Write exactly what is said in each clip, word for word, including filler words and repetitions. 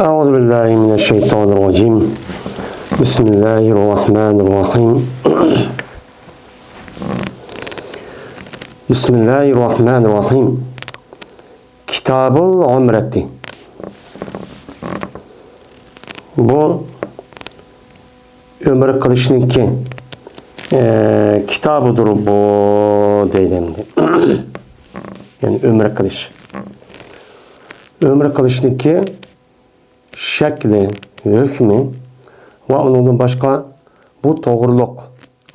أعوذ بالله من الشيطان الرجيم. بسم الله الرحمن الرحيم. بسم الله الرحمن الرحيم. كتاب العمرة. بۇ ئۆمرە قىلىشنىڭكى، ئە، كىتابىدۇر بۇ دەيدۇ ئەمدى. يەنى ئۆمرە قىلىش. ئۆمرە قىلىشنىڭكى شەكلى، ھۆكمى ۋە ئۇنىڭدىن باشقا بۇ توغرۇلۇق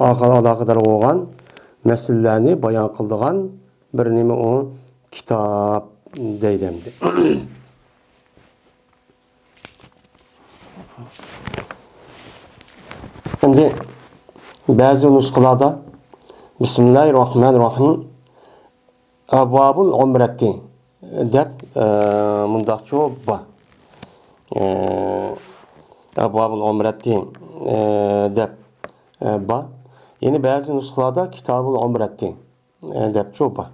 ئالاقىدار بولغان مەسىلىلەرنى بايان قىلىدىغان بىر نېمە ئۇ كىتاب دەيدۇ ئەمدى. ئەمدى بەزى نۇسخىلاردا بىسمىللاھىر راھمانىر راھىم، ئەبۋابۇل ئۇمرەتى دەپ، ئە، مۇنداقچۇ بار. ئە، ئەبۋابۇل ئۇمرەتى، ئە، دەپ، ئە، بار. يەنە بەزى نۇسخىلاردا كىتابۇل ئۇمرەتى، ئە، دەپچۇ بار.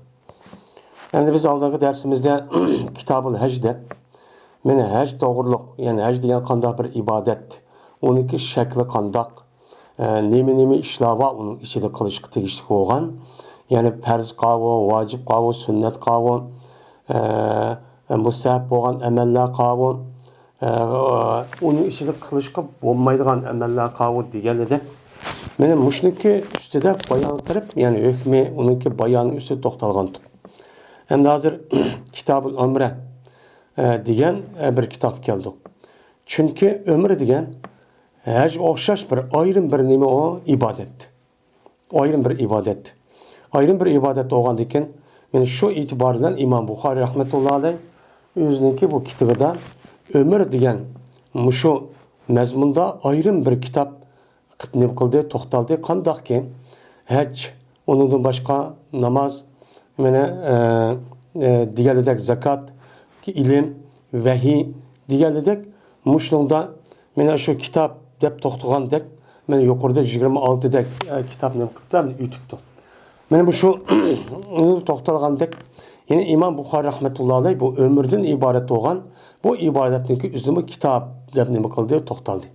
ئەمدى بىز ئالدىنقى دەرسىمىزدە كىتابۇل ھەج دەپ، مانا ھەج توغرۇلۇق، يەنى ھەج دېگەن قانداق بىر ئىبادەت، ئۇنىڭكى شەكلى قانداق، ئە، نېمە-نېمە ئىشلار بار ئۇنىڭ ئىچىدە قىلىشقا تېگىشلىك بولغان، يەنى پەرز قاۋۇ، ۋاجىپ قاۋۇ، سۈننەت قاۋۇ، ئە، مۇستەھەب بولغان ئەمەللەر قاۋۇ، ئە، ئۇنىڭ ئىچىدە قىلىشقا بولمايدىغان ئەمەللەر قاۋۇ دېگەنلىدەك. مانا مۇشۇنىڭكى ئۈستىدە بايان قىلىپ، يەنى ھۆكمى، ئۇنىڭكى بايانى ئۈستىدە توختالغانتۇق. ئەمدى ھازىر كىتابۇل ئۆمرە، ئە، دېگەن، ئە، بىر كىتابقا كەلدۇق. چۈنكى ئۆمرە دېگەن ھەجگە ئوخشاش بىر ئايرىم بىر نېمە ئۇ، ئىبادەت. ئايرىم بىر ئىبادەت. ئايرىم بىر ئىبادەت بولغاندىكىن، مانا شۇ ئېتىبار بىلەن ئىمام بۇخارىي رەھمەتۇللا ئەلەيھ ئۆزىنىڭكى بۇ كىتابىدا ئۆمرە دېگەن مۇشۇ مەزمۇندا ئايرىم بىر كىتاب قىلىپ نېمە قىلدى، توختالدى. قانداقكى ھەج، ئۇنىڭدىن باشقا ناماز، مانا، ئە، ئە، دېگەنلىدەك زاكات، ئىلىم، ۋەھىي دېگەنلىدەك مۇشۇنىڭدا مانا شۇ كىتاب دەپ توختىغاندەك، مانا يۇقىرىدا يىگىرمە ئالتىدەك، ئە، كىتاب نېمە قىپتۇ، ئۆتۈپتۇ. مانا مۇشۇ توختالغاندەك، يەنە ئىمام بۇخارىي رەھمەتۇللا ئەلەيھ بۇ ئۆمرىدىن ئىبارەت بولغان بۇ ئىبادەتنىڭكى ئۆزىنىمۇ كىتاب دەپ نېمە قىلدى، توختالدى.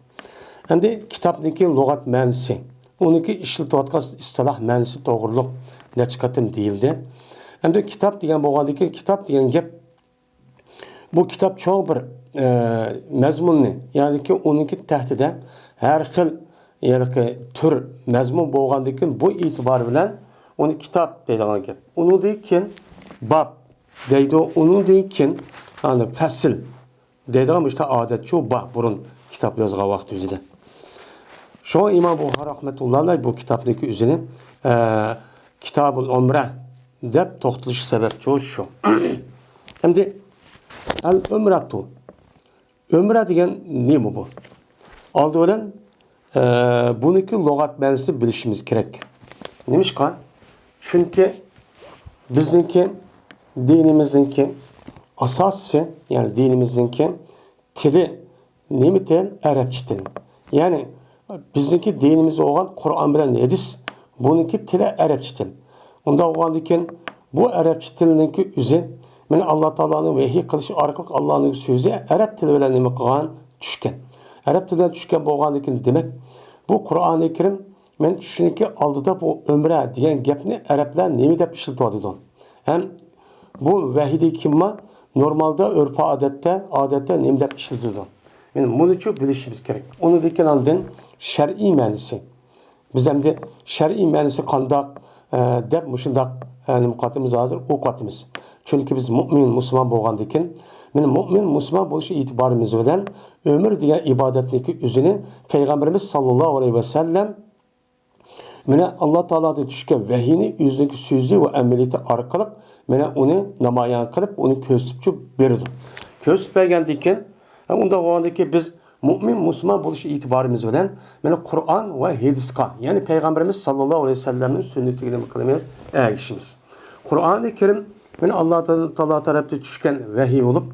ئەمدى كىتابنىڭكى لۇغەت مەنىسى، ئۇنىڭكى ئىشلىتىۋاتقان ئىستىلاھ مەنىسى توغرۇلۇق نەچچە قېتىم دېيىلدى. ئەمدى كىتاب دېگەن بولغاندىكىن، كىتاب دېگەن گەپ، بۇ كىتاب چوڭ بىر، ئە، مەزمۇننى، يەنىكى ئۇنىڭكى تەھتىدە ھەر خىل، يەنىكى تۈر مەزمۇن بولغاندىكىن، بۇ ئېتىبار بىلەن ئۇنى كىتاب دەيدىغان گەپ. ئۇنىڭدىن كېيىن باب دەيدۇ، ئۇنىڭدىن كېيىن، يەنى، پەسىل دەيدىغان مۇشۇنداق ئادەت شۇ بار بۇرۇن كىتاب يازغان ۋاقىت يۈزىدە. شۇڭا ئىمام بۇخارى رەھمەتۇللا ئەلەيھ بۇ كىتابنىڭكى ئۆزىنى، ئە، كىتابۇل ئۆمرە دەپ توختىلىش سەۋەبچۇ شۇ. ئەمدى ئەل ئۆمرەتۇ. ئۆمرە دېگەن نېمە بۇ؟ ئالدى بىلەن ئە، بۇنىڭكى لۇغەت مەنىسىنى بىلىشىمىز كېرەك. نېمىشقا؟ چۈنكى بىزنىڭكى دىنىمىزنىڭكى ئاساسى، يەنى دىنىمىزنىڭكى تىلى نېمە تىل؟ ئەرەبچە تىل. يەنى بىزنىڭكى دىنىمىز بولغان قۇرئان بىلەن ھەدىس، بۇنىڭكى تىلى ئەرەبچە تىل. ئۇنداق بولغاندىكىن، بۇ ئەرەبچە تىلنىڭكى ئۆزى، مانا، ئاللا تائالانىڭ ۋەھىي قىلىشى ئارقىلىق ئاللانىڭ سۆزى ئەرەب تىلى بىلەن نېمە قىلغان؟ چۈشكەن. ئەرەب تىلىدىن چۈشكەن بولغاندىكىن، دېمەك، بۇ قۇرئانى كەرىم، مەن چۈشۈنكى ئالدىدا بۇ ئۆمرە دېگەن گەپنى ئەرەبلەر نېمە دەپ ئىشلىتىۋاتىدۇ؟ ھەم بۇ ۋەھىيدىن كېيىنمۇ نورمالدا، ئۆرپ-ئادەتتە، ئادەتتە نېمە دەپ ئىشلىتىدۇ؟ مانا مۇنىچۇ بىلىشىمىز كېرەك. ئۇنىڭدىن كېيىن ئاندىن شەرئىي مەنىسى. بىز ئەمدى شەرئىي مەنىسى قانداق، ئە، دەپ مۇشۇنداق، ئە، نېمە قىلىۋاتىمىز، ھازىر ئوقۇۋاتىمىز. چۈنكى بىز مۇئمىن، مۇسۇلمان بولغاندىكىن، مانا مۇئمىن، مۇسۇلمان بولۇش ئېتىبارىمىز بىلەن ئۆمرە دېگەن ئىبادەتنىڭكى ئۆزىنى پەيغەمبىرىمىز ساللاللاھۇ ئەلەيھى ۋەسەللەم، مانا، ئاللا تائالادىن چۈشكەن ۋەھىينى ئۆزىنىڭكى سۆزى ۋە ئەمەلىيىتى ئارقىلىق، مانا، ئۇنى نامايان قىلىپ، ئۇنى كۆرسىتىپ بېرىدۇ. كۆرسىتىپ بەرگەندىن كېيىن، ئۇنداق بولغاندىكىن بىز مۇئمىن، مۇسۇلمان بولۇش ئېتىبارىمىز بىلەن، مانا، قۇرئان ۋە ھەدىسقا، يەنى پەيغەمبىرىمىز ساللاللاھۇ ئەلەيھى ۋەسەللەمنىڭ سۈننىتىگە نېمە قىلىمىز؟ ئەگىشىمىز. قۇرئانى كەرىم، مانا، ئاللا تائالا تەرەپتىن چۈشكەن ۋەھىي بولۇپ،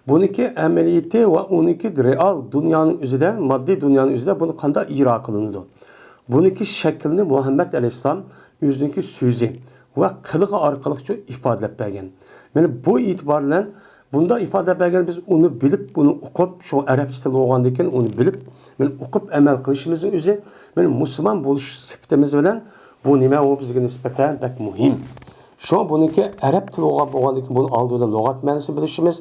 بۇنىڭكى ئەمەلىيىتى ۋە ئۇنىڭكى رېئال دۇنيانىڭ ئۆزىدە، ماددىي دۇنيانىڭ ئۆزىدە بۇنى قانداق ئىجرا قىلىنىدۇ؟ بۇنىڭكى شەكلىنى مۇھەممەد ئەلەيھىسسالام ئۆزىنىڭكى سۆزى ۋە قىلىقى ئارقىلىقچۇ ئىپادىلەپ بەرگەن. مانا بۇ ئېتىبار بىلەن بۇنداق ئىپادە بەرگەن، بىز ئۇنى بىلىپ، ئۇنى ئوقۇپ، شۇ ئەرەبچە تىل بولغاندىكىن ئۇنى بىلىپ، مانا ئوقۇپ ئەمەل قىلىشىمىزنىڭ ئۆزى، مانا مۇسۇلمان بولۇش سۈپىتىمىز بىلەن بۇ نېمە، ئۇ بىزگە نىسبەتەن بەك مۇھىم. شۇڭا بۇنىڭكى ئەرەب تىلى بولغان، بولغاندىكىن بۇنى ئالدى بىلەن لۇغەت مەنىسىنى بىلىشىمىز،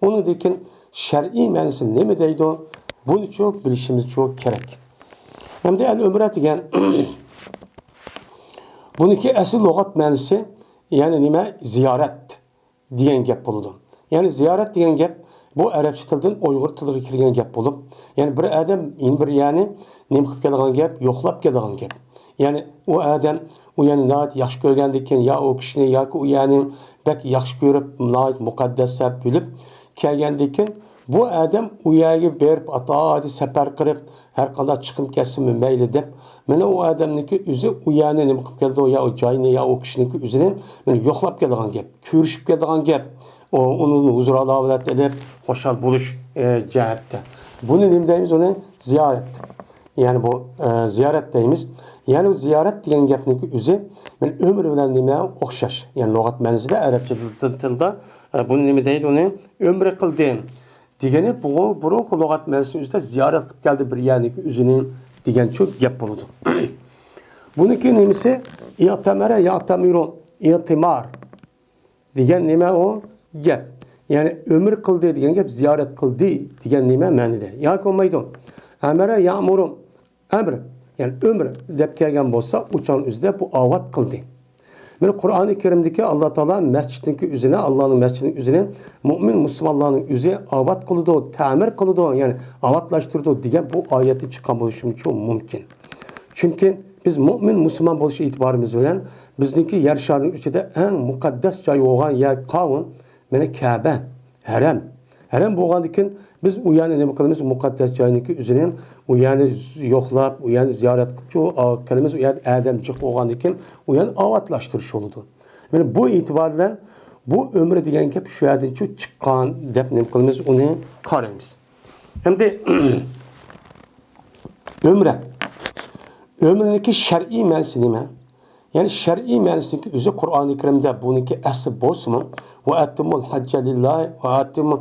ئۇنىڭدىن كېيىن شەرئىي مەنىسى نېمە دەيدۇ، بۇنىچۇ بىلىشىمىزچۇ كېرەك. ئەمدى ئەل ئۆمرە دېگەن بۇنىڭكى ئەسلى لۇغەت مەنىسى، يەنى نېمە؟ زىيارەت دېگەن گەپ بولىدۇ. يەنى زىيارەت دېگەن گەپ بۇ ئەرەبچە تىلدىن ئۇيغۇر تىلىغا كىرگەن گەپ بولۇپ، يەنى بىر ئادەم يەنە بىر يەرنى نېمە قىلىپ كېلىدىغان گەپ؟ يوقلاپ كېلىدىغان گەپ. يەنى ئۇ ئادەم ئۇ يەرنى ناھايىتى ياخشى كۆرگەندىكىن، يا ئۇ كىشىنى ياكى ئۇ يەرنى بەك ياخشى كۆرۈپ، ناھايىتى مۇقەددەس دەپ بىلىپ كەلگەندىكىن، بۇ ئادەم ئۇ يەرگە بېرىپ، ئاتايىتى سەپەر قىلىپ، ھەر قانداق چىقىم كەتسىمۇ مەيلى دەپ، مانا ئۇ ئادەمنىڭكى ئۆزى ئۇ يەرنى نېمە قىلىپ كەلدى، يا ئۇ جاينى، يا ئۇ كىشىنىڭكى ئۆزىنى مانا يوقلاپ كەلگەن گەپ، كۆرۈشۈپ كەلگەن گەپ، ئۇ، ئۇنىڭدىن ھۇزۇر ھالاۋەت ئېلىپ، خۇشال بولۇش، ئە، جەھەتتە. بۇنى نېمە دەيمىز؟ ئۇنى زىيارەت. يەنى بۇ، ئە، زىيارەت دەيمىز. يەنى بۇ زىيارەت دېگەن گەپنىڭكى ئۆزى مانا ئۆمرە بىلەن نېمە ئوخشاش. يەنى لۇغەت مەنىسىدە، ئەرەبچە تىل-، تىلدا، ئە، بۇنى نېمە دەيدۇ؟ ئۇنى ئۆمرە قىلدى دېگىنى بۇ بۇرۇنقى لۇغەت مەنىسىنىڭ ئۆزىدە زىيارەت قىلىپ كەلدى بىر يەرنىڭكى ئۆزىنى دېگەنچۇ گەپ بولىدۇ. بۇنىڭكى نېمىسى؟ ئىئتەمەرە يەئتەمىرۇ، ئىئتىمار دېگەن نېمە ئۇ؟ گەپ. يەنى ئۆمۈر قىلدى دېگەن گەپ زىيارەت قىلدى دېگەن نېمە مەنىدە؟ ياكى بولمايدۇ. ئەمەرە يەئمۇرۇ، ئەمر، يەنى ئۆمۈر دەپ كەلگەن بولسا، ئۇ چاغنىڭ ئۆزىدە بۇ ئاۋات قىلدى. مانا قۇرئانى كەرىمدىكى ئاللا تائالا مەسچىتنىڭكى ئۆزىنى، ئاللانىڭ مەسچىتىنىڭ ئۆزىنى مۆمىن مۇسۇلمانلارنىڭ ئۆزى ئاۋات قىلىدۇ، تەمىر قىلىدۇ، يەنى ئاۋاتلاشتۇرىدۇ دېگەن بۇ ئايەتتىن چىققان بولۇشىمۇ مۇمكىن. چۈنكى بىز مۆمىن مۇسۇلمان بولۇش ئېتىبارىمىز بىلەن بىزنىڭكى يەر شارىنىڭ ئىچىدە ئەڭ مۇقەددەس جاي بولغان يەر قاۋۇن، مانا كەبە، ھەرەم. ھەرەم بولغاندىكىن بىز ئۇ يەرنى نېمە قىلىمىز؟ مۇقەددەس جاينىڭكى ئۆزىنى ئۇ يەرنى يوقلاپ، ئۇ يەرنى زىيارەت قىلىپ، ئۇ كەلىمىز، ئۇ يەردە ئادەم جىق بولغاندىكىن ئۇ يەرنى ئاۋاتلاشتۇرۇش بولىدۇ. مانا بۇ ئېتىبار بىلەن بۇ ئۆمرە دېگەن گەپ شۇ يەردىن چىققان دەپ نېمە قىلىمىز؟ ئۇنى قارايمىز. ئەمدى ئۆمرە. ئۆمرىنىڭكى شەرئىي مەنىسى نېمە؟ يەنى شەرئىي مەنىسىنىڭكى ئۆزى قۇرئانى كەرىمدە بۇنىڭكى ئەسلى بولسىمۇ، ۋە ئەتىممۇل ھەججە لىللاھ، ۋە ئەتىممۇ،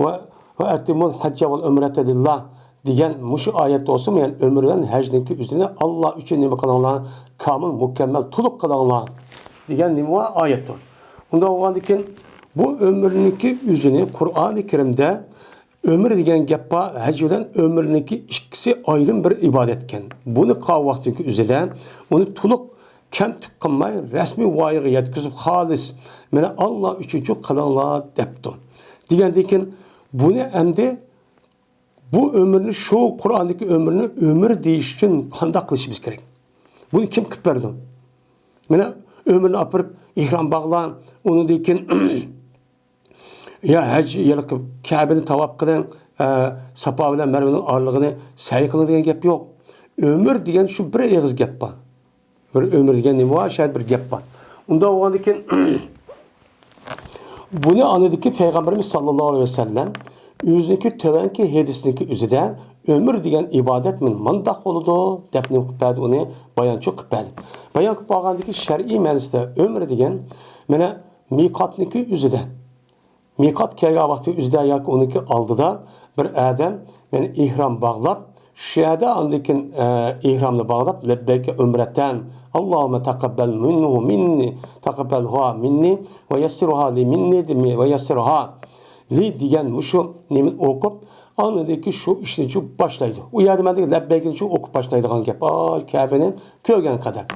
ۋە، ۋە ئەتىممۇل ھەججە ۋەل ئۆمرەتە لىللاھ دېگەن مۇشۇ ئايەت بولسىمۇ، يەنى ئۆمرە بىلەن ھەجنىڭكى ئۆزىنى ئاللا ئۈچۈن نېمە قىلىڭلار؟ كامىل، مۇكەممەل، تولۇق قىلىڭلار دېگەن نېمە بار؟ ئايەتتۇر. ئۇنداق بولغاندىكىن بۇ ئۆمرىنىڭكى ئۆزىنى قۇرئانى كەرىمدە ئۆمرە دېگەن گەپ بار، ھەج بىلەن ئۆمرىنىڭكى ئىككىسى ئايرىم بىر ئىبادەتكەن. بۇنى قىلغان ۋاقتىدىكى ئۆزىدە ئۇنى تولۇق كەمتۈك قىلماي، رەسمىي ۋايىغا يەتكۈزۈپ، خالىس، مانا، ئاللا ئۈچۈنچۇ قىلىڭلار دەپتۇ. دېگەندىن كېيىن بۇنى ئەمدى بۇ ئۆمرىنى، شۇ قۇرئاندىكى ئۆمرىنى ئۆمرە دېيىش ئۈچۈن قانداق قىلىشىمىز كېرەك؟ بۇنى كىم قىلىپ بەردى؟ مانا، ئۆمرىنى ئاپىرىپ ئېھرام باغلا، ئۇنىڭدىن كېيىن يا ھەج، يا كەبىنى تاۋاپ قىلىڭ، ئە، ساپا بىلەن مەرۋىنىڭ ئارىلىقىنى سەي قىلىڭ دېگەن گەپ يوق. ئۆمرە دېگەن شۇ بىر ئېغىز گەپ بار. بىر ئۆمرە دېگەن نېمە بار؟ شايەت بىر گەپ بار. ئۇنداق بولغاندىكىن بۇنى ئاندىكى پەيغەمبىرىمىز ساللاللاھۇ ئەلەيھى ۋەسەللەم ئۆزىنىڭكى تۆۋەنكى ھەدىسىنىڭكى ئۆزىدە ئۆمرە دېگەن ئىبادەت مۇنداق بولىدۇ دەپ نېمە قىلىپ بەردى؟ ئۇنى بايانچۇ قىلىپ بەردى. بايان قىلىپ بولغاندىكى شەرئىي مەنىسىدە ئۆمرە دېگەن مانا مىقاتنىڭكى ئۆزىدە، مىقات كەلگەن ۋاقتى ئۆزىدە ياكى ئۇنىڭكى ئالدىدا بىر ئادەم، يەنى ئېھرام باغلاپ، شۇ يەردە ئاندىن كېيىن، ئە، ئېھرامنى باغلاپ، لەببەيكە ئۆمرەتەن، ئاللاھۇممە تەقەببەل مىنھۇ مىننى، تەقەببەلھا مىننى، ۋە يەسسىرھا لى مىننى، دېمە-، ۋە يەسسىرھا لى دېگەن مۇشۇ نېمىنى ئوقۇپ، ئاندىن كېيىن شۇ ئىشنى شۇ باشلايدۇ. ئۇ يەردە مەندىكى لەببەيكنى شۇ ئوقۇپ باشلايدىغان گەپ. ئاي، كەبىنى كۆرگەن قەدەر.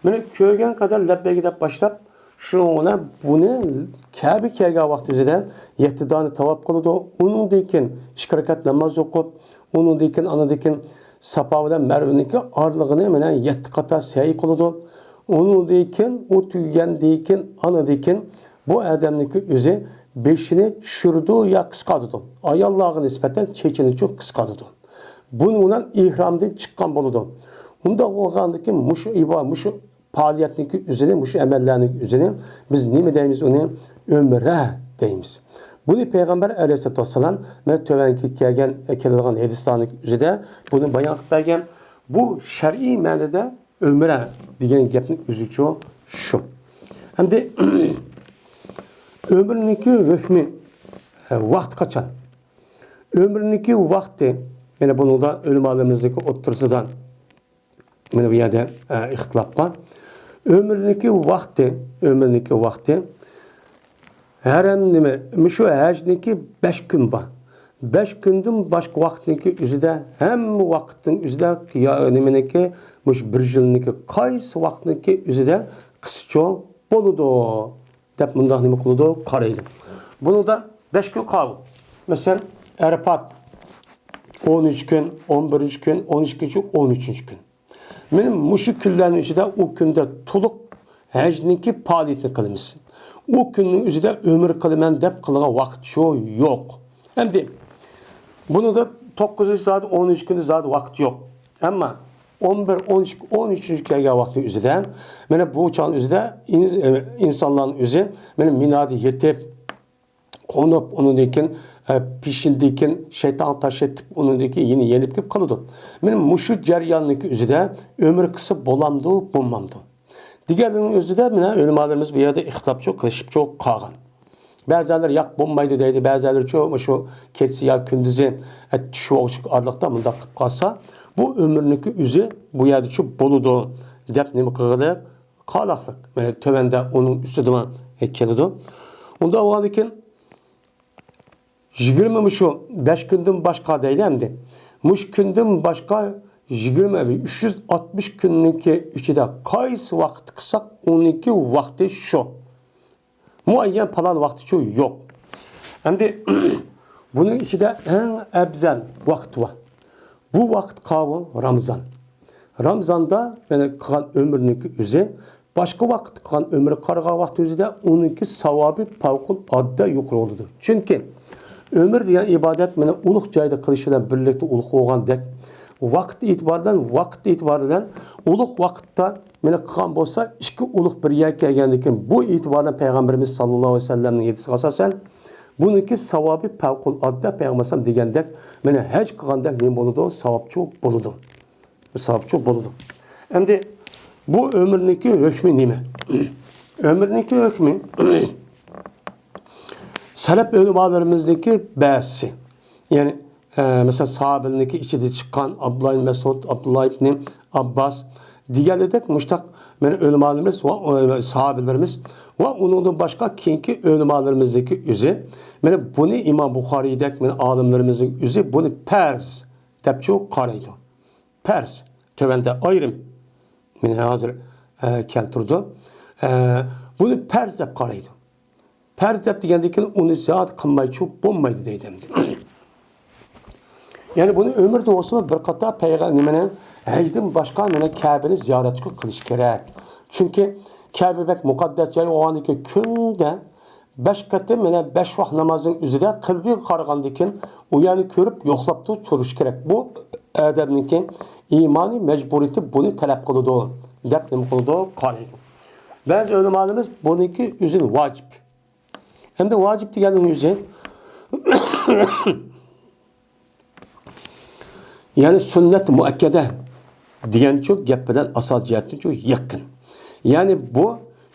مانا كۆرگەن قەدەر لەببەيك دەپ باشلاپ، شۇنىڭ بىلەن بۇنى كەبە كەلگەن ۋاقتى ئۆزىدە يەتتە دانە تاۋاپ قىلىدۇ. ئۇنىڭدىن كېيىن ئىككى رەكەت ناماز ئوقۇپ، ئۇنىڭدىن كېيىن، ئاندىن كېيىن ساپا بىلەن مەرۋىنىڭكى ئارىلىقىنى مانا يەتتە قاتا سەي قىلىدۇ. ئۇنىڭدىن كېيىن، ئۇ تۈگىگەندىن كېيىن، ئاندىن كېيىن بۇ ئادەمنىڭكى ئۆزى بېشىنى چۈشۈرىدۇ يا قىسقارتىدۇ. ئاياللارغا نىسبەتەن چېچىنى چۇ قىسقارتىدۇ. بۇنىڭ بىلەن ئېھرامدىن چىققان بولىدۇ. ئۇنداق بولغاندىن كېيىن مۇشۇ ئىبا-، مۇشۇ پائالىيەتنىڭكى ئۆزىنى، مۇشۇ ئەمەللەرنىڭكى ئۆزىنى بىز نېمە دەيمىز؟ ئۇنى ئۆمرە دەيمىز. بۇنى پەيغەمبەر ئەلەيھىسسالاتۇ ۋەسسالام مانا تۆۋەنكى كەلگەن، كېلىدىغان ھەدىسلەرنىڭ ئۆزىدە بۇنى بايان قىلىپ بەرگەن. بۇ شەرئىي مەنىدە ئۆمرە دېگەن گەپنىڭ ئۆزىچۇ شۇ. ئەمدى ئۆمرىنىڭكى ھۆكمى، ۋاقتى قاچان؟ ئۆمرىنىڭكى ۋاقتى، يەنە بۇنىڭدا ئۆلىمالىرىمىزنىڭكى ئوتتۇرىسىدا مانا بۇ يەردە، ئە، ئىختىلاپ بار. ئۆمرىنىڭكى ۋاقتى، ئۆمرىنىڭكى ۋاقتى. ھەرەم نېمە؟ مۇشۇ ھەجنىڭكى بەش كۈن بار. بەش كۈندىن باشقا ۋاقىتنىڭكى ئۆزىدە، ھەممە ۋاقىتنىڭ ئۆزىدە، يا نېمىنىڭكى، مۇشۇ بىر يىلنىڭكى قايسى ۋاقىتنىڭكى ئۆزىدە قىسچۇ بولىدۇ دەپ مۇنداق نېمە قىلىدۇ؟ قارايدۇ. بۇنىڭدا بەش كۈن قالدى. مەسىلەن، ئەرەپات ئون ئۈچ كۈن، ئون بىرىنچى كۈن، ئون ئىككىنچى، ئون ئۈچىنچى كۈن. مانا مۇشۇ كۈنلەرنىڭ ئىچىدە ئۇ كۈندە تولۇق ھەجنىڭكى پائالىيىتىنى قىلىمىز. ئۇ كۈننىڭ ئۆزىدە ئۆمرە قىلىمەن دەپ قىلغان ۋاقىت شۇ يوق. ئەمدى بۇنىڭدا توققۇزىنچى زادى، ئون ئۈچ كۈندە زادى ۋاقىت يوق. ئەمما ئون بىر، ئون ئىككى، ئون ئۈچىنچى كەلگەن ۋاقىتنىڭ ئۆزىدە، مانا بۇ چاغنىڭ ئۆزىدە ئىن-، ئە، ئىنسانلارنىڭ ئۆزى مانا مىنادا يېتىپ، قونۇپ، ئۇنىڭدىن كېيىن، ئە، پېشىندىن كېيىن شەيتانغا تاش ئېتىپ، ئۇنىڭدىن كېيىن يەنە يېنىپ كېلىپ قالىدۇ. مانا مۇشۇ جەرياننىڭكى ئۆزىدە ئۆمرە قىلسا بولامدۇ، بولمامدۇ؟ دېگەننىڭ ئۆزىدە مانا ئۆلىمالىرىمىز بۇ يەردە ئىختىلاپچۇ قىلىشىپچۇ قالغان. بەزىلەر ياق بولمايدۇ دەيدۇ، بەزىلەر شۇ، شۇ كېچىسى يا كۈندۈزى، ئە، چۈش ۋاقتى ئارىلىقتا مۇنداق قىلىپ قالسا، بۇ ئۆمرىنىڭكى ئۆزى بۇ يەردىچۇ بولىدۇ دەپ نېمە قىلغىلى قالاقلىق. مانا تۆۋەندە ئۇنىڭ ئۈستىدىمۇ، ئە، كېلىدۇ. ئۇنداق بولغاندىكىن، يىگىرمە مۇشۇ بەش كۈندىن باشقا دەيدۇ ئەمدى. مۇشۇ كۈندىن باشقا يىگىرمە، ئۈچ يۈز ئاتمىش كۈننىڭكى ئىچىدە قايسى ۋاقىت قىلساق، ئۇنىڭكى ۋاقتى شۇ. مۇئەييەن پالان ۋاقتىچۇ يوق. ئەمدى بۇنىڭ ئىچىدە ئەڭ ئەۋزەل ۋاقىت بار. بۇ ۋاقىت قاۋۇ رامىزان. رامىزاندا، يەنى قىلغان ئۆمرىنىڭكى ئۆزى، باشقا ۋاقىت قىلغان ئۆمرى قارىغان ۋاقىت ئۆزىدە ئۇنىڭكى ساۋابى پەۋقۇلئاددە يۇقىرى بولىدۇ. چۈنكى ئۆمۈر دېگەن ئىبادەت مانا ئۇلۇغ جايدا قىلىش بىلەن بىرلىكتە ئۇلۇغ بولغاندەك، ۋاقىت ئېتىبارى بىلەن، ۋاقىت ئېتىبارى بىلەن ئۇلۇغ ۋاقىتتا مانا قىلغان بولسا، ئىككى ئۇلۇغ بىر يەرگە كەلگەندىن كېيىن، بۇ ئېتىبارى بىلەن پەيغەمبىرىمىز ساللاللاھۇ ئەلەيھى ۋەسەللەمنىڭ ھەدىسىگە ئاساسەن، بۇنىڭكى ساۋابى پەۋقۇلئاددە، پەيغەمبەر ئەلەيھىسسالام دېگەندەك، مانا ھەج قىلغاندەك نېمە بولىدۇ؟ ساۋابچۇ بولىدۇ. ساۋابچۇ بولىدۇ. ئەمدى بۇ ئۆمۈرنىڭكى ھۆكمى نېمە؟ ئۆمۈرنىڭكى ھۆكمى، سەلەپ ئۆلىمالىرىمىزنىڭكى بەزىسى، يەنى، ئە، مەسىلەن، ساھابىلەرنىڭكى ئىچىدىن چىققان ئابدۇللا ئىبن مەسئۇد، ئابدۇللا ئىبن ئابباس دېگەنلىرىدەك مۇشتاق، مانا، ئۆلىمالىرىمىز ۋە، ئە، ساھابىلىرىمىز ۋە ئۇنىڭدىن باشقا كېيىنكى ئۆلىمالىرىمىزنىڭكى ئۆزى، مانا، بۇنى ئىمام بۇخارىيدەك، مانا، ئالىملىرىمىزنىڭ ئۆزى بۇنى پەرز دەپچۇ قارايدۇ. پەرز. تۆۋەندە ئايرىم. مانا ھازىر، ئە، كەلتۈردۈم. ئە، بۇنى پەرز دەپ قارايدۇ. پەرز دەپ دېگەندىن كېيىن ئۇنى زىيادە قىلمايچۇ بولمايدۇ دەيدۇ ئەمدى. يەنى بۇنى ئۆمرىدە بولسىمۇ بىر قاتار پەيغە-، نېمىنى، ھەجدىن باشقا مانا كەبىنى زىيارەت قىلىش كېرەك. چۈنكى كەبە بەك مۇقەددەس جاي بولغاندىن كېيىن كۈندە بەش قېتىم، يەنە بەش ۋاق نامازنىڭ ئۆزىدە قىبلىگە قارىغاندىن كېيىن ئۇ يەرنى كۆرۈپ يوقلاپتۇ تۇرۇش كېرەك. بۇ ئادەمنىڭكى ئىمانىي مەجبۇرىيىتى بۇنى تەلەپ قىلىدۇ دەپ نېمە قىلىدۇ؟ قارايدۇ. بەزى ئۆلىمالىرىمىز بۇنىڭكى ئۆزىنى ۋاجىپ. ئەمدى ۋاجىپ دېگەننىڭ ئۆزى، يەنى سۈننەت مۇئەككەدە دېگەنچۇ گەپ بىلەن ئاساس جەھەتتىنچۇ يېقىن. يەنى بۇ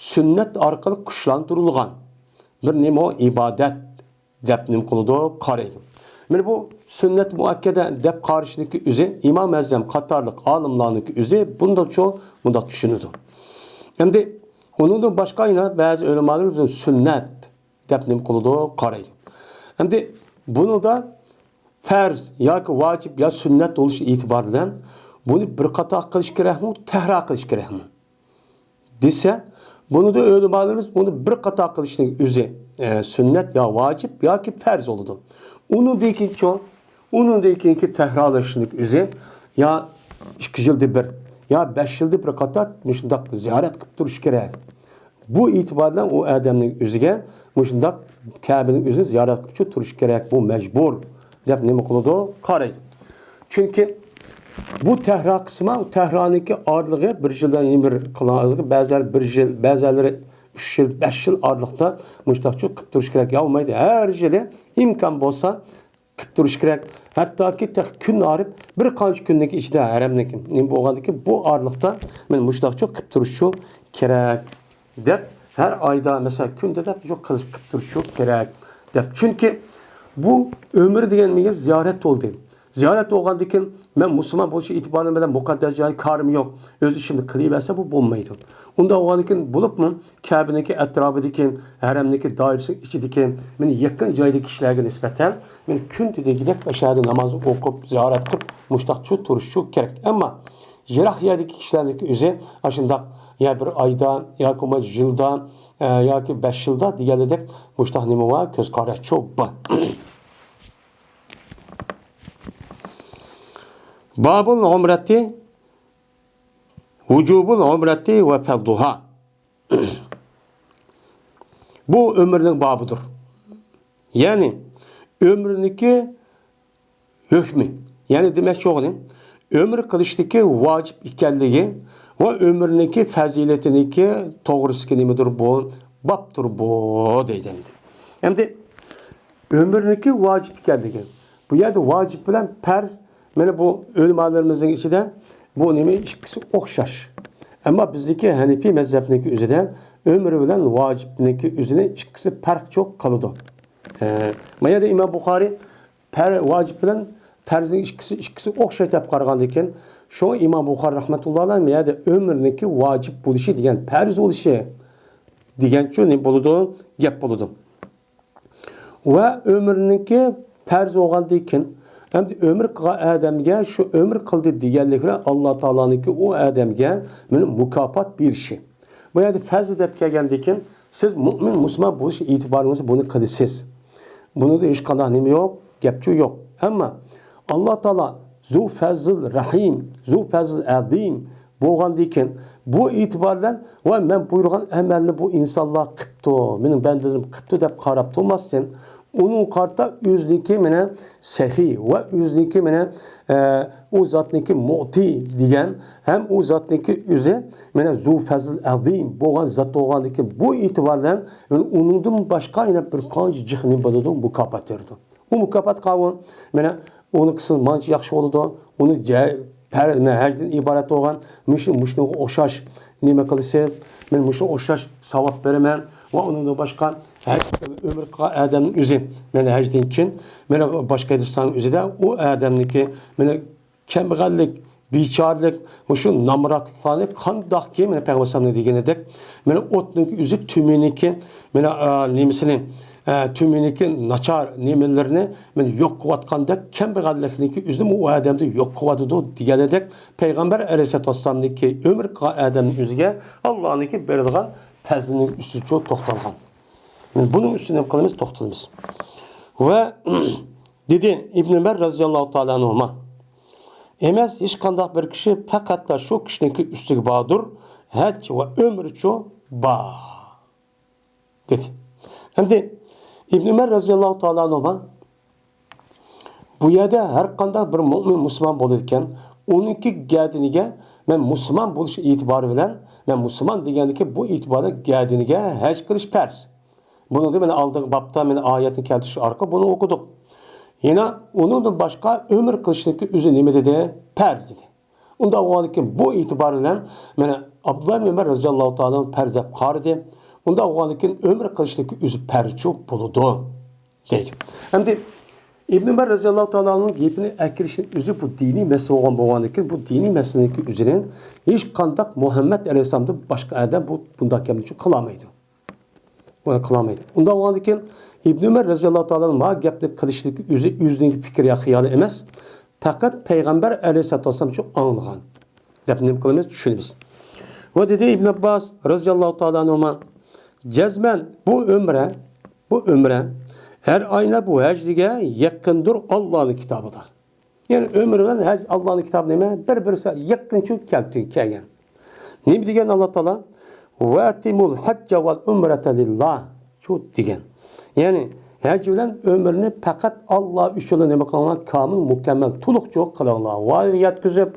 سۈننەت ئارقىلىق كۈچلەندۈرۈلگەن بىر نېمە ئىبادەت دەپ نېمە قىلىدۇ؟ قارايدۇ. مانا بۇ سۈننەت مۇئەككەدە دەپ قارىشنىڭكى ئۆزى ئىمام ئەزەم قاتارلىق ئالىملارنىڭكى ئۆزى بۇنداقچۇ، بۇنداق چۈشىنىدۇ. ئەمدى ئۇنىڭدىن باشقا يەنە بەزى ئۆلىمالىرىمىز سۈننەت دەپ نېمە قىلىدۇ؟ قارايدۇ. ئەمدى بۇنىڭدا پەرز ياكى ۋاجىپ يا سۈننەت بولۇش ئېتىبارى بىلەن بۇنى بىر قاتار قىلىش كېرەكمۇ، تەھرا قىلىش كېرەكمۇ دېسە، بۇنىدا ئۆلىمالىرىمىز ئۇنى بىر قاتار قىلىشنىڭ ئۆزى، ئە، سۈننەت يا ۋاجىپ ياكى پەرز بولىدۇ. ئۇنىڭدىن كېيىنچۇ، ئۇنىڭدىن كېيىنكى تەھرالىشنىڭ ئۆزى يا ئىككى يىلدا بىر، يا بەش يىلدا بىر قاتار مۇشۇنداق زىيارەت قىلىپ تۇرۇش كېرەك. بۇ ئېتىبار بىلەن ئۇ ئادەمنىڭ ئۆزىگە مۇشۇنداق كەبىنىڭ ئۆزىنى زىيارەت قىلىپ تۇرۇش كېرەك، بۇ مەجبۇر دەپ نېمە قىلىدۇ؟ قارايدۇ. چۈنكى بۇ تەھرا قىسمى، تەھرانىڭكى ئارىلىقى بىر يىلدىن بىر قىلغان، بەزىلەر بىر يىل، بەزىلىرى ئۈچ يىل، بەش يىل ئارىلىقتا مۇشۇنداقچۇ قىلىپ تۇرۇش كېرەك. يا بولمايدۇ، ھەر يىلى ئىمكان بولسا قىلىپ تۇرۇش كېرەك. ھەتتاكى تېخى كۈن ئارىپ بىر قانچە كۈننىڭكى ئىچىدە ھەرەمنىڭكى نېمە بولغاندىكىن بۇ ئارىلىقتا مانا مۇشۇنداقچۇ قىلىپ تۇرۇشچۇ كېرەك دەپ، ھەر ئايدا مەسىلەن كۈندە دەپ يوق قىلىپ، قىلىپ تۇرۇشچۇ كېرەك دەپ. چۈنكى بۇ ئۆمرە دېگەن مېنىڭ زىيارەت بولدى. زىيارەت بولغاندىن كېيىن مەن مۇسۇلمان بولۇش ئېتىبارى بىلەن مۇقەددەس جايغا كارىم يوق. ئۆز ئىشىمنى قىلىۋەرسە بۇ بولمايدۇ. ئۇنداق بولغاندىن كېيىن بولۇپمۇ كەبىنىڭكى ئەتراپىدىكى، ھەرەمنىڭكى دائىرىسىنىڭ ئىچىدىكى مېنى يېقىن جايدىكى كىشىلەرگە نىسبەتەن مېنى كۈندە دېگۈدەك ئاشۇ يەردە ناماز ئوقۇپ، زىيارەت قىلىپ، مۇشۇنداق شۇ تۇرۇشۇشى كېرەك. ئەمما يىراق يەردىكى كىشىلەرنىڭكى ئۆزى ئاشۇنداق يا بىر ئايدا ياكى بولمىسا يىلدا، ئە، ياكى بەش يىلدا دېگەنلىدەك مۇشۇنداق نېمە بار، كۆز قاراشچۇ بار. بابۇل ئۇمرەتى، ۋۇجۇبۇل ئۇمرەتى ۋە پەرزۇھا. بۇ ئۆمرىنىڭ بابىدۇر. يەنى ئۆمرىنىڭكى ھۆكمى. يەنى دېمەكچى بولغىنى، ئۆمرە قىلىشنىڭكى ۋاجىپ ئىكەنلىكى ۋە ئۆمرىنىڭكى پەزىلىتىنىڭكى توغرىسىدىكى نېمىدۇر بۇ؟ بابتۇر بۇ، دەيدۇ ئەمدى. ئەمدى ئۆمرىنىڭكى ۋاجىپ ئىكەنلىكى. بۇ يەردە ۋاجىپ بىلەن پەرز، مانا بۇ ئۆلىمالىرىمىزنىڭ ئىچىدە بۇ نېمە ئىككىسى ئوخشاش. ئەمما بىزدىكى ھەنىپىي مەزھەپنىڭكى ئۆزىدە ئۆمرە بىلەن ۋاجىپنىڭكى ئۆزىنى ئىككىسى پەرق چوق قىلىدۇ. ئە، ما يەردە ئىمام بۇخارى پەر-، ۋاجىپ بىلەن پەرزنىڭ ئىككىسى، ئىككىسى ئوخشاش دەپ قارىغاندىن كېيىن، شۇڭا ئىمام بۇخارى رەھمەتۇللا ئەلەيھ ما يەردە ئۆمرىنىڭكى ۋاجىپ بولۇشى دېگەن پەرز بولۇشى دېگەنچۇ نېمە بولىدۇ؟ گەپ بولىدۇ. ۋە ئۆمرىنىڭكى پەرز بولغاندىن كېيىن، ئەمدى ئۆمرە قىلغان ئادەمگە شۇ ئۆمرە قىلدى دېگەنلىك بىلەن ئاللا تائالانىڭكى ئۇ ئادەمگە مانا مۇكاپات بېرىشى. بۇ يەردە پەرز دەپ كەلگەندىن كېيىن، سىز مۇئمىن، مۇسۇلمان بولۇش ئېتىبارىڭىزدا بۇنى قىلىسىز. بۇنىڭدا ھېچقانداق نېمە يوق، گەپچۇ يوق. ئەمما ئاللا تائالا زۇ فەزل رەھىم، زۇ فەزل ئەزىم بولغاندىن كېيىن، بۇ ئېتىبار بىلەن، ۋە مەن بۇيرۇغان ئەمەلنى بۇ ئىنسانلار قىپتۇ، مېنىڭ بەندىلىرىم قىپتۇ دەپ قاراپ تۇرماستىن، ئۇنىڭغا قارىتا ئۆزىنىڭكى مانا سەخىي ۋە ئۆزىنىڭكى مانا، ئە، ئۇ زاتنىڭكى مۇئتى دېگەن ھەم ئۇ زاتنىڭكى ئۆزى مانا زۇ فەزل ئەزىم بولغان زات بولغاندىن كېيىن، بۇ ئېتىبار بىلەن ئۇنىڭدىن باشقا يەنە بىر قانچە جىق نېمە بولىدۇ، مۇكاپات بېرىدۇ. ئۇ مۇكاپات قاۋۇ، مانا ئۇنى قىلسىڭىز مانچە ياخشى بولىدۇ، ئۇنى جە-، پەر-، مانا ھەجدىن ئىبارەت بولغان مۇشۇ، مۇشۇنىڭغا ئوخشاش نېمە قىلىسىز، مەن مۇشۇنىڭغا ئوخشاش ساۋاب بېرىمەن ۋە ئۇنىڭدىن باشقا ھەج ئۆمرە قىلغان ئادەمنىڭ ئۆزى، مانا ھەجدىن كېيىن، مانا باشقا ھەدىسلەرنىڭ ئۆزىدە ئۇ ئادەمنىڭكى، مانا كەمبەغەللىك، بىچارىلىك، مۇشۇ نامراتلىقلارنى قانداقكى، مانا پەيغەمبەر ئەلەيھىسسالامنىڭ دېگىنىدەك، مانا ئوتنىڭكى ئۆزى تۈمىنىكى، مانا، ئا، نېمىسىنى، ئا، تۈمىنىكى ناچار نېمىلىرىنى، مانا يوق قىلىۋاتقاندەك، كەمبەغەللىكنىڭكى ئۆزىنى ئۇ ئادەمدە يوق قىلىۋاتىدۇ دېگەنىدەك، پەيغەمبەر ئەلەيھىسسالاتۇ ۋەسسالامنىڭكى ئۆمرە قىلغان ئادەمنىڭ ئۆزىگە ئاللانىڭكى بېرىدىغان پەزلىنىڭ ئۈستىچۇ توختالغان. مانا بۇنىڭ ئۈستىدە نېمە قىلىمىز؟ توختىلىمىز. ۋە دېدى ئىبن ئۆمەر رەزىياللاھۇ تائالا ئەنھۇما، ئەمەس، ھېچقانداق بىر كىشى، پەقەتلا شۇ كىشىنىڭكى ئۈستىگە باردۇر، ھەج ۋە ئۆمرىچۇ بار، دېدى. ئەمدى ئىبن ئۆمەر رەزىياللاھۇ تائالا ئەنھۇما بۇ يەردە ھەر قانداق بىر مۇئمىن مۇسۇلمان بولىدىكەن، ئۇنىڭكى گەدىنىگە مەن مۇسۇلمان بولۇش ئېتىبارى بىلەن، مەن مۇسۇلمان دېگەندىكى بۇ ئېتىباردا گەدىنىگە ھەج قىلىش پەرز. بۇنىڭدا مانا ئالدىنقى بابتا مانا ئايەتنى كەلتۈرۈش ئارقىلىق بۇنى ئوقۇدۇق. يەنە ئۇنىڭدىن باشقا ئۆمرە قىلىشنىڭكى ئۆزى نېمە دېدى؟ پەرز دېدى. ئۇنداق بولغاندىكىن بۇ ئېتىبار بىلەن مانا ئابدۇللا ئىبن ئۆمەر رەزىياللاھۇ تائالا پەرز دەپ قارىدى. ئۇنداق بولغاندىكىن ئۆمرە قىلىشنىڭكى ئۆزى پەرزچۇ بولىدۇ، دەيدۇ. ئەمدى ئىبن ئۆمەر رەزىياللاھۇ تائالانىڭ گېپىنى ئەكىرىشنىڭ ئۆزى بۇ دىنىي مەسىلە بولغان بولغاندىكىن، بۇ دىنىي مەسىلىنىڭكى ئۆزىنى ھېچقانداق مۇھەممەد ئەلەيھىسسالامدىن باشقا ئادەم بۇ، بۇنداق گەپنى قىلالمايدۇ. بۇنى قىلالمايدۇ. ئۇنداق بولغاندىكىن ئىبن ئۆمەر رەزىياللاھۇ تائالا ما گەپنى قىلىشلىكى ئۆزى، ئۆزىنىڭ پىكرى يا خىيالى ئەمەس، پەقەت پەيغەمبەر ئەلەيھىسسالاتۇ ۋەسسالام شۇ ئاڭلىغان دەپ نېمە قىلىمىز؟ چۈشىنىمىز. ۋە دېدى ئىبن ئابباس رەزىياللاھۇ تائالا ئەنھۇما، جەزمەن بۇ ئۆمرە، بۇ ئۆمرە ھەر ئاينا بۇ ھەج دېگەن يېقىندۇر ئاللانىڭ كىتابىدا. يەنى ئۆمرە بىلەن ھەج ئاللانىڭ كىتابى نېمە؟ بىر-بىرسى يېقىنچۇ كەلتى-، كەلگەن. نېمە دېگەن ئاللا تائالا؟ «ۋە ئەتىمۇل ھەججە ۋەل ئۆمرەتە لىللا» شۇ دېگەن. يەنى ھەج بىلەن ئۆمرىنى پەقەت ئاللا ئۈچۈنلا نېمە قىلىڭلار؟ كامىل، مۇكەممەل، تولۇقچۇ قىلىڭلار. ۋايىغا يەتكۈزۈپ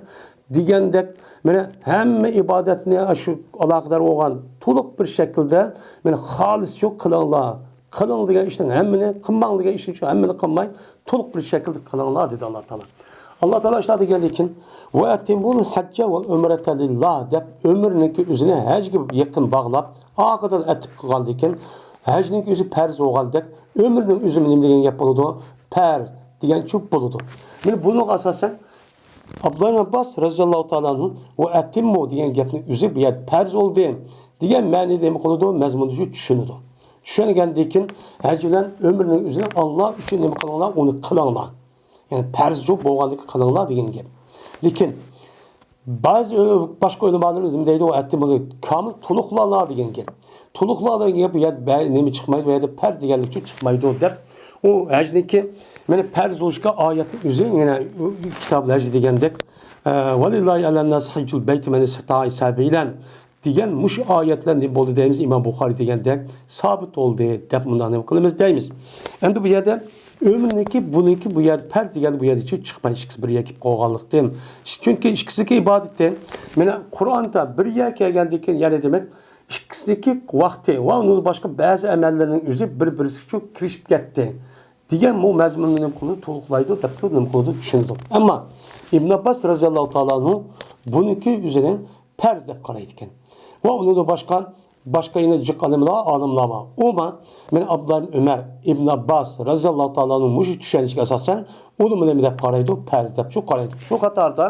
دېگەندەك، مانا ھەممە ئىبادەتنى شۇ ئالاقىدار بولغان تولۇق بىر شەكىلدە، مانا خالىسچۇ قىلىڭلار. قىلىڭ دېگەن ئىشنىڭ ھەممىنى، قىلماڭ دېگەن ئىشنىڭ ھەممىنى قىلماي، تولۇق بىر شەكىلدە قىلىڭلار، دېدى ئاللا تائالا. ئاللا تائالا شۇنداق دېگەندىن كېيىن، «ۋە ئەتىمۇل ھەججە ۋەل ئۆمرەتە لىللا» دەپ، ئۆمرىنىڭكى ئۆزىنى ھەجگە يېقىن باغلاپ، ئارقىدىن ئەتىپ قىلغاندىن كېيىن، ھەجنىڭكى ئۆزى پەرز بولغاندەك، ئۆمرىنىڭ ئۈزۈمى نېمە دېگەن گەپ بولىدۇ؟ پەرز دېگەنچۇ بولىدۇ. مانا بۇنىڭغا ئاساسەن، ئابدۇللا ئىبن ئابباس رەزىياللاھۇ تائالا ئەنھۇ ۋە ئەتىممۇ دېگەن گەپنىڭ ئۆزى بۇ يەردە پەرز بولدى دېگەن مەنىدە نېمە قىلىدۇ؟ مەزمۇندا شۇ چۈشىنىدۇ. چۈشەنگەندىن كېيىن، ھەج بىلەن ئۆمرىنىڭ ئۆزىنى ئاللا ئۈچۈن نېمە قىلىڭلار؟ ئۇنى قىلىڭلار. يەنى پەرز شۇ بولغاندىكى قىلىڭلار دېگەن گەپ. لېكىن بەزى ئۆ-، باشقا ئۆلىمالىرىمىز نېمە دەيدۇ؟ ئۇ ئەتتى بۇنى كامىل تولۇقلاڭلار دېگەن گەپ. تولۇقلاڭلار دېگەن گەپ بۇ يەردە بە-، نېمە چىقمايدۇ؟ بۇ يەردە پەرز دېگەنلىكچە چىقمايدۇ دەپ، ئۇ ھەجنىڭكى مانا پەرز بولۇشقا ئايەتنىڭ ئۆزى، يەنە كىتاب ھەج دېگەندەك، ئە، ۋەلىللاھى ئەلەنناسى ھەججۇل بەيتى مەن ئىستەتائە سەبىلەن دېگەن مۇشۇ ئايەتلەر نېمە بولدى دەيمىز؟ ئىمام بۇخارىي دېگەندەك سابىت بولدى دەپ مۇنداق نېمە قىلىمىز دەيمىز. ئەمدى بۇ يەردە ئۆمرىنىڭكى، بۇنىڭكى بۇ يەردە پەرز دېگەندە بۇ يەردە چىقماي، ئىككىسى بىر يەرگە كېلىپ قالغانلىقتىن. چۈنكى ئىككىسىنىڭكى ئىبادىتى، مانا قۇرئاندا بىر يەرگە كەلگەندىن كېيىن، يەنى دېمەك، ئىككىسىنىڭكى ۋاقتى ۋە ئۇنىڭدىن باشقا بەزى ئەمەللەرنىڭ ئۆزى بىر-بىرسىگە كىرىشىپ كەتتى دېگەن بۇ مەزمۇننى نېمە قىلىدۇ؟ تولۇقلايدۇ دەپتۇ، نېمە قىلىدۇ؟ چۈشىنىدۇ. ئەمما ئىبن ئابباس رەزىياللاھۇ تائالا ئەنھۇ بۇنىڭكى ئۆزىنى پەرز دەپ قارايدىكەن. ۋە ئۇنىڭدىن باشقا، باشقا يەنە جىق ئالىملار، ئالىملار بار. ئۇمۇ، مانا ئابدۇللا ئىبن ئۆمەر، ئىبن ئابباس رەزىياللاھۇ تائالا ئەنھۇ مۇشۇ چۈشەنچىگە ئاساسەن، ئۇلىمۇ نېمە دەپ قارايدۇ؟ پەرز دەپچۇ قارايدۇ. شۇ قاتاردا،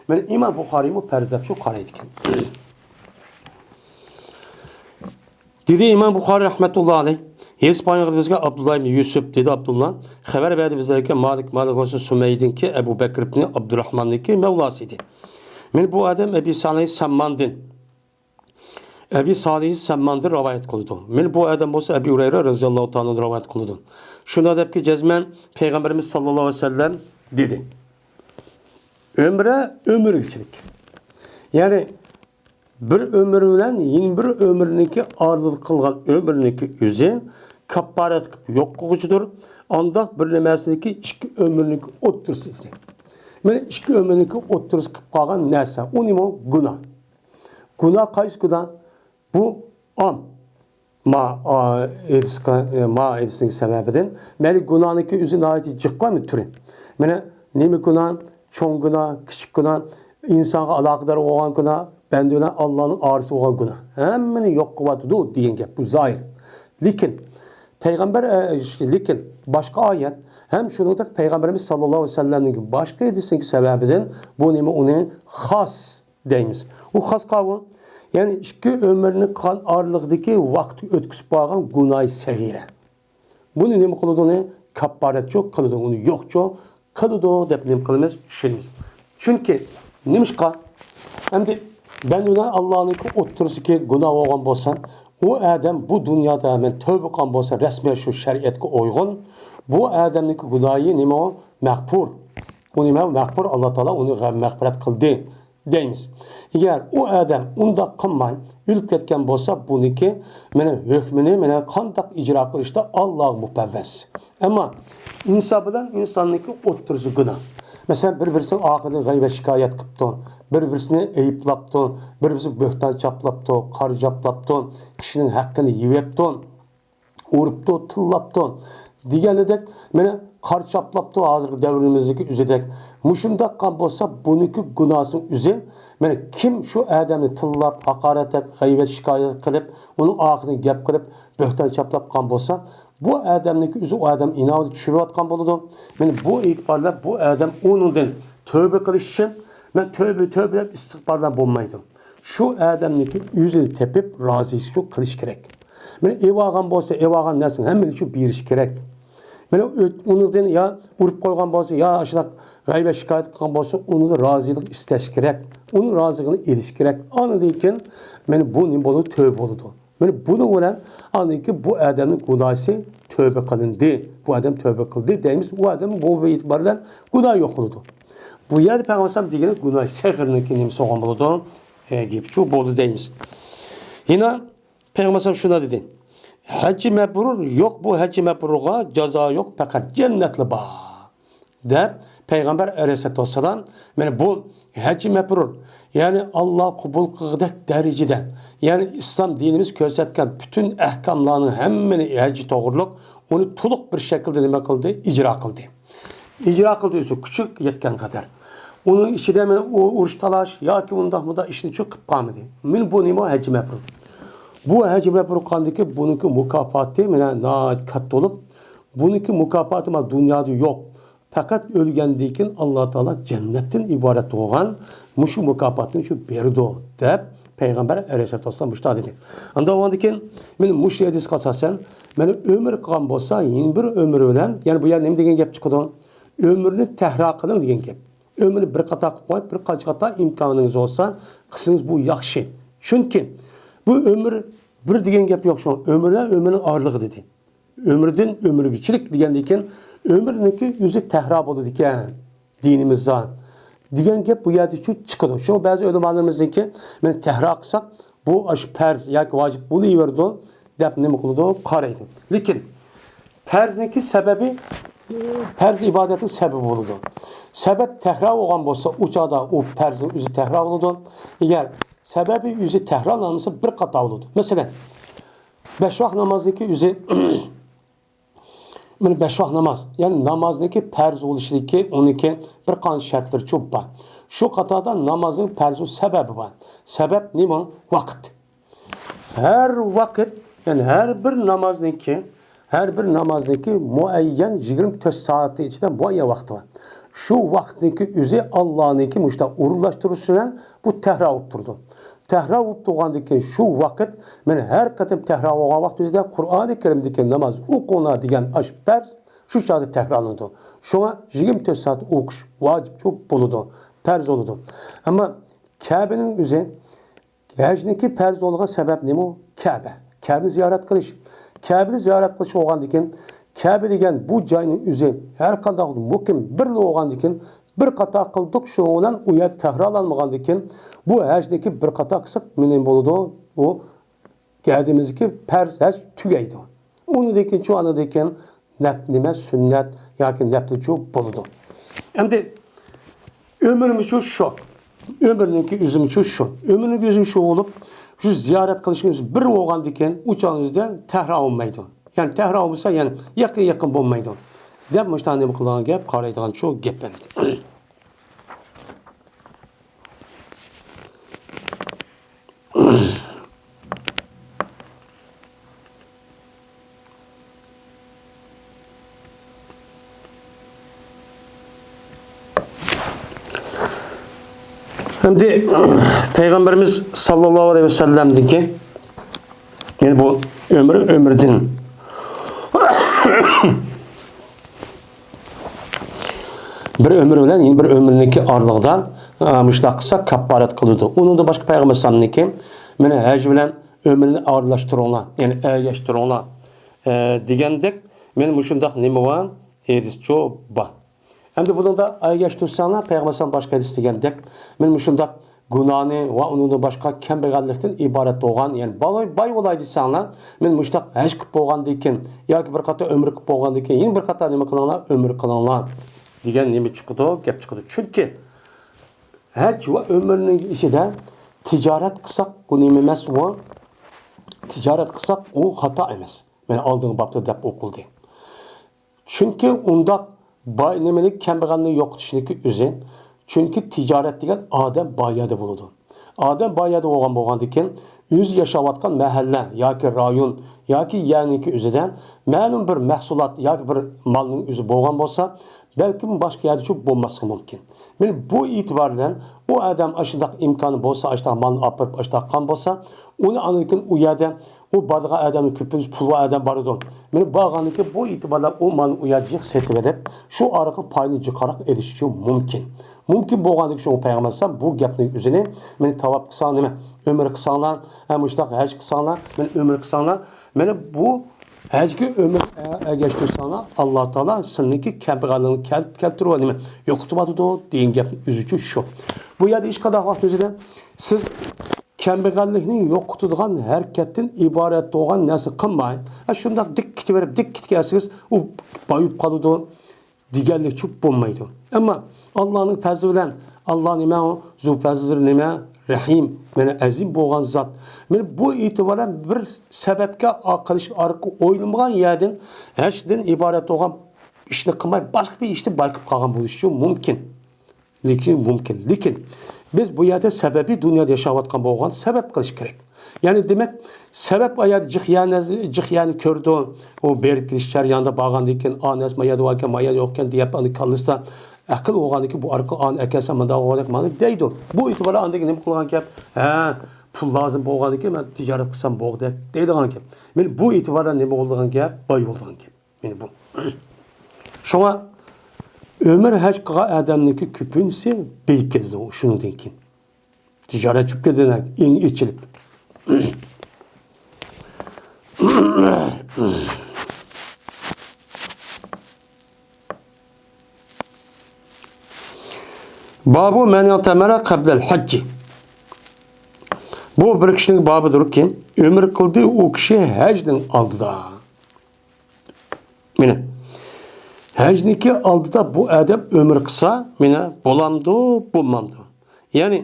مانا ئىمام بۇخارىيمۇ پەرز دەپچۇ قارايدىكەن. دېدى ئىمام بۇخارىي رەھمەتۇللا ئەلەيھ، ھېدىس بايان قىلدى بىزگە ئابدۇللا ئىبن يۈسۈپ، دېدى ئابدۇللا، خەۋەر بەردى بىزلەرگە مالىك، مالىك بولسا سۇمەيدىنكى، ئەبۇ بەكر ئىبن ئابدۇرراھماننىڭكى مەۋلاسى ئىدى. مانا بۇ ئادەم ئەبى سالىھ سەمماندىن، ئەبى سالىھ سەمماندىن رىۋايەت قىلىدۇ. مانا بۇ ئادەم بولسا ئەبى ھۇرەيرە رەزىياللاھۇ تائالا ئەنھۇدىن رىۋايەت قىلىدۇ. شۇنداق دەپكى جەزمەن پەيغەمبىرىمىز ساللاللاھۇ ئەلەيھى ۋەسەللەم دېدى. ئۆمرە ئۆمۈرگىچىلىك. يەنى بىر ئۆمۈر بىلەن يەنە بىر ئۆمۈرنىڭكى ئارىلىق قىلغان ئۆمۈرنىڭكى ئۆزى كاپپارەت قىلىپ يوق قىلغۇچىدۇر. ئانداق بىر نېمەسىنىڭكى ئىككى ئۆمۈرنىڭكى ئوتتۇرىسى ئىدى. مانا ئىككى ئۆمۈرنىڭكى ئوتتۇرىسى قىلىپ قالغان نەرسە، ئۇ نېمە؟ گۇناھ. گۇناھ قايسى گۇناھ؟ بۇ ئام. ما، ئا، ھېدىسقا، ئە، ما ھېدىسنىڭ سەۋەبىدىن. مەيلى گۇناھنىڭكى ئۆزى ناھايىتى جىققانمۇ تۈرى. مانا نېمە گۇناھ؟ چوڭ گۇناھ، كىچىك گۇناھ، ئىنسانغا ئالاقىدار بولغان گۇناھ، بەندە بىلەن ئاللانىڭ ئارىسى بولغان گۇناھ. ھەممىنى يوق قىلىۋاتىدۇ دېگەن گەپ. بۇ زاھىر. لېكىن پەيغەمبەر، ئە، لېكىن باشقا ئايەت ھەم شۇنىڭدەك پەيغەمبىرىمىز ساللاللاھۇ ئەلەيھى ۋەسەللەمنىڭ باشقا ھەدىسىنىڭ سەۋەبىدىن بۇ نېمە ئۇنى خاس دەيمىز. ئۇ خاس قاۋۇ، يەنى ئىككى ئۆمۈرنى قىلغان ئارىلىقىدىكى ۋاقىت ئۆتكۈزۈپ بارغان گۇناھى سەغىرە. بۇنى نېمە قىلىدۇ؟ ئۇنى كاپپارەتچۇ قىلىدۇ، ئۇنى يوقچۇ قىلىدۇ دەپ نېمە قىلىمىز؟ چۈشىنىمىز. چۈنكى نېمىشقا؟ ئەمدى بەندە بىلەن ئاللانىڭكى ئوتتۇرىسىدىكى گۇناھ بولغان بولسا، ئۇ ئادەم بۇ دۇنيادا مەن تەۋبە قىلغان بولسا، رەسمىي شۇ شەرىئەتكە ئۇيغۇن، بۇ ئادەمنىڭكى گۇناھى نېمە ئۇ؟ مەغپۇر. ئۇ نېمە؟ مەغپۇر، ئاللا تائالا ئۇنى غە-، مەغپىرەت قىلدى دەيمىز. ئەگەر ئۇ ئادەم ئۇنداق قىلماي ئۆلۈپ كەتكەن بولسا، بۇنىڭكى مانا ھۆكمىنى مانا قانداق ئىجرا قىلىشتا ئاللاغا مۇپەۋۋەز. ئەمما ئىنسان بىلەن ئىنساننىڭكى ئوتتۇرىسى گۇناھ. مەسىلەن، بىر-بىرسىنىڭ ئارقىدىن غەيۋەت شىكايەت قىپتۇ، بىر-بىرسىنى ئەيىبلاپتۇ، بىر-بىرسىگە بۆھتان چاپلاپتۇ، قارا چاپلاپتۇ، كىشىنىڭ ھەققىنى يېۋەپتۇ، ئۇرۇپتۇ، تىللاپتۇ دېگەندەك، مانا قارا چاپلاپتۇ ھازىرقى دەۋرىمىزدىكى ئۆزىدەك. مۇشۇنداق قىلغان بولسا، بۇنىڭكى گۇناھىنىڭ ئۆزى، مانا كىم شۇ ئادەمنى تىللاپ، ھاقارەتلەپ، غەيۋەت شىكايەت قىلىپ، ئۇنىڭ ئارقىدىن گەپ قىلىپ، بۆھتان چاپلاپ قالغان بولسا، بۇ ئادەمنىڭكى ئۆزى ئۇ ئادەم ئىناۋىتى چۈشۈرۈۋاتقان بولىدۇ. مانا بۇ ئېتىباردا بۇ ئادەم ئۇنىڭدىن تەۋبە قىلىش ئۈچۈن، مەن تەۋبە، تەۋبە دەپ ئىستىغپار بىلەن بولمايدۇ. شۇ ئادەمنىڭكى ئۆزىنى تېپىپ، رازى شۇ قىلىش كېرەك. مانا ئېۋالغان بولسا، ئېۋالغان نەرسىنى ھەممىنى شۇ بېرىش كېرەك. مانا ئۆت-، ئۇنىڭدىن يا ئۇرۇپ قويغان بولسا، يا ئاشۇنداق غەيۋەت شىكايەت قىلغان بولسا، ئۇنىڭدىن رازىلىق ئىستەش كېرەك. ئۇنىڭ رازىلىقىنى ئېلىش كېرەك. ئاندىن كېيىن مانا بۇ نېمە بولىدۇ؟ تەۋبە بولىدۇ. مانا بۇنىڭ بىلەن ئاندىن كېيىن بۇ ئادەمنىڭ گۇناھى تەۋبە قىلىندى. بۇ ئادەم تەۋبە قىلدى دەيمىز. ئۇ ئادەم بۇ ئېتىبار بىلەن گۇناھ يوق بولىدۇ. بۇ يەردە پەيغەمبەر ئەلەيھىسسالام دېگىنى گۇناھ سەغىرنىڭكى نېمىسى بولغان بولىدۇ؟ ئە، گېپىچۇ بولدى دەيمىز. يەنە پەيغەمبەر ئەلەيھىسسالام شۇنداق دېدى. ھەججى مەبرۇر يوق، بۇ ھەججى مەبرۇرغا جازا يوق، پەقەت جەننەتلا بار. دەپ پەيغەمبەر ئەلەيھىسسالاتۇ ۋەسسالام، مانا بۇ ھەججى مەبرۇر، يەنى ئاللا قوبۇل قىلغۇدەك دەرىجىدە، يەنى ئىسلام دىنىمىز كۆرسەتكەن پۈتۈن ئەھكاملارنىڭ ھەممىنى ھەججى توغرۇلۇق ئۇنى تولۇق بىر شەكىلدە نېمە قىلدى؟ ئىجرا قىلدى. ئىجرا قىلدى ئۆزى كۈچى يەتكەن قەدەر. ئۇنىڭ ئىچىدە مانا ئۇ ئۇرۇش تالاش ياكى ئۇنداق مۇنداق ئىشنى چۈ قىلىپ قالمىدى. مانا بۇ نېمە؟ ھەججى مەبرۇر. بۇ ھەججى مەبرۇر قىلغاندىكى بۇنىڭكى مۇكاپاتى مانا ناھايىتى كاتتا بولۇپ، بۇنىڭكى مۇكاپاتى مانا دۇنيادا يوق. پەقەت ئۆلگەندىن كېيىن ئاللا تائالا جەننەتتىن ئىبارەت بولغان مۇشۇ مۇكاپاتنى شۇ بېرىدۇ، دەپ پەيغەمبەر ئەلەيھىسسالاتۇ ۋەسسالام مۇشۇنداق دېدى. ئاندىن ئۇنىڭدىن كېيىن مانا مۇشۇ ھەدىسكە ئاساسەن، مانا ئۆمۈر قالغان بولسا، يەنە بىر ئۆمۈر بىلەن، يەنى بۇ يەردە نېمە دېگەن گەپ چىقىدۇ؟ ئۆمۈرنى تەھرا قىلىڭ دېگەن گەپ. ئۆمۈرنى بىر قاتا قىلىپ قويۇپ، بىر قانچە قاتا ئىمكانىڭىز بولسا قىلسىڭىز بۇ ياخشى. چۈنكى بۇ ئۆمۈر بىر دېگەن گەپ يوق، شۇڭا ئۆمۈر بىلەن ئۆمۈرنىڭ ئارىلىقى دېدى. ئۆمۈردىن ئۆمۈرگىچىلىك دېگەندىن كېيىن ئۆمۈرنىڭكى ئۆزى تەھرا بولىدىكەن دىنىمىزدا دېگەن گەپ بۇ يەردە شۇ چىقىدۇ. شۇڭا بەزى ئۆلىمالىرىمىزنىڭكى مانا تەھرا قىلساق بۇ ئاشۇ پەرز ياكى ۋاجىپ بولۇۋېرىدۇ دەپ نېمە قىلىدۇ؟ قارايدۇ. لېكىن پەرزنىڭكى سەۋەبى، پەرز ئىبادەتنىڭ سەۋەبى بولىدۇ. سەۋەب تەھرا بولغان بولسا ئۇ چاغدا ئۇ پەرزنىڭ ئۆزى تەھرا بولىدۇ. ئەگەر سەۋەبى ئۆزى تەھرالانمىسا بىر قاتا بولىدۇ. مەسىلەن، بەش ۋاق نامازنىڭكى ئۆزى، مانا بەش ۋاق ناماز، يەنى نامازنىڭكى پەرز بولۇشىدىكى ئۇنىڭكى بىر قانچە شەرتلىرى چوپ بار. شۇ قاتاردا نامازنىڭ پەرز سەۋەبى بار. سەۋەب نېمە؟ ۋاقىت. ھەر ۋاقىت، يەنى ھەر بىر نامازنىڭكى، ھەر بىر نامازنىڭكى مۇئەييەن يىگىرمە تۆت سائەتنىڭ ئىچىدە مۇئەييەن ۋاقتى بار. شۇ ۋاقىتنىڭكى ئۆزى ئاللانىڭكى مۇشۇنداق ئورۇنلاشتۇرۇشى بىلەن بۇ تەھرا بولۇپ تۇرىدۇ. تەھرا بولۇپ تۇرغاندىن كېيىن شۇ ۋاقىت، مانا ھەر قېتىم تەھرا بولغان ۋاقىت ئۆزىدە قۇرئانى كەرىمدىكى ناماز ئوقۇڭلار دېگەن ئاشۇ پەرز شۇ چاغدا تەھرالىنىدۇ. شۇڭا يىگىرمە تۆت سائەت ئوقۇش ۋاجىپ بولىدۇ، پەرز بولىدۇ. ئەمما كەبىنىڭ ئۆزى ھەجنىڭكى پەرز بولغان سەۋەب نېمە؟ كەبە. كەبىنى زىيارەت قىلىش. كەبىنى زىيارەت قىلىش بولغاندىكىن، كەبە دېگەن بۇ جاينىڭ ئۆزى ھەر قانداق مۇقىم بىرلا بولغاندىكىن، بىر قاتا قىلدۇق، شۇنىڭ بىلەن ئۇ يەردە تەھرالانمىغاندىكىن، بۇ ھەجنىڭكى بىر قاتا قىلساق نېمە بولىدۇ؟ ئۇ گەدىمىزدىكى پەرز ھەج تۈگەيدۇ. ئۇنىڭدىن كېيىن شۇ ئاندىن كېيىن نەپ-، نېمە، سۈننەت ياكى نەپلىچۇ بولىدۇ. ئەمدى ئۆمرىمىزچۇ شۇ. ئۆمرىنىڭكى ئۆزىمىچۇ شۇ. ئۆمرىنىڭكى ئۆزى شۇ بولۇپ، شۇ زىيارەت قىلىشنىڭ ئۆزى بىر بولغاندىكىن، ئۇ چاغنىڭ ئۆزىدە تەھرا بولمايدۇ. يەنى تەھرا بولمىسا، يەنى يېقىن-يېقىن بولمايدۇ. دەپ مۇشۇنداق نېمە قىلىدىغان گەپ، قارايدىغان شۇ گەپ ئەمدى. ئەمدى پەيغەمبىرىمىز ساللاللاھۇ ئەلەيھى ۋەسەللەمدىكى، يەنى بۇ ئۆمرى ئۆمرىدىن بىر ئۆمۈر بىلەن يەنە بىر ئۆمۈرنىڭكى ئارىلىقىدا، ئە، مۇشۇنداق قىلسا كاپپارەت قىلىدۇ. ئۇنىڭدا باشقا پەيغەمبەر ئەلەيھىسسالامنىڭكى، مانا ھەج بىلەن ئۆمرىنى ئارىلاشتۇرۇڭلار، يەنى ئەگەشتۈرۈڭلار، ئە، دېگەندەك، مانا مۇشۇنداق نېمە بار؟ ھەدىسچۇ بار. ئەمدى بۇنىڭدا ئەگەشتۈرسەڭلار، پەيغەمبەر ئەلەيھىسسالام باشقا ھەدىس دېگەندەك، مانا مۇشۇنداق گۇناھنى ۋە ئۇنىڭدىن باشقا كەمبەغەللىكتىن ئىبارەت بولغان، يەنى باي، باي بولاي دېسەڭلار، مانا مۇشۇنداق ھەج قىلىپ بولغاندىن كېيىن ياكى بىر قاتا ئۆمرە قىلىپ بولغاندىن كېيىن يەنە بىر قاتا نېمە قىلىڭلار؟ ئۆمرە قىلىڭلار دېگەن نېمە چىقىدۇ؟ گەپ چىقىدۇ. چۈنكى ھەج ۋە ئۆمرىنىڭ ئىچىدە تىجارەت قىلساق، بۇ نېمە ئەمەس ئۇ؟ تىجارەت قىلساق، ئۇ خاتا ئەمەس. مانا ئالدىنقى بابتا دەپ ئوقۇلدى. چۈنكى ئۇنداق باي نېمىنى، كەمبەغەلنى يوقىتىشنىڭكى ئۆزى. چۈنكى تىجارەت دېگەن ئادەم باي يەردە بولىدۇ. ئادەم باي يەردە بولغان، بولغاندىكىن، ئۆزى ياشاۋاتقان مەھەللە ياكى رايون ياكى يەرنىڭكى ئۆزىدە مەلۇم بىر مەھسۇلات ياكى بىر مالنىڭ ئۆزى بولغان بولسا، بەلكىم باشقا يەردىچۇ بولماسلىقى مۇمكىن. مانا بۇ ئېتىبار بىلەن ئۇ ئادەم ئاشۇنداق ئىمكانى بولسا، ئاشۇنداق مالنى ئاپىرىپ، ئاشۇنداق قىلغان بولسا، ئۇنى ئاندىن كېيىن ئۇ يەردە ئۇ بارىدىغان ئادەمنىڭ كۆپىنچىسى پۇل بار ئادەم بارىدۇ. مانا بارغاندىن كېيىن بۇ ئېتىبار بىلەن ئۇ مالنى ئۇ يەردە يىغ سېتىۋېلىپ، شۇ ئارقىلىق پاينى جىقراق ئېلىشىچۇ مۇمكىن. مۇمكىن بولغاندىكىن شۇڭا پەيغەمبەر ئەلەيھىسسالام بۇ گەپنىڭ ئۆزىنى، مانا تاۋاپ قىلساڭ نېمە، ئۆمرە قىلساڭلار، ھە، مۇشۇنداق ھەج قىلساڭلار، مانا ئۆمرە قىلساڭلار، مانا بۇ ھەجگە ئۆمرە ئەگەشتۈرسەڭلار، ئاللا تائالا سىلىنىڭكى كەمبەغەللىكىنى كەل-، كەلتۈرۈپ نېمە يوقىتىۋاتىدۇ دېگەن گەپنىڭ ئۆزىچۇ شۇ. بۇ يەردە ھېچقانداق ۋاقىت ئۆزىدە سىز كەمبەغەللىكنى يوقىتىدىغان ھەرىكەتتىن ئىبارەت بولغان نەرسە قىلماي، ھە، شۇنداق دىككىتىۋېرىپ، دىككىتىپ كەلسىڭىز، ئۇ بايىپ قالىدۇ دېگەنلىكچۇ بولمايدۇ. ئەمما ئاللانىڭ پەزلى بىلەن، ئاللا نېمە ئۇ؟ زۇ پەزلى نېمە؟ رەھىم، مانا ئەزىم بولغان زات. مانا بۇ ئېتىبار بىلەن بىر سەۋەبكە قىلىش ئارقىلىق ئويلىمىغان يەردىن ھەجدىن ئىبارەت بولغان ئىشنى قىلماي، باشقا بىر ئىشتا بايقىپ قالغان بولۇشى مۇمكىن. لېكىن مۇمكىن. لېكىن بىز بۇ يەردە سەۋەبىي دۇنيادا ياشاۋاتقان بولغان سەۋەب قىلىش كېرەك. يەنى دېمەك، سەۋەب ئايال جىق يەنى، جىق يەنى كۆرىدۇ. ئۇ بېرىپ كېلىش جەريانىدا بارغاندىن كېيىن، ئا نەرسە ما يەردە باركەن، ما يەردە يوقكەن دەپ ئاندىن كاللىسىدا ئەقىل بولغاندىن كېيىن بۇ ئارقىلىق ئانى ئەكەلسە مۇنداق بولغاندەك مانا دەيدۇ. بۇ ئېتىباردا ئاندىن كېيىن نېمە قىلغان گەپ؟ ھە، پۇل لازىم بولغاندىن كېيىن مەن تىجارەت قىلسام بولدى دەيدىغان گەپ. مانا بۇ ئېتىباردا نېمە بولىدىغان گەپ؟ باي بولىدىغان گەپ. مانا بۇ. شۇڭا ئۆمۈر ھەج قىلغان ئادەمنىڭكى كۆپىنچىسى بېيىپ كېتىدۇ شۇنىڭدىن كېيىن. تىجارەت چۈشۈپ كېتىدۇ، ئېڭى ئېچىلىپ. بابۇ مەن ئەتەمەرە قەبلەل ھەججى. بۇ بىر كىشىنىڭ بابىدۇركى، ئۆمرە قىلدى ئۇ كىشى ھەجنىڭ ئالدىدا. مانا، ھەجنىڭكى ئالدىدا بۇ ئادەم ئۆمرە قىلسا، مانا، بولامدۇ، بولمامدۇ؟ يەنى،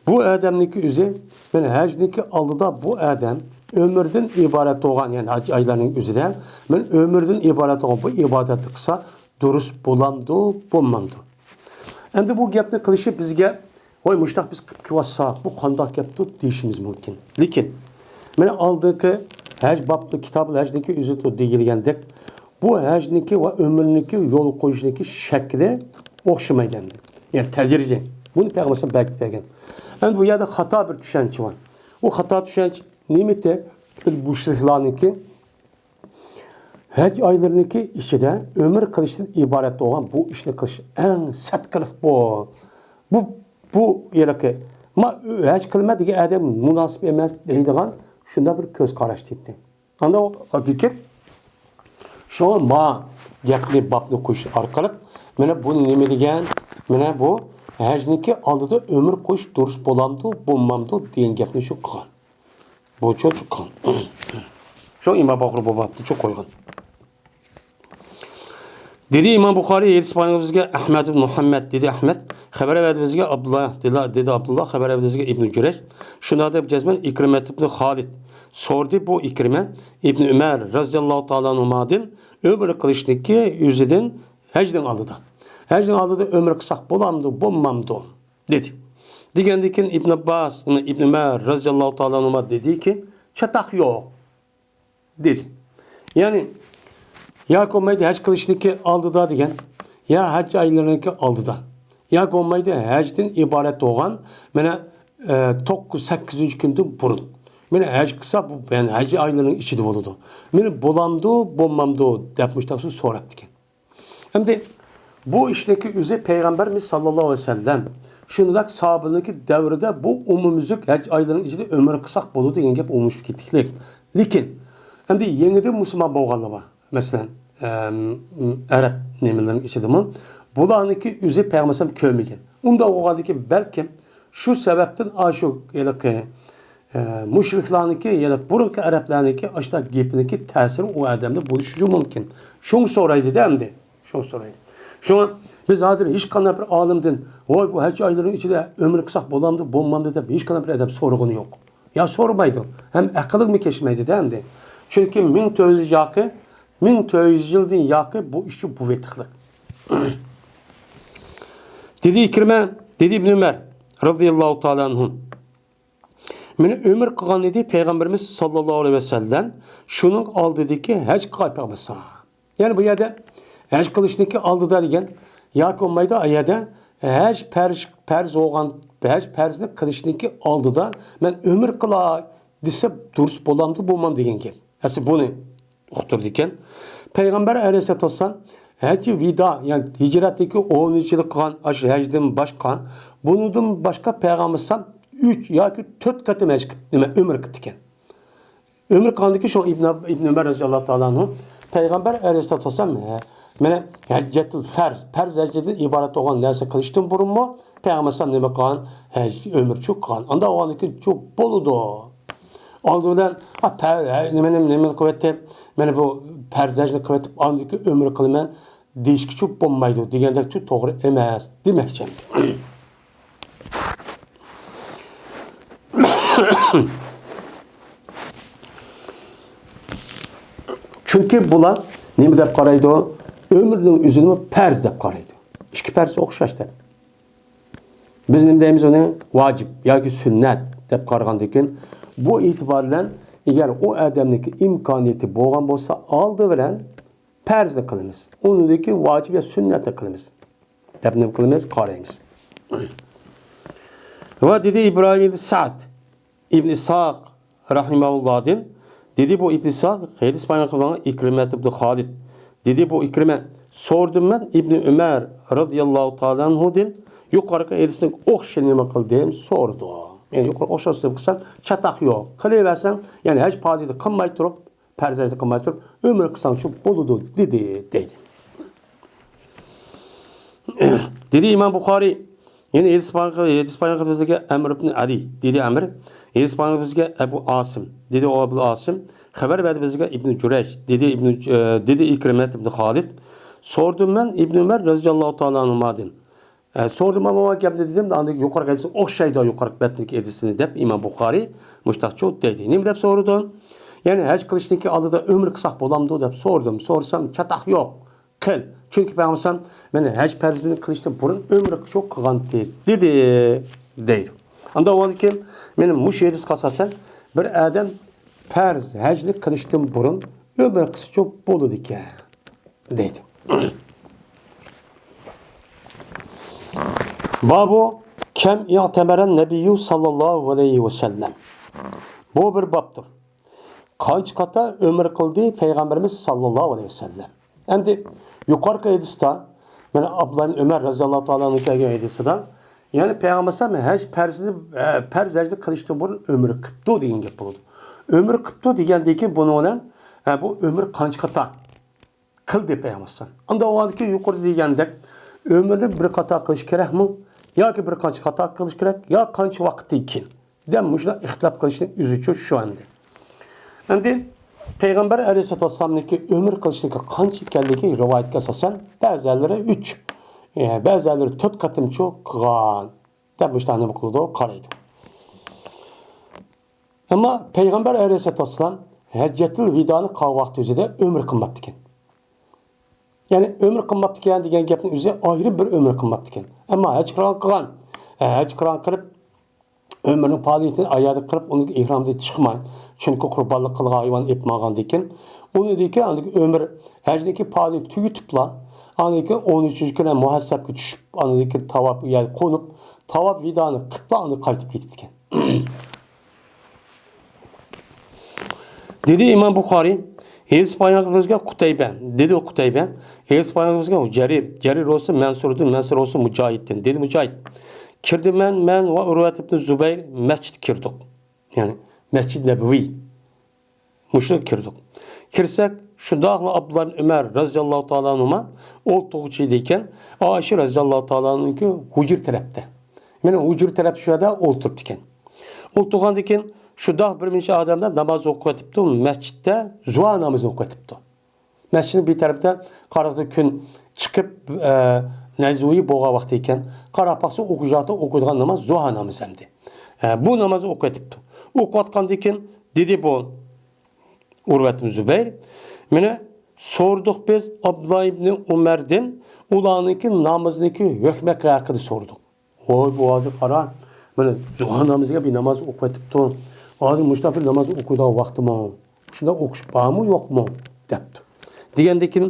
بۇ ئادەمنىڭكى ئۆزى، مانا، ھەجنىڭكى ئالدىدا بۇ ئادەم ئۆمرىدىن ئىبارەت بولغان، يەنى ھەج ئايلارنىڭ ئۆزىدە، مانا، ئۆمرىدىن ئىبارەت بولغان بۇ ئىبادەتنى قىلسا، دۇرۇس بولامدۇ، بولمامدۇ؟ ئەمدى بۇ گەپنى قىلىشى بىزگە، ۋاي، مۇشۇنداق بىز قىلىپ كېلىۋاتساق، بۇ قانداق گەپتۇ دېيىشىمىز مۇمكىن. لېكىن، مانا ئالدىنقى ھەج بابتا، كىتابۇل ھەجنىڭكى ئۆزىدە دېيىلگەندەك، بۇ ھەجنىڭكى ۋە ئۆمرىنىڭكى يول قويۇشنىڭكى شەكلى ئوخشىمايدۇ ئەمدى. يەنى تەدرىجىي. بۇنى پەيغەمبەر بەركىتىپ بەرگەن. ئەمدى بۇ يەردە خاتا بىر چۈشەنچە بار. ئۇ خاتا چۈشەنچە نېمىتى؟ بىز مۇشرىكلارنىڭكى ھەج ئايلىرىنىڭكى ئىچىدە ئۆمرە قىلىشتىن ئىبارەت بولغان بۇ ئىشنى قىلىش ئەڭ سەت قىلىق بۇ. بۇ، بۇ ھېلىقى، ما، ھەج قىلىمەن دېگەن ئادەم مۇناسىپ ئەمەس دەيدىغان شۇنداق بىر كۆز قاراش دەيتتى. ئاندىن ئۇ دېگەن، شۇڭا ما گەپنى، بابنى قويۇش ئارقىلىق، مانا بۇنى نېمە دېگەن؟ مانا بۇ ھەجنىڭكى ئالدىدا ئۆمرە قويۇش دۇرۇس بولامدۇ، بولمامدۇ دېگەن گەپنى شۇ قىلغان. بۇ چوچۇققان. شۇ ئىمام بۇخارى بۇ بابنى چوق قويغان. دېدى ئىمام بۇخارى، ھەدىس بۇخارىمىزگە ئەھمەد ئىبن مۇھەممەد، دېدى ئەھمەد، خەۋەر بەردى بىزگە ئابدۇللا، دېدى، دېدى ئابدۇللا، خەۋەر بەردى بىزگە ئىبنى جۈرەيج. شۇنداق دەپ جەزمەن ئىكرىمەت ئىبنى خالىد سورىدى، بۇ ئىكرىمە ئىبنى ئۆمەر رەزىياللاھۇ تائالا ئەنھۇمادىن ئۆمرە قىلىشنىكى يۈزىدىن ھەجنىڭ ئالدىدا. ھەجنىڭ ئالدىدا ئۆمرە قىلساق بولامدۇ، بولمامدۇ؟ دېدى. دېگەندىن كېيىن ئىبن ئابباس، يەنى ئىبن ئۆمەر رەزىياللاھۇ تائالا ئەنھۇما دېدىكى، چاتاق يوق، دېدى. يەنى، ياكى بولمايدۇ ھەج قىلىشنىڭكى ئالدىدا دېگەن، يا ھەج ئايلىرىنىڭكى ئالدىدا، ياكى بولمايدۇ ھەجدىن ئىبارەت بولغان، مانا، ئە، توققۇز، سەككىزىنچى كۈندىن بۇرۇن. مانا ھەج قىلسا، بۇ، يەنى ھەج ئايلىرىنىڭ ئىچىدە بولىدۇ. مانا بولامدۇ، بولمامدۇ دەپ مۇشۇنداق سوراپتىكەن. ئەمدى بۇ ئىشنىڭكى ئۆزى پەيغەمبەرمىز ساللاللاھۇ ئەلەيھى ۋەسەللەم، شۇنداق ساھابىلەرنىڭكى دەۋرىدە بۇ ئومۇميۈزلۈك ھەج ئايلىرىنىڭ ئىچىدە ئۆمرە قىلساق بولىدۇ دېگەن گەپ ئومۇملىشىپ كېتىكلىك. لېكىن، ئەمدى يېڭىدىن مۇسۇلمان بولغانلار بار. مەسىلەن، ئەم، ئەرەب نېمىلىرىنىڭ ئىچىدىمۇ بۇلارنىڭكى ئۆزى پەيغەمبەر ئەلەيھىسسالام كۆرمىگەن. ئۇنداق بولغاندىكىن بەلكىم شۇ سەۋەبتىن ئاشۇ ھېلىقى، ئە، مۇشرىكلارنىڭكى، ھېلىقى بۇرۇنقى ئەرەبلەرنىڭكى ئاشۇنداق گېپىنىڭكى تەسىرى ئۇ ئادەمدە بولۇشى مۇمكىن. شۇڭا سورايدۇ-دە ئەمدى. شۇڭا سورايدۇ. شۇڭا بىز ھازىر ھېچقانداق بىر ئالىمدىن، ۋاي، بۇ ھەج ئايلىرىنىڭ ئىچىدە ئۆمرە قىلساق بولامدۇ، بولمامدۇ دەپ ھېچقانداق بىر ئادەم سورىغىنى يوق. يا سورىمايدۇ، ھەم ئەقلىگىمۇ كەچمەيدۇ-دە ئەمدى. چۈنكى مىڭ تۆت يۈز ياقى، مىڭ تۆت يۈز يىلدىن ياقى بۇ ئىشچۇ بۇ ۋېتىقلىق. دېدى ئىكرىمە، دېدى ئىبن ئۆمەر رەزىياللاھۇ تائالا ئەنھۇ. مېنى ئۆمرە قىلغان ئىدى پەيغەمبىرىمىز ساللاللاھۇ ئەلەيھى ۋەسەللەم، شۇنىڭ ئالدىدىكى ھەج قىلغان پەيغەمبەر. يەنى بۇ يەردە ھەج قىلىشنىڭكى ئالدىدا دېگەن ياكى بولمايدۇ، ئۇ يەردە ھەج پەرز، پەرز بولغان، ھەج پەرزنى قىلىشنىڭكى ئالدىدا مەن ئۆمرە قىلاي دېسە دۇرۇس بولامدۇ، بولمامدۇ دېگەن گەپ. ئەسلى بۇنى ئۇقتۇرىدىكەن. پەيغەمبەر ئەلەيھىسسالاتۇ ۋەسسالام ھەججى ۋىدا، يەنى ھىجرەتتىكى ئونىنچى يىلى قىلغان ئاشۇ ھەجدىن باشقا، بۇنىڭدىن باشقا پەيغەمبەر ئەلەيھىسسالام ئۈچ ياكى تۆت قېتىم ھەج قىلىپ، نېمە، ئۆمرە قىپتىكەن. ئۆمرە قىلغاندىكىن شۇڭا ئىبن، ئىبن ئۆمەر رەزىياللاھۇ تائالا ئەنھۇ پەيغەمبەر ئەلەيھىسسالاتۇ ۋەسسالام، ھە، مانا ھەججەتۇل فەرز، پەرز ھەجدىن ئىبارەت بولغان نەرسە قىلىشتىن بۇرۇنمۇ پەيغەمبەر ئەلەيھىسسالام نېمە قىلغان؟ ھەج، ئۆمرىچۇ قىلغان. ئانداق بولغاندىكىن چۇ بولىدۇ. ئالدى بىلەن، ئا، پە-، ھە، نېمە، نېمە، نېمىنى قىلىۋەتتى؟ مانا بۇ پەرز ھەجنى قىلىۋېتىپ، ئاندىن كېيىن ئۆمرە قىلىمەن دېيىشكىچۇ بولمايدۇ دېگەندەكچۇ توغرا ئەمەس دېمەكچى. چۈنكى بۇلار نېمە دەپ قارايدۇ؟ ئۆمرىنىڭ ئۆزىنىمۇ پەرز دەپ قارايدۇ. ئىككى پەرز ئوخشاش دەپ. بىز نېمە دەيمىز ئۇنى؟ ۋاجىپ ياكى سۈننەت دەپ قارىغاندىكىن، بۇ ئېتىبار بىلەن، ئەگەر ئۇ ئادەمنىڭكى ئىمكانىيىتى بولغان بولسا، ئالدى بىلەن پەرزنى قىلىمىز، ئۇنىڭدىن كېيىن ۋاجىپ يا سۈننەتنى قىلىمىز دەپ نېمە قىلىمىز؟ قارايمىز. ۋە دېدى ئىبراھىم ئىبن سەئد ئىبن ئىسھاق رەھىمەھۇللاھدىن، دېدى بۇ ئىبن ئىسھاق، ھەدىس بايان قىلغان ئىكرىمەت ئىبن خالىد، دېدى بۇ ئىكرىمە، سورىدىم مەن ئىبن ئۆمەر رەزىياللاھۇ تائالا ئەنھۇدىن، يۇقىرىقى ھەدىسنىڭ ئوخشىشىنى نېمە قىلدىم؟ سورىدىم. يەنى يۇقىرىقى ئوخشاشنى قىلسام چاتاق يوق. قىلىۋەرسەڭ، يەنى ھەج پائالىيىتى قىلماي تۇرۇپ، پەرز ھەجنى قىلماي تۇرۇپ ئۆمرە قىلساڭچۇ بولىدۇ، دېدى، دەيدۇ. دېدى ئىمام بۇخارىي، يەنە ھەدىس بايان، ھەدىس بايان قىلدى بىزگە ئەمر ئىبن ئەلى، دېدى ئەمر. ھەدىس بايان قىلدى بىزگە ئەبۇ ئاسىم، دېدى ئەبۇ ئاسىم. خەۋەر بەردى بىزگە ئىبن جۇرەيج، دېدى ئىبن، ئە، دېدى ئىكرىمەت ئىبن خالىد. سورىدىم مەن ئىبن ئۆمەر رەزىياللاھۇ تائالا ئەنھۇمادىن. ئە، سورىدىم، مانا بۇ گەپنى دېدىم، ئاندىن يۇقىرىقى ھەدىس ئوخشايدۇ، يۇقىرىقى بەتتىكى ھەدىسنى دەپ ئىمام بۇخارىي مۇشتاقچۇ دەيدۇ. نېمە دەپ سورىدىم؟ يەنى ھەج قىلىشتىن كېيىن ئالدىدا ئۆمرە قىلساق بولامدۇ دەپ سورىدىم. سورىسام، چاتاق يوق. قىل. چۈنكى پەيغەمبەر ئەلەيھىسسالام مەن ھەج پەرزىنى قىلىشتىن بۇرۇن ئۆمرە شۇ قىلغانتى، دېدى، دەيدۇ. ئاندا ئۇنىڭدىن كېيىن مېنىڭ مۇشۇ ھەدىسقا ئاساسەن بىر ئادەم پەرز ھەجنى قىلىشتىن بۇرۇن ئۆمرە قىلسىچۇ بولىدىكەن، دەيدۇ. بابۇ كەم ئىئتەمەرەن نەبىييۇ ساللاللاھۇ ئەلەيھى ۋەسەللەم. بۇ بىر بابتۇر. قانچە قاتا ئۆمرە قىلدى پەيغەمبىرىمىز ساللاللاھۇ ئەلەيھى ۋەسەللەم؟ ئەمدى يۇقىرىقى ھەدىستە، مانا ئابدۇللا ئىبن ئۆمەر رەزىياللاھۇ تائالا ئەنھۇ كەلگەن ھەدىسىدە، يەنى پەيغەمبەر ئەلەيھىسسالام ھەج پەرزىنى، ئە، پەرز ھەجنى قىلىشتىن بۇرۇن ئۆمرە قىپتۇ دېگەن گەپ بولىدۇ. ئۆمرە قىپتۇ دېگەندىن كېيىن بۇنىڭ بىلەن، ئە، بۇ ئۆمرە قانچە قاتا قىلدى پەيغەمبەر ئەلەيھىسسالام؟ ئاندا ئۇ ھالدىكى يۇقىرىدا دېگەندەك، ئۆمرىنى بىر قاتا قىلىش كېرەكمۇ؟ ياكى بىر قانچە قاتا قىلىش كېرەك؟ يا قانچە ۋاقىتتىن كېيىن؟ دەپ مۇشۇنداق ئىختىلاپ قىلىشنىڭ ئۆزىچۇ شۇ ئەمدى. ئەمدى پەيغەمبەر ئەلەيھىسسالاتۇ ۋەسسالامنىڭكى ئۆمۈر قىلىشنىڭكى قانچە ئىكەنلىكى رىۋايەتكە ئاساسەن، بەزىلىرى ئۈچ، ئە، بەزىلىرى تۆت قېتىمچۇ قىلغان دەپ مۇشۇنداق نېمە قىلىدۇ، قارايدۇ. ئەمما پەيغەمبەر ئەلەيھىسسالاتۇ ۋەسسالام ھەججەتۇل ۋىدانى قىلغان ۋاقتى ئۆزىدە ئۆمرە قىلماپتىكەن. يەنى ئۆمرە قىلماپتىكەن دېگەن گەپنىڭ ئۆزى ئايرىم بىر ئۆمرە قىلماپتىكەن. ئەمما ھەج قىران قىلغان. ھەج قىران قىلىپ، ئۆمرىنىڭ پائالىيىتىنى ئاياغدا قىلىپ، ئۇنىڭ ئېھرامدىن چىقماي، چۈنكى قۇربانلىق قىلغان ھايۋان ئېلىپ ماڭغاندىن كېيىن، ئۇنىڭدىن كېيىن ئاندىن كېيىن ئۆمرە ھەجنىڭكى پائالىيىتى تۈگىتىپلا، ئاندىن كېيىن ئون ئۈچىنچى كۈنى مۇھەسسەبكە چۈشۈپ، ئاندىن كېيىن تاۋاپ يەرگە قونۇپ، تاۋاپ ۋىدانى قىلىپلا ئاندىن قايتىپ كېتىپتىكەن. دېدى ئىمام بۇخارىي، ھەدىس بايان قىلغان بىزگە قۇتەيبە، دېدى ئۇ قۇتەيبە، ھەدىس بايان قىلغان بىزگە جەرىر، جەرىر بولسا مەنسۇردىن، مەنسۇر بولسا مۇجاھىدتىن، دېدى مۇجاھىد. كىردىم مەن، مەن ۋە ئۇرۋەت ئىبنى زۇبەير مەسچىتكە كىردۇق. يەنى مەسچىت نەبىۋى. مۇشۇ كىردۇق. كىرسەك، شۇنداقلا ئابدۇللا ئىبن ئۆمەر رەزىياللاھۇ تائالا ئەنھۇما ئولتۇرغۇچى ئىدىكەن، ئائىشە رەزىياللاھۇ تائالا ئەنھانىڭكى ھۇجرا تەرەپتە. مانا ھۇجرا تەرەپتە شۇ يەردە ئولتۇرۇپتىكەن. ئولتۇرغاندىن كېيىن شۇنداق بىر نەچچە ئادەملەر ناماز ئوقۇۋېتىپتۇ، مەسچىتتە زۇھا نامىزىنى ئوقۇۋېتىپتۇ. مەسچىتنىڭ بىر تەرىپىدە قارىسا كۈن چىقىپ، ئە، نەزۇيى بولغان ۋاقتى ئىكەن. قاراپ باقسا ئوقۇيدىغان ناماز زۇھا نامىزى ئەمدى. ئە، بۇ نامازنى ئوقۇۋېتىپتۇ. ئوقۇۋاتقاندىن كېيىن دېدى بۇ ئۇرۋەت ئىبن زۇبەير، مانا سورىدۇق بىز ئابدۇللا ئىبنى ئۆمەردىن، ئۇلارنىڭكى نامىزىنىڭكى ھۆكمى ھەققىدە سورىدۇق. ۋاي، بۇ ھازىر قارا، مانا زۇھا نامىزىغا بىر ناماز ئوقۇۋېتىپتۇ. ھازىر مۇشۇنداق بىر ناماز ئوقۇيدىغان ۋاقتىمۇ؟ شۇنداق ئوقۇش بارمۇ، يوقمۇ؟ دەپتۇ. دېگەندىن كېيىن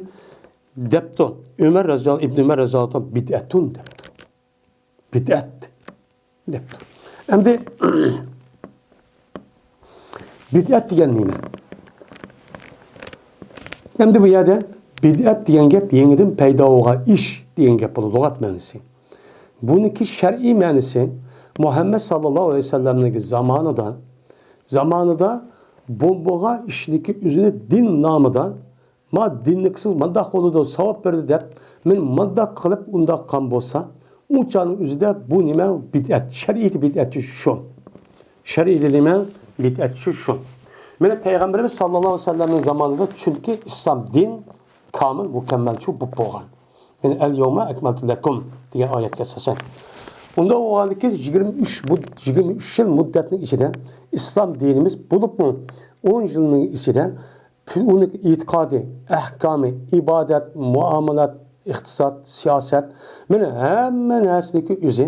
دەپتۇ، ئۆمەر رەزىياللاھۇ، ئىبن ئۆمەر رەزىياللاھۇ تائالا، بىدئەتۇن دەپتۇ. بىدئەت دەپتۇ. ئەمدى بىدئەت دېگەن نېمە؟ ئەمدى بۇ يەردە بىدئەت دېگەن گەپ يېڭىدىن پەيدا بولغان ئىش دېگەن گەپ بولىدۇ، لۇغەت مەنىسى. بۇنىڭكى شەرئىي مەنىسى، مۇھەممەد ساللاللاھۇ ئەلەيھى ۋەسەللەمنىڭ زامانىدا، زامانىدا بولمىغان ئىشنىڭكى ئۆزىنى دىن نامىدا، ما دىننى قىلسىڭىز مانداق بولىدۇ، ساۋاب بېرىدۇ دەپ، مەن مانداق قىلىپ ئۇنداق قىلغان بولسا، ئۇ چاغنىڭ ئۆزىدە بۇ نېمە؟ بىدئەت. شەرىئىتى بىدئەتچى شۇ. شەرئىيدە نېمە؟ بىدئەتچى شۇ. مانا پەيغەمبىرىمىز ساللاللاھۇ ئەلەيھى ۋەسەللەمنىڭ زامانىدا چۈنكى ئىسلام دىن كامىل، مۇكەممەلچۇ بولۇپ بولغان. يەنى، ئەل يەۋمە ئەكمەلتۇ لەكۇم دېگەن ئايەتكە ئاساسەن. ئۇنداق بولغاندىكىن يىگىرمە ئۈچ مۇد-، يىگىرمە ئۈچ يىل مۇددەتنىڭ ئىچىدە ئىسلام دىنىمىز بولۇپمۇ ئون يىلنىڭ ئىچىدە ئۇنىڭ ئېتىقادى، ئەھكامى، ئىبادەت، مۇئامىلات، ئىقتىساد، سىياسەت، مانا ھەممە نەرسىنىڭكى ئۆزى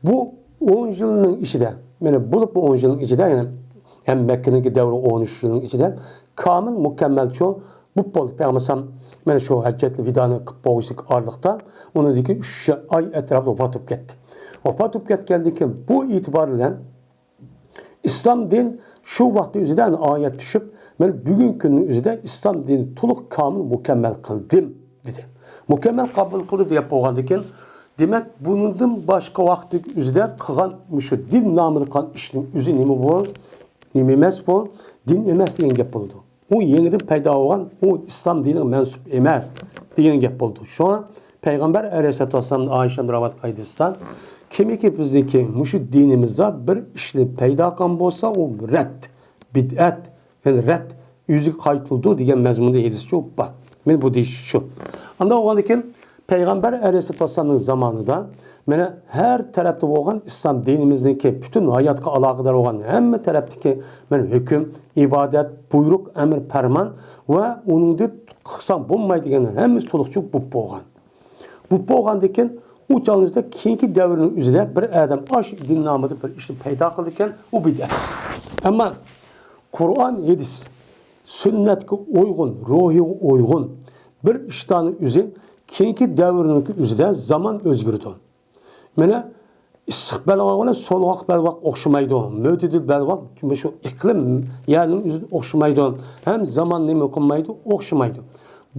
بۇ ئون يىلنىڭ ئىچىدە، مانا بولۇپمۇ ئون يىلنىڭ ئىچىدە، يەنى ھەم مەككىنىڭكى دەۋرى ئون ئۈچ يىلنىڭ ئىچىدە كامىل مۇكەممەلچۇ بوپ بولدى. پەيغەمبەر ئەلەيھىسسالام مانا شۇ ھەججەتۇل ۋىدانى قىلىپ بولغۇچىلىك ئارىلىقتا ئۇنىڭدىكى ئۈچ ئاي ئەتراپىدا ۋاپات بولۇپ كەتتى. ۋاپات بولۇپ كەتكەندىن كېيىن بۇ ئېتىبار بىلەن ئىسلام دىن شۇ ۋاقىتنىڭ ئۆزىدە ئايەت چۈشۈپ، مانا بۈگۈنكى كۈننىڭ ئۆزىدە ئىسلام دىنى تولۇق كامىل مۇكەممەل قىلدىم دېدى. مۇكەممەل قوبۇل قىلدىم دەپ بولغاندىن كېيىن، دېمەك، بۇنىڭدىن باشقا ۋاقىتنىڭ ئۆزىدە قىلغان مۇشۇ دىن نامىدا قىلغان ئىشنىڭ ئۆزى نېمە بۇ؟ نېمە ئەمەس بۇ؟ دىن ئەمەس دېگەن گەپ بولىدۇ. ئۇ يېڭىدىن پەيدا بولغان، ئۇ ئىسلام دىنىغا مەنسۇپ ئەمەس دېگەن گەپ بولىدۇ. شۇڭا پەيغەمبەر ئەلەيھىسسالاتۇ ۋەسسالام ئائىشەدىن رىۋايەت قىلىنغان، كىمكى بىزنىڭكى مۇشۇ دىنىمىزدا بىر ئىشنى پەيدا قىلغان بولسا، ئۇ رەت، بىدئەت، يەنى رەت، ئۆزىگە قايتۇرۇلىدۇ دېگەن مەزمۇندا ھەدىسچۇ بار. مېنىڭ بۇ دېيىش شۇ. ئانداق بولغاندىكىن، پەيغەمبەر ئەلەيھىسسالاتۇ ۋەسسالامنىڭ زامانىدا مانا ھەر تەرەپتە بولغان ئىسلام دىنىمىزنىڭكى پۈتۈن ھاياتقا ئالاقىدار بولغان ھەممە تەرەپتىكى مانا ھۆكۈم، ئىبادەت، بۇيرۇق، ئەمر، پەرمان ۋە ئۇنىڭدىن قىلساڭ بولمايدىغان ھەممىسى تولۇقچە بوپ بولغان. بوپ بولغاندىن كېيىن ئۇ چاغنىڭ ئۆزىدە كېيىنكى دەۋرنىڭ ئۆزىدە بىر ئادەم ئاشۇ دىن نامىدا بىر ئىشنى پەيدا قىلىدىكەن، ئۇ بىدئەت. ئەمما قۇرئان، ھەدىس، سۈننەتكە ئۇيغۇن، روھىغا ئۇيغۇن بىر ئىشلارنىڭ ئۆزى كېيىنكى دەۋرنىڭكى ئۆزىدە زامان ئۆزگىرىدۇ. مانا ئىسسىق بەلباغ بىلەن سوغۇق بەلباغ ئوخشىمايدۇ. مۆتىدىل بەلباغ مۇشۇ ئىقلىم يەرنىڭ ئۆزىدە ئوخشىمايدۇ. ھەم زامان نېمە قىلمايدۇ، ئوخشىمايدۇ.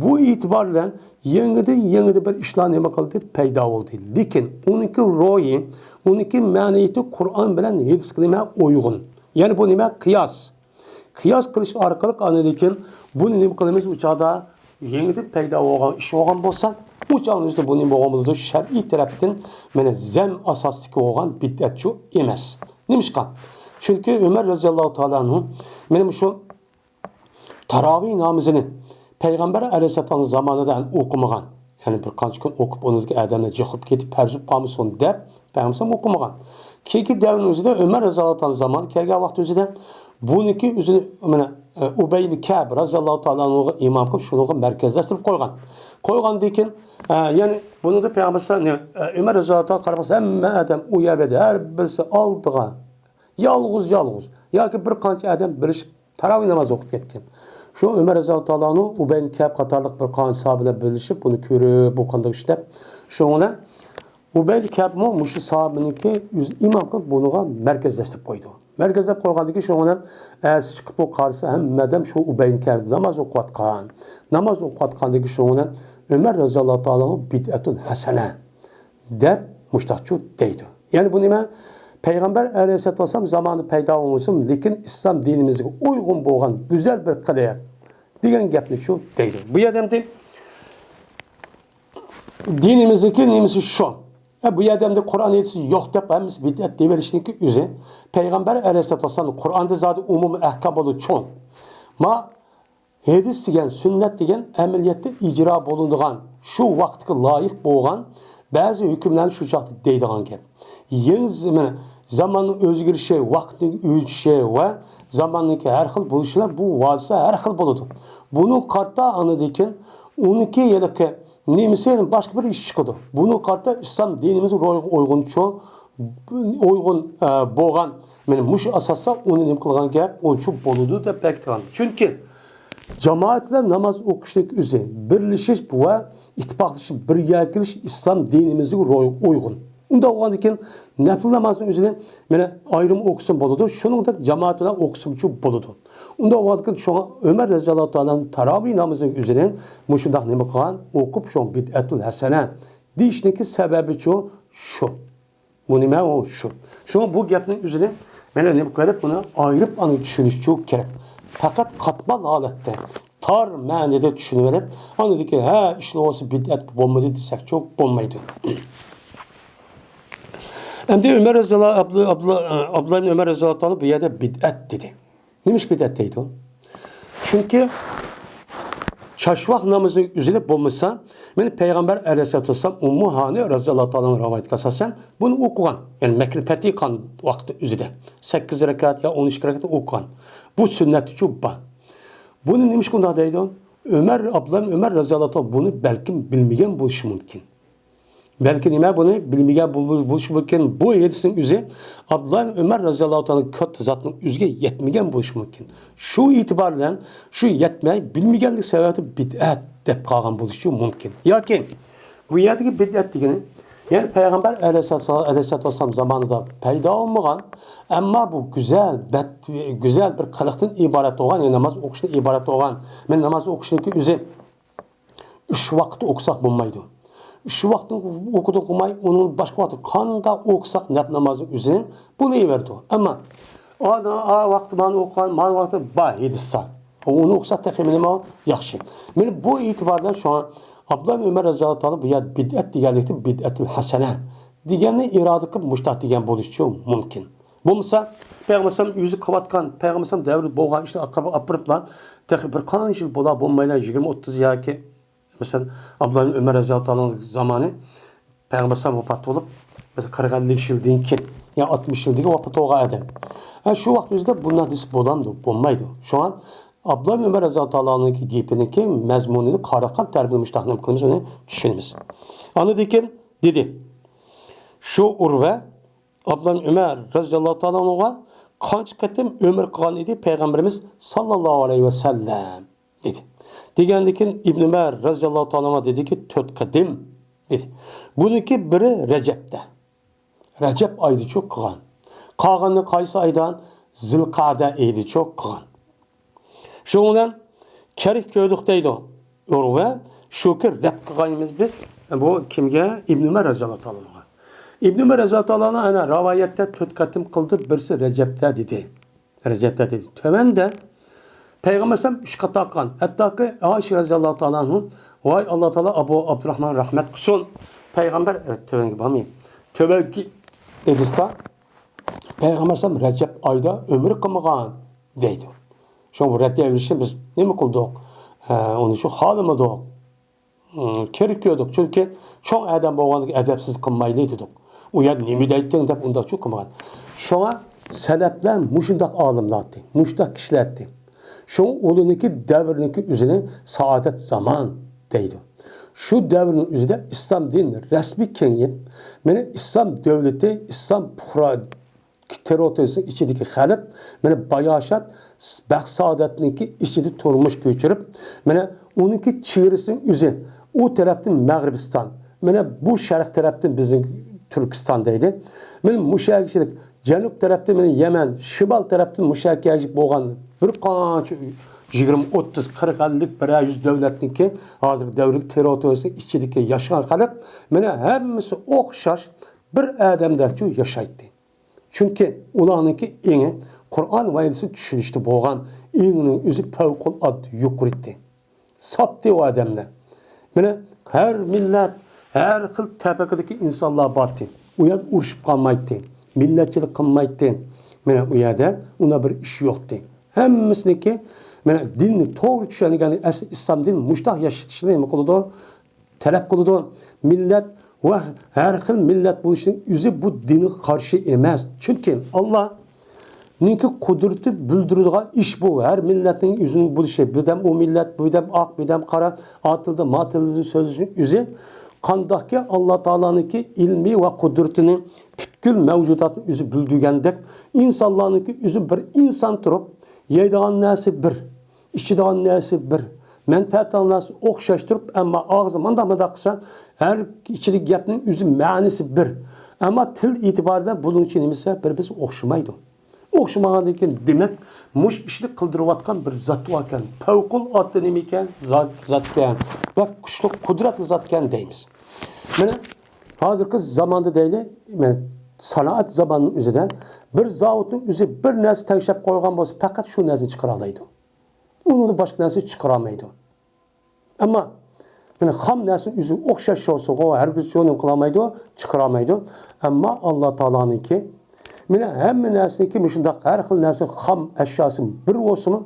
بۇ ئېتىبار بىلەن يېڭىدىن يېڭىدە بىر ئىشلار نېمە قىلدى، پەيدا بولدى. لېكىن ئۇنىڭكى روھى، ئۇنىڭكى مەنىيىتى قۇرئان بىلەن ھەدىسكە نېمە ئۇيغۇن. يەنى بۇ نېمە؟ قىياس. قىياس قىلىش ئارقىلىق ئاندىن كېيىن بۇنى نېمە قىلىمىز؟ ئۇ چاغدا يېڭىدىن پەيدا بولغان ئىش بولغان بولسا، ئۇ چاغنىڭ ئۆزىدە بۇ نېمە بولغان بولىدۇ؟ شەرئىي تەرەپتىن مانا زەم ئاساسىدىكى بولغان بىدئەتچۇ ئەمەس. نېمىشقا؟ چۈنكى ئۆمەر رەزىياللاھۇ تائالا ئەنھۇ مانا مۇشۇ تاراۋىھ نامىزىنى پەيغەمبەر ئەلەيھىسسالام زامانىدا ئوقۇمىغان. يەنى بىر قانچە كۈن ئوقۇپ، ئۇنىڭدىكى ئادەملەر جىقىپ كېتىپ، پەرز بولۇپ قالمىسۇن دەپ، پەيغەمبەر ئوقۇمىغان. كېيىنكى دەۋرنىڭ ئۆزىدە ئۆمەر رەزىياللاھۇ تائالا زامانى كەلگەن ۋاقىت ئۆزىدە بۇنىڭكى ئۆزىنى مانا، ئە، ئۇبەي ئىبن كەئب رەزىياللاھۇ تائالا ئەنھۇغا ئىمام قىلىپ، شۇنىڭغا مەركەزلەشتۈرۈپ قويغان. قويغاندىن كېيىن، ئە، يەنى بۇنىڭدا پەيغەمبەر ئە، ئۆمەر رەزىياللاھۇ تائالا قارىمىسا، ھەممە ئادەم ئۇ يەردە ھەر بىرسى ئالدىغا يالغۇز-يالغۇز ياكى بىر قانچە ئادەم بىرلىشىپ تاراۋىھ ناماز ئوقۇپ كەتكەن. شۇ ئۆمەر رەزىياللاھۇ تائالا ئەنھۇ ئۇبەي ئىبن كەئب قاتارلىق بىر قانچە ساھابە بىلەن بىرلىشىپ بۇنى كۆرۈپ، بۇ قانداق ئىش دەپ. شۇنىڭ بىلەن ئۇبەي ئىبن كەئبمۇ مۇشۇ ساھابىنىڭكى ئۆزى ئىمام قىلىپ بۇنىڭغا مەركەزلەشتۈرۈپ قويىدۇ. مەركەزلەپ قويغاندىن كېيىن شۇنىڭ بىلەن ئەتىسى چىقىپ بۇ قارىسا ھەممە ئادەم شۇ ئۇبەي ئىبن كەئب ناماز ئوقۇۋاتقان. ناماز ئوقۇۋاتقاندىن كېيىن شۇنىڭ بىلەن ئۆمەر رەزىياللاھۇ تائالا ئەنھۇ بىدئەتۇن ھەسەنە دەپ مۇشتاقچۇ دەيدۇ. يەنى بۇ نېمە؟ پەيغەمبەر ئەلەيھىسسالاتۇ ۋەسسالام زامانى پەيدا بولمىسۇن، لېكىن ئىسلام دىنىمىزگە ئۇيغۇن بولغان گۈزەل بىر قىلىق دېگەن گەپنىچۇ دەيدۇ. بۇ يەردە ئەمدى دىنىمىزنىڭكى نېمىسى شۇ؟ ئە، بۇ يەردە ئەمدى قۇرئان ھەدىسى يوق دەپ ھەممىسى بىدئەت دېيىۋېلىشنىڭكى ئۆزى. پەيغەمبەر ئەلەيھىسسالاتۇ ۋەسسالام قۇرئاندا زادى ئومۇمىي ئەھكام بولىدۇ چوڭ. ما ھەدىس دېگەن، سۈننەت دېگەن ئەمەلىيەتتە ئىجرا بولۇنىدىغان، شۇ ۋاقىتقا لايىق بولغان بەزى ھۆكۈملەرنى شۇ چاغدا دەيدىغان گەپ. يېڭى زېمىن، زاماننىڭ ئۆزگىرىشى، ۋاقىتنىڭ ئۆتۈشى ۋە زاماننىڭكى ھەر خىل بولۇشلار، بۇ ھادىسە ھەر خىل بولىدۇ. بۇنىڭغا قارىتا ئاندىن كېيىن ئۇنىڭكى ھېلىقى نېمىسى باشقا بىر ئىش چىقىدۇ. بۇنىڭغا قارىتا ئىسلام دىنىمىز روھىغا ئۇيغۇنچۇ، ئۇيغۇن، ئە، بولغان، مانا مۇشۇ ئاساستا ئۇنى نېمە قىلغان گەپ، ئۇنچۇ بولىدۇ دەپ بەكىتىدىغان. چۈنكى جامائەت بىلەن ناماز ئوقۇشنىڭ ئۆزى، بىرلىشىش ۋە ئىتتىپاقلىشىپ بىر يەرگە كېلىش ئىسلام دىنىمىزدىكى روھىغا ئۇيغۇن. ئۇنداق بولغاندىن كېيىن نەپلى نامازنىڭ ئۆزىنى مانا ئايرىم ئوقۇسىمۇ بولىدۇ، شۇنىڭدەك جامائەت بىلەن ئوقۇسىمۇچۇ بولىدۇ. ئۇنداق بولغاندىكىن شۇڭا ئۆمەر رەزىياللاھۇ تائالا تاراۋىھ نامىزىنىڭ ئۆزىنى مۇشۇنداق نېمە قىلغان، ئوقۇپ شۇڭا بىدئەتۇل ھەسەنە دېيىشنىڭكى سەۋەبىچۇ شۇ. بۇ نېمە ئۇ شۇ. شۇڭا بۇ گەپنىڭ ئۆزىنى مانا نېمە قىلىپ بۇنى ئايرىپ ئاندىن چۈشىنىشچۇ كېرەك. پەقەت قاتمال ھالەتتە تار مەنىدە چۈشىنىۋېلىپ، ئاندىن كېيىن ھە ئىشلىۋالسا بىدئەت بولمىدى دېسەكچۇ بولمايدۇ. ئەمدى ئۆمەر رەزىياللاھۇ، ئابدۇ-، ئابدۇللا، ئابدۇللا ئىبن ئۆمەر رەزىياللاھۇ تائالا بۇ يەردە بىدئەت دېدى. نېمىش بىدئەت دەيدۇ؟ چۈنكى چاشۋاق نامىزىنى ئۈزۈلۈپ بولمىسا، مانا پەيغەمبەر ئەلەيھىسسالاتۇ ۋەسسالام ئۇممۇ ھانى رەزىياللاھۇ تائالا ئانھا رىۋايىتىگە ئاساسەن بۇنى ئوقۇغان. يەنى مەككىنى پەتھى قىلغان ۋاقىتتا ئۆزىدە سەككىز رەكەت يا ئون ئىككى رەكەت ئوقۇغان. بۇ سۈننەتتىچۇ بار. بۇنى نېمىشقا ئۇنداق دەيدۇ؟ ئۆمەر، ئابدۇللا ئۆمەر رەزىياللاھۇ تائالا بۇنى بەلكىم بىلمىگەن بولۇشى مۇمكىن. بەلكى نېمە، بۇنى بىلمىگەن بول-، بولۇشى مۇمكىن. بۇ ھەدىسنىڭ ئۆزى ئابدۇللا ئۆمەر رەزىياللاھۇ تائالا كاتتا زاتنىڭ ئۆزىگە يەتمىگەن بولۇشى مۇمكىن. شۇ ئېتىبار بىلەن شۇ يەتمەي بىلمىگەنلىك سەۋەبىدىن بىدئەت دەپ قالغان بولۇشى مۇمكىن. ياكى بۇ يەردىكى بىدئەت دېگىنى، يەنى پەيغەمبەر ئەلەيھىسسالام، ئەلەيھىسسالام زامانىدا پەيدا بولمىغان، ئەمما بۇ گۈزەل بەت-، گۈزەل بىر قىلىقتىن ئىبارەت بولغان، يەنى ناماز ئوقۇشتىن ئىبارەت بولغان. مەن ناماز ئوقۇشنىڭكى ئۆزى ئۈچ ۋاقىت ئوقۇساق بولمايدۇ. ئۈچ ۋاقىتنى ئوقۇدۇق قىلماي، ئۇنىڭ باشقا ۋاقتى قانداق ئوقۇساق نەپ نامازنىڭ ئۆزى بولۇۋېرىدۇ. ئەمما ئا، ئا ۋاقتى مانا ئوقۇغان، مانا ۋاقتى بار ھەدىستە. ئۇنى ئوقۇساق تېخى مېنىمۇ ياخشى. مېنى بۇ ئېتىبار بىلەن شۇڭا ئابدۇللا ئۆمەر رەزىياللاھۇ تائالا بۇ يەردە بىدئەت دېگەنلىكتىن بىدئەتۇل ھەسەنە دېگەننى ئىرادە قىلىپ مۇشتاق دېگەن بولۇشى مۇمكىن. بولمىسا پەيغەمبەر ئەلەيھىسسالام ئۆزى قىلىۋاتقان، پەيغەمبەر ئەلەيھىسسالام دەۋرىدە بولغان ئىشنى ئاپىرىپ، ئاپىرىپلا تېخى بىر قانچە يىل بولا بولمايلا، يىگىرمە ئوتتۇز ياكى مەسىلەن، ئابدۇللا ئۆمەر رەزىياللاھۇ تائالا زامانى، پەيغەمبەر ئەلەيھىسسالام ۋاپات بولۇپ، مەسىلەن، قىرىق ئەللىك يىلدىن كېيىن، يا ئاتمىش يىلدىن كېيىن ۋاپات بولغان ئادەم. ھە، شۇ ۋاقىت ئۆزىدە بۇنداق دېسە بولامدۇ؟ بولمايدۇ. شۇڭا ئابدۇللا ئۆمەر رەزىياللاھۇ تائالانىڭكى گېپىنىڭكى مەزمۇنىنى قارىغان تەرىپىنى مۇشۇنداق نېمە قىلىمىز، ئۇنى چۈشىنىمىز. ئاندىن كېيىن دېدى، شۇ ئۇرۋە ئابدۇللا ئۆمەر رەزىياللاھۇ تائالا ئەنھۇغا قانچە قېتىم ئۆمرە قىلغان ئىدى پەيغەمبىرىمىز ساللاللاھۇ ئەلەيھى ۋەسەللەم؟ دېدى. دېگەندىن كېيىن ئىبن ئۆمەر رەزىياللاھۇ تائالا ئەنھۇ دېدىكى، تۆت قېتىم، دېدى. بۇنىڭكى بىرى رەجەپتە. رەجەپ ئايدىچۇ قىلغان. قالغىنى قايسى ئايدا؟ زىلقەدە ئېيىدىچۇ قىلغان. شۇنىڭ بىلەن كېرەك كۆردۇق دەيدۇ. ئۇرۋە شۇكى رەت قىلغانىمىز بىز. بۇ كىمگە؟ ئىبن ئۆمەر رەزىياللاھۇ تائالا ئەنھۇغا. ئىبن ئۆمەر رەزىياللاھۇ تائالا ئەنھۇ ئەنە رىۋايەتتە تۆت قېتىم قىلدى، بىرسى رەجەپتە دېدى. رەجەپتە دېدى. تۆۋەندە پەيغەمبەر ئەلەيھىسسالام ئۈچ قېتىم قىلغان. ھەتتاكى ئائىشە رەزىياللاھۇ تائالا ئەنھۇ، ۋاي ئاللا تائالا ئابۇ ئابدۇراھمان رەھمەت قىلسۇن. پەيغەمبەر، ئە، تۆۋەنگە بارماي. تۆۋەنكى ھەدىستە پەيغەمبەر ئەلەيھىسسالام رەجەپ ئايدا ئۆمرە قىلمىغان دەيدۇ. شۇڭا بۇ رەت ئېلىشنى بىز نېمە قىلدۇق؟ ئە، ئۇنى شۇ خالىمىدۇق. ئىم، كېرەك كۆردۇق. چۈنكى چوڭ ئادەم بولغاندىكىن ئەدەپسىز قىلمايلى دېدۇق. ئۇ يەردە نېمە دەيتتىڭ دەپ ئۇنداقچۇ قىلمىغان. شۇڭا سەلەپلەر مۇشۇنداق ئالىملار ئىدى، مۇشۇنداق كىشىلەر ئىدى. شۇڭا ئۇلارنىڭكى دەۋرىنىڭكى ئۆزىنى سائادەت زامان دەيدۇ. شۇ دەۋرنىڭ ئۆزىدە ئىسلام دىنى رەسمىي كېڭىيىپ، مانا ئىسلام دۆلىتى، ئىسلام پۇقرا تېررىتورىيىسىنىڭ ئىچىدىكى خەلق، مانا باياشات، بەخت-سائادەتنىڭكى ئىچىدە تۇرمۇش كۆچۈرۈپ، مانا ئۇنىڭكى چېگرىسىنىڭ ئۆزى، ئۇ تەرەپتىن مەغرىبىستان، مانا بۇ شەرق تەرەپتىن بىزنىڭ تۈركىستان دەيدۇ. مانا مۇشۇ يەرگىچىلىك جەنۇب تەرەپتىن مانا يەمەن، شىمال تەرەپتىن مۇشۇ يەرگە بولغان بىر قانچە يىگىرمە، ئوتتۇز، قىرىق، ئەللىك، بىرەر يۈز دۆلەتنىڭكى ھازىرقى دەۋرلۈك تېررىتورىيىسىنىڭ ئىچىدىكى ياشىغان خەلق، مانا ھەممىسى ئوخشاش بىر ئادەمدەكچۇ ياشايتتى. چۈنكى ئۇلارنىڭكى ئېڭى قۇرئان ۋە ھەدىسنى چۈشىنىشتە بولغان، ئېڭىنىڭ ئۆزى پەۋقۇلئاددە يۇقىرى ئىدى. ساپتى ئۇ ئادەملەر. مانا ھەر مىللەت، ھەر خىل تەبىقىدىكى ئىنسانلار بارتى. ئۇ يەردە ئۇرۇشۇپ قالمايتتى، مىللەتچىلىك قىلمايتتى. مانا ئۇ يەردە ئۇنداق بىر ئىش يوقتى. ھەممىسىنىڭكى مانا دىننى توغرا چۈشەنگەن ئەسلى ئىسلام دىنى مۇشۇنداق ياشىتىشنى نېمە قىلىدۇ؟ تەلەپ قىلىدۇ. مىللەت ۋە ھەر خىل مىللەت بولۇشنىڭ ئۆزى بۇ دىنغا قارشى ئەمەس. چۈنكى ئاللانىڭكى قۇدرىتى بىلدۈرىدىغان ئىش بۇ. ھەر مىللەتنىڭ ئۆزىنىڭ بولۇشى، بىردەم ئۇ مىللەت، بىردەم ئاق، بىردەم قارا، ئا تىلدا، ما تىلدا سۆزلىشىنىڭ ئۆزى قانداقكى ئاللا تائالانىڭكى ئىلمى ۋە قۇدرىتىنى پۈتكۈل مەۋجۇداتنىڭ ئۆزى بىلدۈرگەندەك، ئىنسانلارنىڭكى ئۆزى بىر ئىنسان تۇرۇپ، يەيدىغان نەرسە بىر، ئىچىدىغان نەرسە بىر، مەنپەئەت ئالغان نەرسە ئوخشاش تۇرۇپ، ئەمما ئاغزى مانداق مانداق قىلسا، ھەر ئىچىدىكى گەپنىڭ ئۆزى مەنىسى بىر. ئەمما تىل ئېتىبارىدا بۇنىڭچە نېمىسى بىر بىرسىگە ئوخشىمايدۇ. ئوخشىمىغاندىن كېيىن، دېمەك، مۇشۇ ئىشنى قىلدۇرۇۋاتقان بىر زات باركەن. پەۋقۇلئاددە نېمىكەن؟ زات، زاتكەن. بەك كۈچلۈك، قۇدرەتلىك زاتكەن دەيمىز. مانا ھازىرقى زاماندا دەيلى، مانا سانائەت زامانىنىڭ ئۆزىدە بىر زاۋۇتنىڭ ئۆزى بىر نەرسە تەڭشەپ قويغان بولسا، پەقەت شۇ نەرسىنى چىقىرالايدۇ. ئۇنىڭدىن باشقا نەرسە چىقىرالايدۇ. ئەمما مانا خام نەرسە ئۆزى ئوخشاش بولسىغۇ، ھەرگىز شۇنى قىلالمايدۇ، چىقىرالمايدۇ. ئەمما ئاللا تائالانىڭكى، مانا ھەممە نەرسىنىڭكى مۇشۇنداق ھەر خىل نەرسە خام ئەشياسى بىر بولسىمۇ،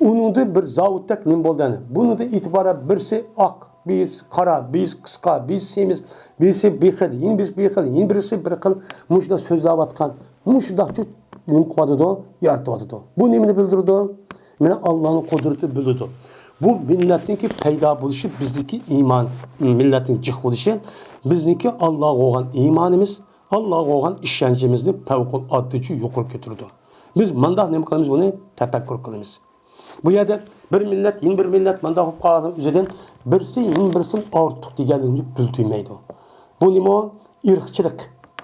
ئۇنىڭدا بىر زاۋۇتتەك نېمە بولدى ئەنە؟ بۇنىڭدا ئېتىبارەن بىرسى ئاق، بىرسى قارا، بىرسى قىسقا، بىرسى سېمىز، بىرسى بىر خىل، يەنە بىرسى بىر خىل، يەنە بىرسى بىر خىل، مۇشۇنداق سۆزلەۋاتقان، مۇشۇنداقچۇ نېمە قىلىۋاتىدۇ؟ يارىتىۋاتىدۇ. بۇ نېمىنى بىلدۈرىدۇ؟ مانا ئاللانىڭ قۇدرىتىنى بىلىدۇ. بۇ مىللەتنىڭكى پەيدا بولۇشى، بىزدىكى ئىمان، مىللەتنىڭ جىق بولۇشى، بىزنىڭكى ئاللاغا بولغان ئىمانىمىز، ئاللاغا بولغان ئىشەنچىمىزنى پەۋقۇلئاددىچە يۇقىرى كۆتۈرىدۇ. بىز مانداق نېمە قىلىمىز، بۇنى تەپەككۇر قىلىمىز. بۇ يەردە بىر مىللەت يەنە بىر مىللەت مانداق بولۇپ قالغان ئۆزىدىن بىرسى يەنە بىرسىدىن ئارتۇق دېگەنلىكنى بىلدۈرمەيدۇ. بۇ نېمە ئۇ؟ ئىرقچىلىق.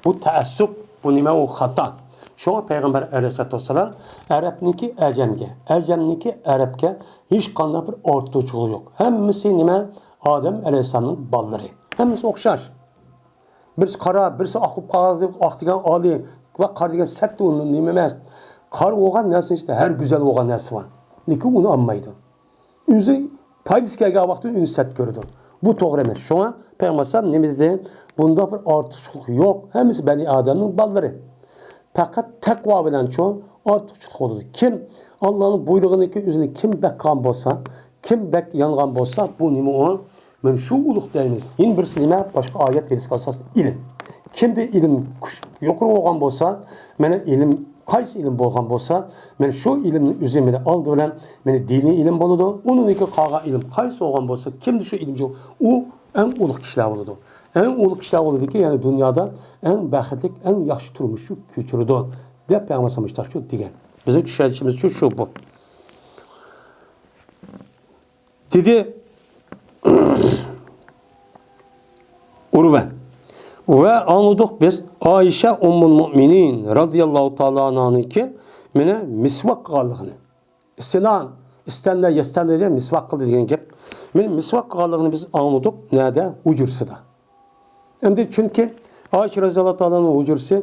بۇ تەئەسسۇپ. بۇ نېمە ئۇ؟ خاتا. شۇڭا پەيغەمبەر ئەلەيھىسسالاتۇ ۋەسسالام ئەرەبنىڭكى ئەجەمگە، ئەجەمنىڭكى ئەرەبكە ھېچقانداق بىر ئارتۇقچىلىقى يوق. ھەممىسى نېمە؟ ئادەم ئەلەيھىسسالامنىڭ بالىلىرى. ھەممىسى ئوخشاش. بىرسى قارا، بىرسى ئاق بولۇپ قالغان، ئاق دېگەن ئالىي ۋە قارا دېگەن سەت، ئۇ نېمە ئەمەس. قارا بولغان نەرسىنىڭ ئىچىدە ھەر گۈزەل بولغان نەرسە بار. لېكىن ئۇنى ئالمايدۇ. ئۆزى پايدىسى كەلگەن ۋاقىتتا ئۇنى سەت كۆرىدۇ. بۇ توغرا ئەمەس. شۇڭا پەيغەمبەر ئەلەيھىسسالام نېمە دېدى؟ بۇنداق بىر ئارتۇقچىلىق يوق. ھەممىسى بەنى ئادەمنىڭ بالىلىرى. پەقەت تەقۋا بىلەنچۇ ئارتۇقچىلىق بولىدۇ. كىم ئاللانىڭ بۇيرۇغىنىڭكى ئۆزىنى كىم بەك قىلغان بولسا، كىم بەك يانغان بولسا، بۇ نېمە ئۇ؟ مانا شۇ ئۇلۇغ دەيمىز. يەنە بىرسى نېمە؟ باشقا ئايەت ھەدىسكە ئاساسەن ئىلىم. كىمدە ئىلىم كۈچ يۇقىرى بولغان بولسا، مانا ئىلىم، قايسى ئىلىم بولغان بولسا، مانا شۇ ئىلىمنى ئۆزى مانا ئالدى بىلەن مانا دىنىي ئىلىم بولىدۇ. ئۇنىڭدىن كېيىن قالغان ئىلىم قايسى بولغان بولسا، كىمدە شۇ ئىلىم يوق، ئۇ ئەڭ ئۇلۇغ كىشىلەر بولىدۇ. ئەڭ ئۇلۇغ كىشىلەر بولىدۇكى، يەنى دۇنيادا ئەڭ بەختلىك، ئەڭ ياخشى تۇرمۇشنى كۆچۈرىدۇ، دەپ پەيغەمبەر ئەلەيھىسسالام مۇشۇنداقچۇ دېگەن. بىزنىڭ چۈشەنچىمىزچۇ شۇ بۇ. دېدى ئۇرۋە. ۋە ئاڭلىدۇق بىز ئائىشە ئۇممۇل مۇئمىنىن رازىياللاھۇ تائالا ئەنھانىڭكى مانا مىسۋاك قىلغانلىقىنى. ئىستىنان، ئىستەندە، يەستەندە دېگەن مىسۋاك قىلدى دېگەن گەپ. مانا مىسۋاك قىلغانلىقىنى بىز ئاڭلىدۇق. نەدە؟ ھۇجرىسىدا. ئەمدى چۈنكى ئائىشە رازىياللاھۇ تائالا ئەنھانىڭ ھۇجرىسى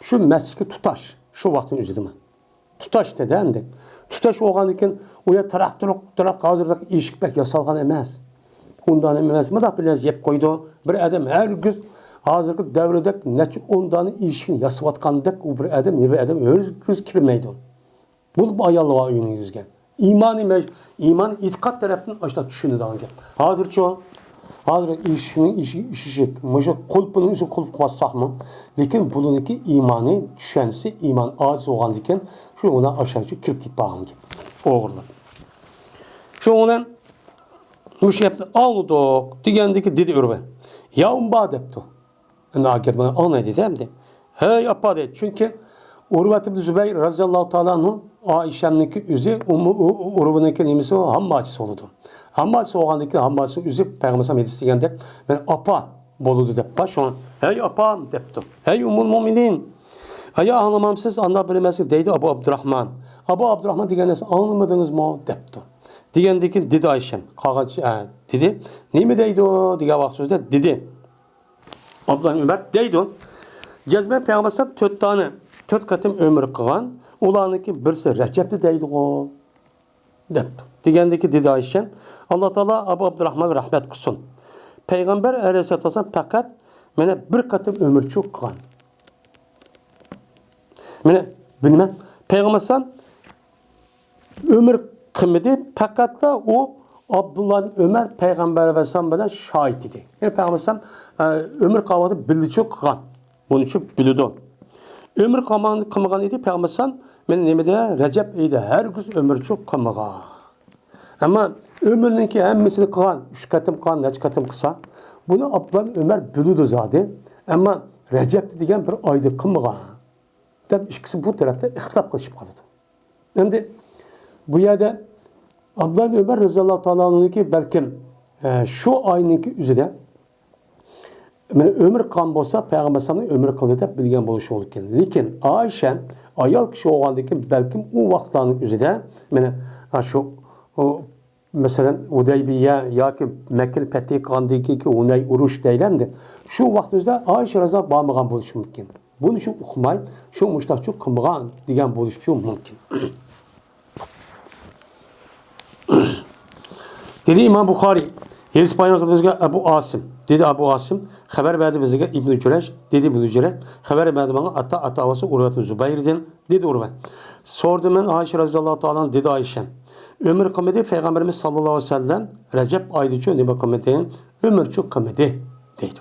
شۇ مەسچىتكە تۇتاش، شۇ ۋاقىتنىڭ ئۆزىدىمۇ. تۇتاش دېدى ئەمدى. تۇتاش بولغاندىن كېيىن ئۇ يەر تاراق-تۇرۇق، تاراق ھازىرقى ئىشىك بەك ياسالغان ئەمەس. ئۇنداق ئەمەس، مۇنداق بىر نەرسە يەپ قويىدۇ. بىر ئادەم ھەرگىز ھازىرقى دەۋردەك نەچچە ئون دانە ئىشىكنى ياساۋاتقاندەك ئۇ بىر ئادەم، بىر ئادەم ھەرگىز كىرمەيدۇ. بولۇپمۇ ئايالى بار ئۆينىڭ يۈزىگە. ئىمانى مەج-، ئىمان ئېتىقاد تەرەپتىن ئاشۇنداق چۈشىنىدىغان گەپ. ھازىرچۇ؟ ھازىر ئىشىكنىڭ ئىشى، ئىشىك، مۇشۇ قۇلپىنىڭ ئۆزى قۇلۇپ قويساقمۇ، لېكىن بۇنىڭكى ئىمانى، چۈشەنچىسى، ئىمان ئاجىز بولغاندىكىن، شۇ ئۇلار ئاشۇنچە كىرىپ كېتىپ قالغان گەپ. ئوغرىلار. شۇنىڭ بىلەن مۇشۇ گەپنى ئاڭلىدۇق دېگەندىكى دېدى ئۇرۋە. يا ئۇمما دەپتۇ. ئەمدى ئاكىرىپ ئاڭلاي دېدى ئەمدى. ھەي ئاپا دەيدۇ. چۈنكى ئۇرۋەت ئىبن زۇبەير رازىياللاھۇ تائالا ئەنھۇ ئائىشەمنىڭكى ئۆزى، ئۇممۇ-، ئۇ-، ئۇ-، ئۇرۋىنىڭكى نېمىسى ئۇ؟ ھامماچىسى بولىدۇ. ھامماچىسى بولغاندىن كېيىن ھامماچىسى ئۆزى پەيغەمبەر ئەلەيھىسسالام ھەدىس دېگەندەك، مانا ئاپا بولىدۇ دەپ بار. شۇڭا، ھەي ئاپام دەپتۇ. ھەي ئۇممۇل مۇئمىنىن. ئايا ئاڭلىمامسىز، ئانداق بىر ئەمەسكەن دەيدۇ ئەبۇ ئابدۇراھمان. ئەبۇ ئابدۇراھمان دېگەن نەرسە ئاڭلىمىدىڭىزمۇ؟ دەپتۇ. دېگەندىن كېيىن دېدى ئائىشەم. قالغان، ئە، دېدى. نېمە دەيدۇ؟ دېگەن ۋاقتىمىزدا دېدى. ئابدۇللا ئۆمەر دەيدۇ، جەزمەن پەيغەمبەر ئەلەيھىسسالام تۆت دانە، تۆت قېتىم ئۆمرە قىلغان، ئۇلارنىڭكى بىرسى رەجەبتە دەيدىغۇ، دەپتۇ. دېگەندىكى دېدى ئائىشەم، ئاللا تائالا ئەبۇ ئابدۇراھمانغا رەھمەت قىلسۇن. پەيغەمبەر ئەلەيھىسسالاتۇ ۋەسسالام پەقەت مانا بىر قېتىم ئۆمرىچۇ قىلغان. مانا بىلىمەن، پەيغەمبەر ئەلەيھىسسالام ئۆمرە قىلمىدى، پەقەتلا ئۇ ئابدۇللا ئۆمەر پەيغەمبەر ئەلەيھىسسالام بىلەن شاھىت ئىدى. يەنى پەيغەمبەر ئەلەيھىسسالام، ئە، ئۆمرە قىلغان ۋاقتىدا بىللىچۇ قىلغان. بۇنىچۇ بىلىدۇ. ئۆمرە قىلمىغان، قىلمىغان ئىدى پەيغەمبەر ئەلەيھىسسالام، مانا نېمىدە، رەجەب ئېيىدا ھەرگىز ئۆمرىچۇ قىلمىغان. ئەمما ئۆمرىنىڭكى ھەممىسىنى قىلغان، ئۈچ قېتىم قىلغان، نەچچە قېتىم قىلسا، بۇنى ئابدۇللا ئۆمەر بىلىدۇ زادى. ئەمما رەجەبتە دېگەن بىر ئايدا قىلمىغان. دەپ ئىككىسى بۇ تەرەپتە ئىختىلاپ قىلىشىپ قالىدۇ. ئەمدى بۇ يەردە ئابدۇللا ئۆمەر رەزىياللاھۇ تائالا ئەنھۇنىڭكى بەلكىم، ئە، شۇ ئاينىڭكى ئۆزىدە، مانا، ئۆمرە قىلغان بولسا، پەيغەمبەر ئەلەيھىسسالامنى ئۆمرە قىلدى دەپ بىلگەن بولۇشى مۇمكىن. لېكىن ئائىشە ئايال كىشى بولغاندىن كېيىن، بەلكىم ئۇ ۋاقىتلارنىڭ ئۆزىدە، مانا، ئا، شۇ، ئۇ، مەسىلەن، ھۇدەيبىيە ياكى مەككىنى پەتھى قىلغاندىن كېيىنكى ھۇنەي ئۇرۇش دەيلەمدى. شۇ ۋاقىت ئۆزىدە ئائىشە رەزىياللاھۇ بارمىغان بولۇشى مۇمكىن. بۇنى شۇ ئۇقماي، شۇ مۇشتاقچۇ قىلمىغان دېگەن بولۇشىچۇ مۇمكىن. دېدى ئىمام بۇخارىي، ھەدىس بايان قىلدى بىزگە ئەبۇ ئاسىم. دېدى ئەبۇ ئاسىم، خەۋەر بەردى بىزگە ئىبنى جۈرەيج. دېدى ئىبنى جۈرەيج، خەۋەر بەردى ماڭا ئاتا، ئاتا ئاۋاسى ئۇرۋەتۇ زۇبەيردىن. دېدى ئۇرۋە. سورىدىم مەن ئائىشە رەزىياللاھۇ تائالا ئەنھا، دېدى ئائىشە. ئۆمرە قىلمىدى پەيغەمبىرىمىز ساللاللاھۇ ئەلەيھى ۋەسەللەم رەجەب ئايدىچۇ نېمە قىلمىدى؟ ئۆمرىچۇ قىلمىدى، دەيدۇ.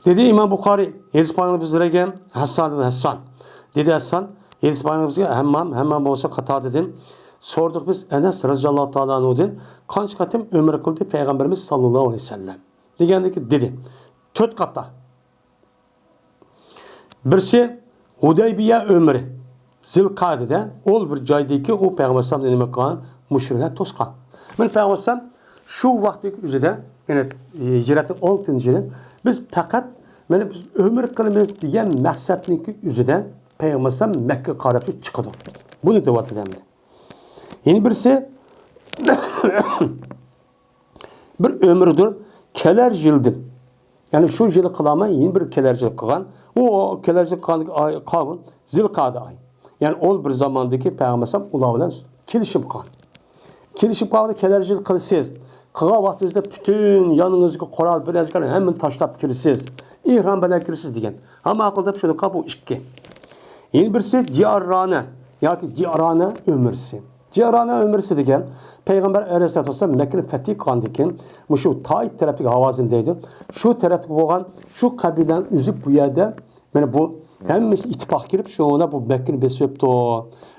دېدى ئىمام بۇخارىي، ھەدىس بايان بىزلەرگە ھەسسان ئىبن ھەسسان. دېدى ھەسسان، ھەدىس بايان بىزگە ھەممام، ھەممام بولسا قاتادىدىن. سورىدۇق بىز ئەنەس رەزىياللاھۇ تائالا ئەنھۇدىن، قانچە قېتىم ئۆمرە قىلدى پەيغەمبىرىمىز ساللاللاھۇ ئەلەيھى ۋەسەللەم؟ دېگەندىكى دېدى. تۆت قاتا. بىرسى ھۇدەيبىيە ئۆمرى، زىلقەدىدە ئول بىر جايدىكى ئۇ پەيغەمبەر ئەلەيھىسسالامنى نېمە قىلغان؟ مۇشرىكلار توسقان. مانا پەيغەمبەر ئەلەيھىسسالام شۇ ۋاقىتتىكى ئۆزىدە، يەنى ھىجرەتنىڭ ئالتىنچى يىلى، بىز پەقەت مانا بىز ئۆمرە قىلىمىز دېگەن مەقسەتنىڭكى ئۆزىدە پەيغەمبەر ئەلەيھىسسالام مەككە قاراپ چىقىدۇ. بۇنى دەۋاتىدۇ ئەمدى. يەنە بىرسى، بىر ئۆمرىدۇر كېلەر يىلدىن. يەنى شۇ يىل قىلالماي، يەنە بىر كېلەر يىل قىلغان. ئۇ كېلەر يىل قىلغان ئاي، قالغان زىلقەدە ئاي. يەنى ئۇ بىر زاماندىكى پەيغەمبەر ئەلەيھىسسالام ئۇلار بىلەن كېلىشىپ قالغان. كېلىشىپ قالغاندا كېلەر يىل قىلىسىز. قىلغان ۋاقتىڭىزدا پۈتۈن يانىڭىزدىكى قورال، بىر ئەسكەر ھەممىنى تاشلاپ كىرىسىز. ئېھرام بىلەن كىرىسىز دېگەن. ھە ماقۇل دەپ شۇنى قىلغان بۇ ئىككى. يەنە بىرسى جىئارانە ياكى جىئارانە ئۆمرىسى. جىئارانە ئۆمرىسى دېگەن پەيغەمبەر ئەلەيھىسسالاتۇ ۋەسسالام مەككىنى پەتھى قىلغاندىن كېيىن، مۇشۇ تائىپ تەرەپتىكى ھاۋازىن دەيدۇ. شۇ تەرەپتىكى بولغان شۇ قەبىلىلەرنى ئۈزۈپ بۇ يەردە مانا بۇ ھەممىسى ئىتتىپاق كېلىپ، شۇ بۇ مەككىنى بېسىۋېتىپتۇ.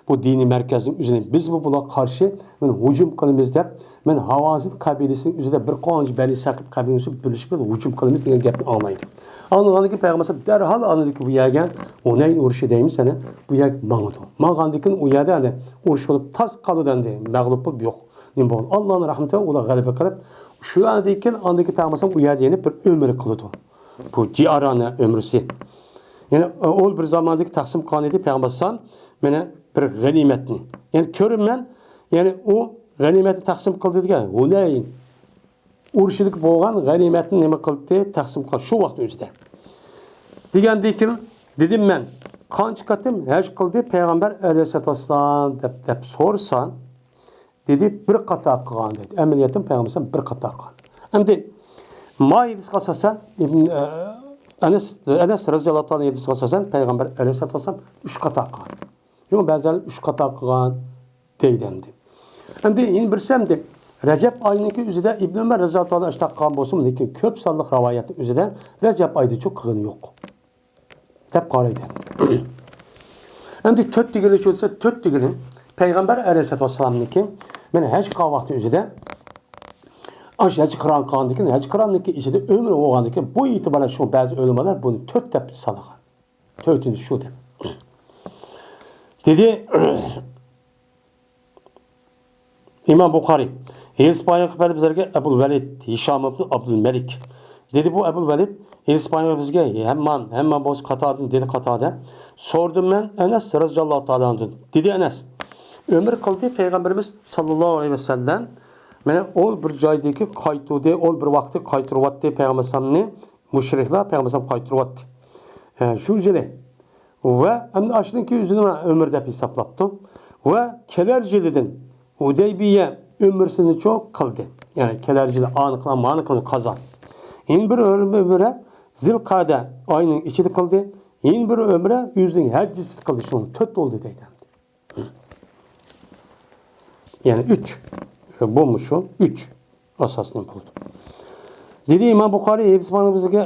بۇ دىنىي مەركەزنىڭ ئۆزىنى بىزمۇ بۇلارغا قارشى مانا ھۇجۇم قىلىمىز دەپ، مانا ھاۋازىن قەبىلىسىنىڭ ئۆزىدە بىر قانچە بەنى سەقىپ قەبىلىسى بىرلىشىپ بىر ھۇجۇم قىلىمىز دېگەن گەپنى ئاڭلايدۇ. ئاڭلىغاندىن كېيىن پەيغەمبەر ئەلەيھىسسالام دەرھال ئاندىكى بۇ يەرگە ھۇنەين ئۇرۇشى دەيمىز، يەنى بۇ يەرگە ماڭىدۇ. ماڭغاندىن كېيىن ئۇ يەردە يەنى ئۇرۇش بولۇپ تاس قالىدۇ ئەمدى. مەغلۇپ بولۇپ يوق. نېمە بولدى؟ ئاللانىڭ رەھمىتى بىلەن ئۇلار غەلىبە قىلىپ، شۇ يەردىن كېيىن ئاندىن كېيىن پەيغەمبەر ئەلەيھىسسالام ئۇ يەردە يەنە بىر ئۆمرە قىلىدۇ. بۇ جىئارانە ئۆمرىسى. يەنى ئۇ بىر زاماندىكى تەقسىم قىلغان ئىدى پەيغەمبەر ئەلەيھىسسالام مانا بىر غەنىيمەتنى. يەنى كۆرىمەن، يەنى ئۇ غەنىيمەتنى تەقسىم قىلدى دېگەن. ھۇنەين ئۇرۇشىدىكى بولغان غەنىيمەتنى نېمە قىلدى؟ تەقسىم قىلغان شۇ ۋاقىت ئۆزىدە. دېگەندىن كېيىن دېدىم مەن، قانچە قېتىم ھەج قىلدى پەيغەمبەر ئەلەيھىسسالاتۇ ۋەسسالام دەپ، دەپ سورىسا، دېدى، بىر قاتا قىلغان دېدى. ئەمەلىيەتتىن پەيغەمبەر بىر قاتا قىلغان. ئەمدى ما ھەدىسكە ئاساسەن، ئىبن، ئە، ئەنەس، ئەنەس رەزىياللاھۇ تائالا ھەدىسىگە ئاساسەن پەيغەمبەر ئەلەيھىسسالاتۇ ۋەسسالام ئۈچ قاتا قىلغان. شۇڭا بەزىلەر ئۈچ قاتا قىلغان دەيدۇ ئەمدى. ئەمدى يەنە بىرسى ئەمدى رەجەب ئاينىڭكى ئۆزىدە ئىبن ئۆمەر رەزىياللاھۇ تائالا ئاشۇنداق قىلغان بولسىمۇ، لېكىن كۆپ سانلىق رىۋايەتنىڭ ئۆزىدە رەجەب ئايدىچۇ قىلغىنى يوق دەپ قارايدۇ. ئەمدى تۆت دېگىنى شۇ دېسە، تۆت دېگىنى پەيغەمبەر ئەلەيھىسسالاتۇ ۋەسسالامنىڭكى مانا ھەج قىلغان ۋاقتى ئۆزىدە، ئاشۇ ھەج قىران قىلغاندىن كېيىن، ھەج قىراننىڭكى ئىچىدە ئۆمرە بولغاندىن كېيىن، بۇ ئېتىبارەن شۇ بەزى ئۆلىمالار بۇنى تۆت دەپ سانىغان. تۆتىنچى شۇ دەپ. دېدى ئىمام بۇخارىي، ھەدىس بايان قىلىپ بەردى بىزلەرگە ئەبۇل ۋەلىد ھىشام ئىبن ئابدۇل مەلىك. دېدى بۇ ئەبۇل ۋەلىد، ھەدىس بايان قىلىپ بىزگە ھەممام، ھەممام بولسا قاتادىن، دېدى قاتادە. سورىدىم مەن ئەنەس رەزىياللاھۇ تائالا ئەنھۇدىن. دېدى ئەنەس، ئۆمرە قىلدى پەيغەمبىرىمىز ساللاللاھۇ ئەلەيھى ۋەسەللەم. مانا ئول بىر جايدىكى قايتۇردى، ئول بىر ۋاقىتتا قايتۇرۇۋاتتى پەيغەمبەر ئەلەيھىسسالامنى. مۇشرىكلار پەيغەمبەر ئەلەيھىسسالام قايتۇرۇۋەتتى. ھە، شۇ يىلى. ۋە ئەمدى ئاشۇنىڭكى ئۆزىنى ئۆمرە دەپ ھېسابلاپتۇ. ۋە كېلەر يىلىدىن ھۇدەيبىيە ئۆمرىسىنىچۇ قىلدى. يەنى كېلەر يىلى ئانى قىلغان، مانى قىلغان قازا. يەنە بىر ئۆمرە زىلقەدە ئاينىڭ ئىچىدە قىلدى. يەنە بىر ئۆمرە ئۆزىنىڭ ھەججىسىدە قىلدى. شۇنىڭ تۆت بولدى دەيدۇ ئەمدى. يەنى ئۈچ. بۇمۇ شۇ ئۈچ ئاساسنى بولدى. دېدى ئىمام بۇخارىي، ھەدىس بايان قىلىپ بىزگە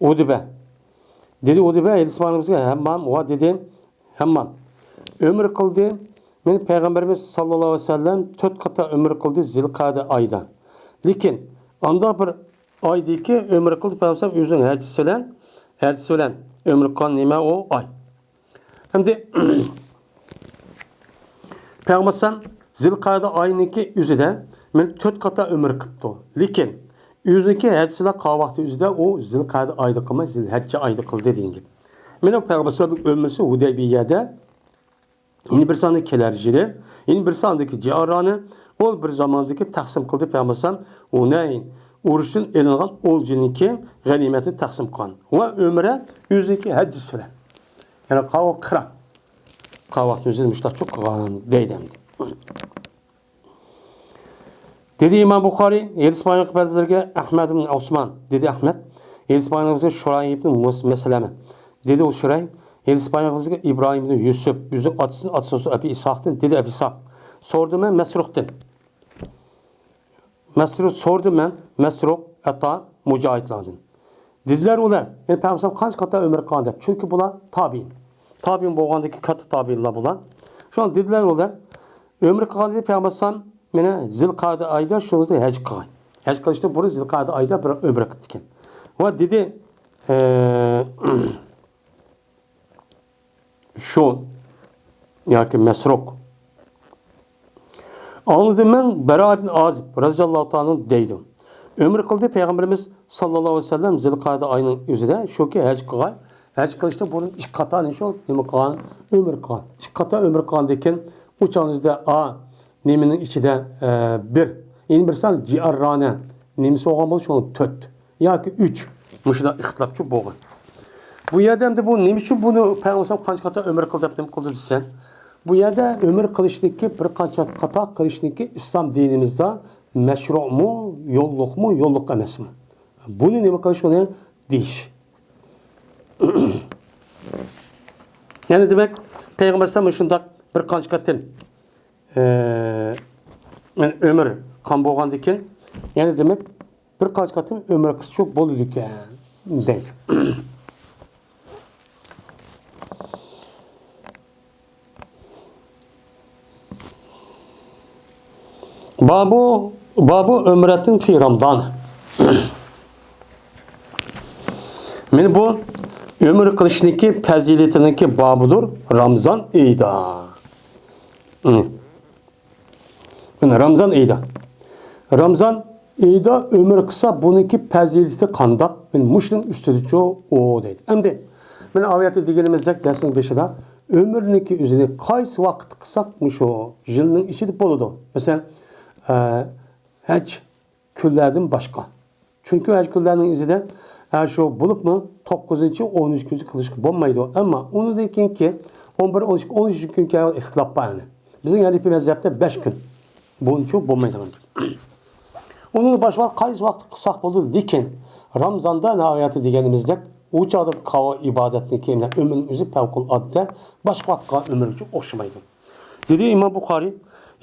ئۇتبە. دېدى ئۇتبە، ھەدىس بايان قىلىپ بىزگە ھەممام، ۋە دېدى ھەممام. ئۆمرە قىلدى. مانا پەيغەمبىرىمىز ساللاللاھۇ ئەلەيھى ۋەسەللەم تۆت قاتا ئۆمرە قىلدى زىلقەدە ئايدا. لېكىن ئانداق بىر ئايدىكى ئۆمرە قىلدى پەيغەمبەر ئۆزىنىڭ ھەججىسى بىلەن، ھەججىسى بىلەن ئۆمرە قىلغان نېمە ئۇ ئاي. ئەمدى پەيغەمبەر ئەلەيھىسسالام زىلقەدە ئايىنىڭكى ئۆزىدە مانا تۆت قاتا ئۆمرە قىپتۇ. لېكىن ئۆزىنىڭكى ھەججىسىلا قالغان ۋاقتى ئۆزىدە ئۇ زىلقەدە ئايدا قىلماي، زىلھەججە ئايدا قىلدى دېگەن گەپ. مانا پەيغەمبەر ئەلەيھىسسالامنىڭ ئۆمرىسى ھۇدەيبىيەدە، يەنە بىرسى ئاندىن كېلەر يىلى، يەنە بىرسى ئاندىكى جىئارانى، ئۇ بىر زاماندىكى تەقسىم قىلدى پەيغەمبەر ئەلەيھىسسالام ھۇنەين ئۇرۇشىدىن ئېلىنغان ئولجىنىڭكى غەنىيمەتنى تەقسىم قىلغان. ۋە ئۆمرە ئۆزىنىڭكى ھەججىسى بىلەن. يەنى قاۋۇ قىران. قاۋاقنى ئۆزى مۇشتاق چوققىغان دەيدۇ ئەمدى. دېدى ئىمام بۇخارىي، ھەدىس بايان قىلىپ بەردى بىزلەرگە ئەھمەد ئىبن ئوسمان. دېدى ئەھمەد، ھەدىس بايان قىلىپ بىزگە شۇرايھ ئىبن مۇس-، مەسلەمە. دېدى ئۇ شۇرايھ، ھەدىس بايان قىلىپ بىزگە ئىبراھىم ئىبن يۈسۈپ، ئۆزىنىڭ ئاتىسىنىڭ ئاتىسى ئەبى ئىسھاقتىن، دېدى ئەبى ئىسھاق. سورىدىم مەن مەسرۇقتىن. مەسرۇق، سورىدىم مەن مەسرۇق، ئەتا، مۇجاھىدلاردىن. دېدىلەر ئۇلار، يەنى پەيغەمبەر قانچە قاتا ئۆمرە قىلغان دەپ. چۈنكى بۇلار تابىئىن. تابىئىن بولغاندىكى كاتتا تابىئىنلار بۇلار. شۇڭا دېدىلەر ئۇلار، ئۆمرە قىلغان دېدى پەيغەمبەر مانا زىلقەدە ئايدا شۇنى ھەج قىلغان. ھەج قىلىشتىن بۇرۇن زىلقەدە ئايدا بىر ئۆمرە قىپتىكەن. ۋە دېدى، ئە، شۇ ياكى مەسرۇق. ئاڭلىدىم مەن بەرا ئىبن ئازىب رەزىياللاھۇ تائالا ئەنھۇ دەيدۇ. ئۆمۈر قىلدى پەيغەمبىرىمىز ساللاللاھۇ ئەلەيھى ۋەسەللەم زىلقەئدە ئاينىڭ ئۆزىدە، شۇكى ھەج قىلغاي، ھەج قىلىشتىن بۇرۇن ئىككى قاتا شۇ نېمە قىلغان، ئۆمۈر قىلغان. ئىككى قاتا ئۆمۈر قىلغاندىن كېيىن ئۇ چاغنىڭ ئۆزىدە ئا نېمىنىڭ ئىچىدە، ئە، بىر، يەنە بىرسى جىئاررانە نېمىسى بولغان بولسا شۇنىڭ تۆت ياكى ئۈچ مۇشۇنداق ئىختىلاپچۇ بولغان. بۇ يەردە ئەمدى بۇ نېمە ئۈچۈن بۇنى پەيغەمبەر قانچە قاتا ئۆمۈر قىل دەپ نېمە قىلدى دېسەڭ، بۇ يەردە ئۆمۈر قىلىشنىكى بىر قانچە قاتا قىلىشنىكى ئىسلام دىنىمىزدا مەشرۇمۇ، يوللۇقمۇ، يوللۇق ئەمەسمۇ؟ بۇنى نېمە قىلىش، ئۇنى دېيىش. يەنى دېمەك، پەيغەمبەر ئەلەيھىسسالام مۇشۇنداق بىر قانچە قېتىم، ئە، مەن ئۆمۈر قان بولغاندىن كېيىن، يەنى دېمەك، بىر قانچە قېتىم ئۆمۈر قىلسىچۇ بولىدىكەن دەيدۇ. بابۇ، بابۇ ئۆمرەتىن فى رامضان. مانا بۇ ئۆمرە قىلىشنىڭكى پەزىلىتىنىڭكى بابىدۇر رامزان ئېيىدا. مانا رامزان ئېيىدا. رامزان ئېيىدا ئۆمرە قىلسا بۇنىڭكى پەزىلىتى قانداق؟ مانا مۇشۇنىڭ ئۈستىدىچۇ ئۇ دەيدۇ. ئەمدى مانا ئاۋۇ يەردە دېگىنىمىزدەك دەرسنىڭ بېشىدا ئۆمرىنىڭكى ئۆزىنى قايسى ۋاقىتتا قىلساق مۇشۇ يىلنىڭ ئىچىدە بولىدۇ. مەسىلەن، ئە، ھەج كۈنلەردىن باشقا. چۈنكى ھەج كۈنلەرنىڭ ئىچىدە، ئە، شۇ بولۇپمۇ توققۇزىنچى، ئونىنچى كۈنى قىلىشقا بولمايدۇ. ئەمما ئۇنىڭدىن كېيىنكى ئون بىر، ئون ئىككى، ئون ئۈچىنچى كۈنگە ئىختىلاپ بار يەنى. بىزنىڭ ھەنىفىي مەزھەپتە بەش كۈن. بۇنچە بولمايدىغان گەپ. ئۇنىڭ باشقا قايسى ۋاقىتتا قىلساق بولىدۇ، لېكىن رامزاندا ناھايىتى دېگىنىمىزدەك ئۇ چاغدا قىلغان ئىبادەتنىڭكى ئۆمرىنىڭ ئۆزى پەۋقۇلئاددە، باشقا ۋاقىتقا ئۆمرىگىچە ئوخشىمايدۇ. دېدى ئىمام بۇخارىي،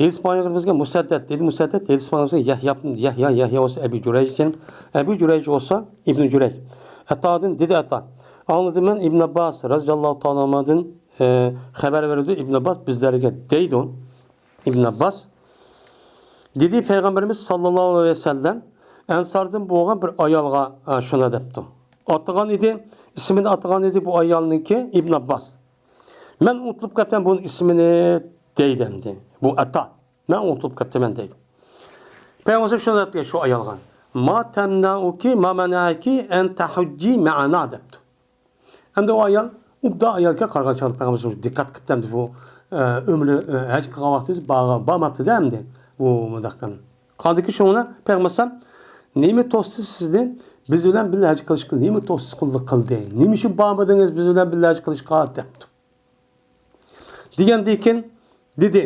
ھەدىس بايان قىلغان بىزگە مۇسەددەد، دېدى مۇسەددەد، ھەدىس بايان قىلغان يەھيا، يەھيا، يەھيا بولسا ئەبى جۇرەيج، ئەبى جۇرەيج بولسا ئىبنى جۇرەيج. ئەتادىن، دېدى ئەتا. ئاڭلىدىم مەن ئىبن ئابباس رەزىياللاھۇ تائالا ئەنھۇدىن، ئە، خەۋەر بېرىدۇ. ئىبن ئابباس بىزلەرگە دەيدۇ. ئىبن ئابباس دېدى، پەيغەمبىرىمىز ساللاللاھۇ ئەلەيھى ۋەسەللەم ئەنساردىن بولغان بىر ئايالغا، ئە، شۇنداق دەپتۇ. ئاتىغان ئىدى، ئىسمىنى ئاتىغان ئىدى بۇ ئايالنىڭكى ئىبن ئابباس. مەن ئۇنتۇلۇپ قاپتىمەن بۇنىڭ ئىسمىنى دەيدۇ ئەمدى. بۇ ئەتا. مەن ئۇنتۇلۇپ قاپتىمەن دەيدۇ. پەيغەمبەر شۇنداق دەپتۇ شۇ ئايالغا. ما تەمنەئۇكى، ما مەنەئەكى ئەن تەھۇججى مەئەنا دەپتۇ. ئەمدى ئۇ ئايال، ئوبدان ئايالكەن قارىغان چاغدا پەيغەمبەر دىققەت قىپتۇ ئەمدى بۇ، ئە، ئۆمرە، ئە، ھەج قىلغان ۋاقتى بار-، بارماپتىدە ئەمدى. بۇ مۇنداق قىلدى. قالدىكى شۇڭا پەيغەمبەر ئەلەيھىسسالام نېمە توستى سىزنى بىز بىلەن بىللە ھەج قىلىشقا نېمە توسقۇنلۇق قىلدى؟ نېمە ئۈچۈن بارمىدىڭىز بىز بىلەن بىللە ھەج قىلىشقا؟ دەپتۇ. دېگەندىن كېيىن دېدى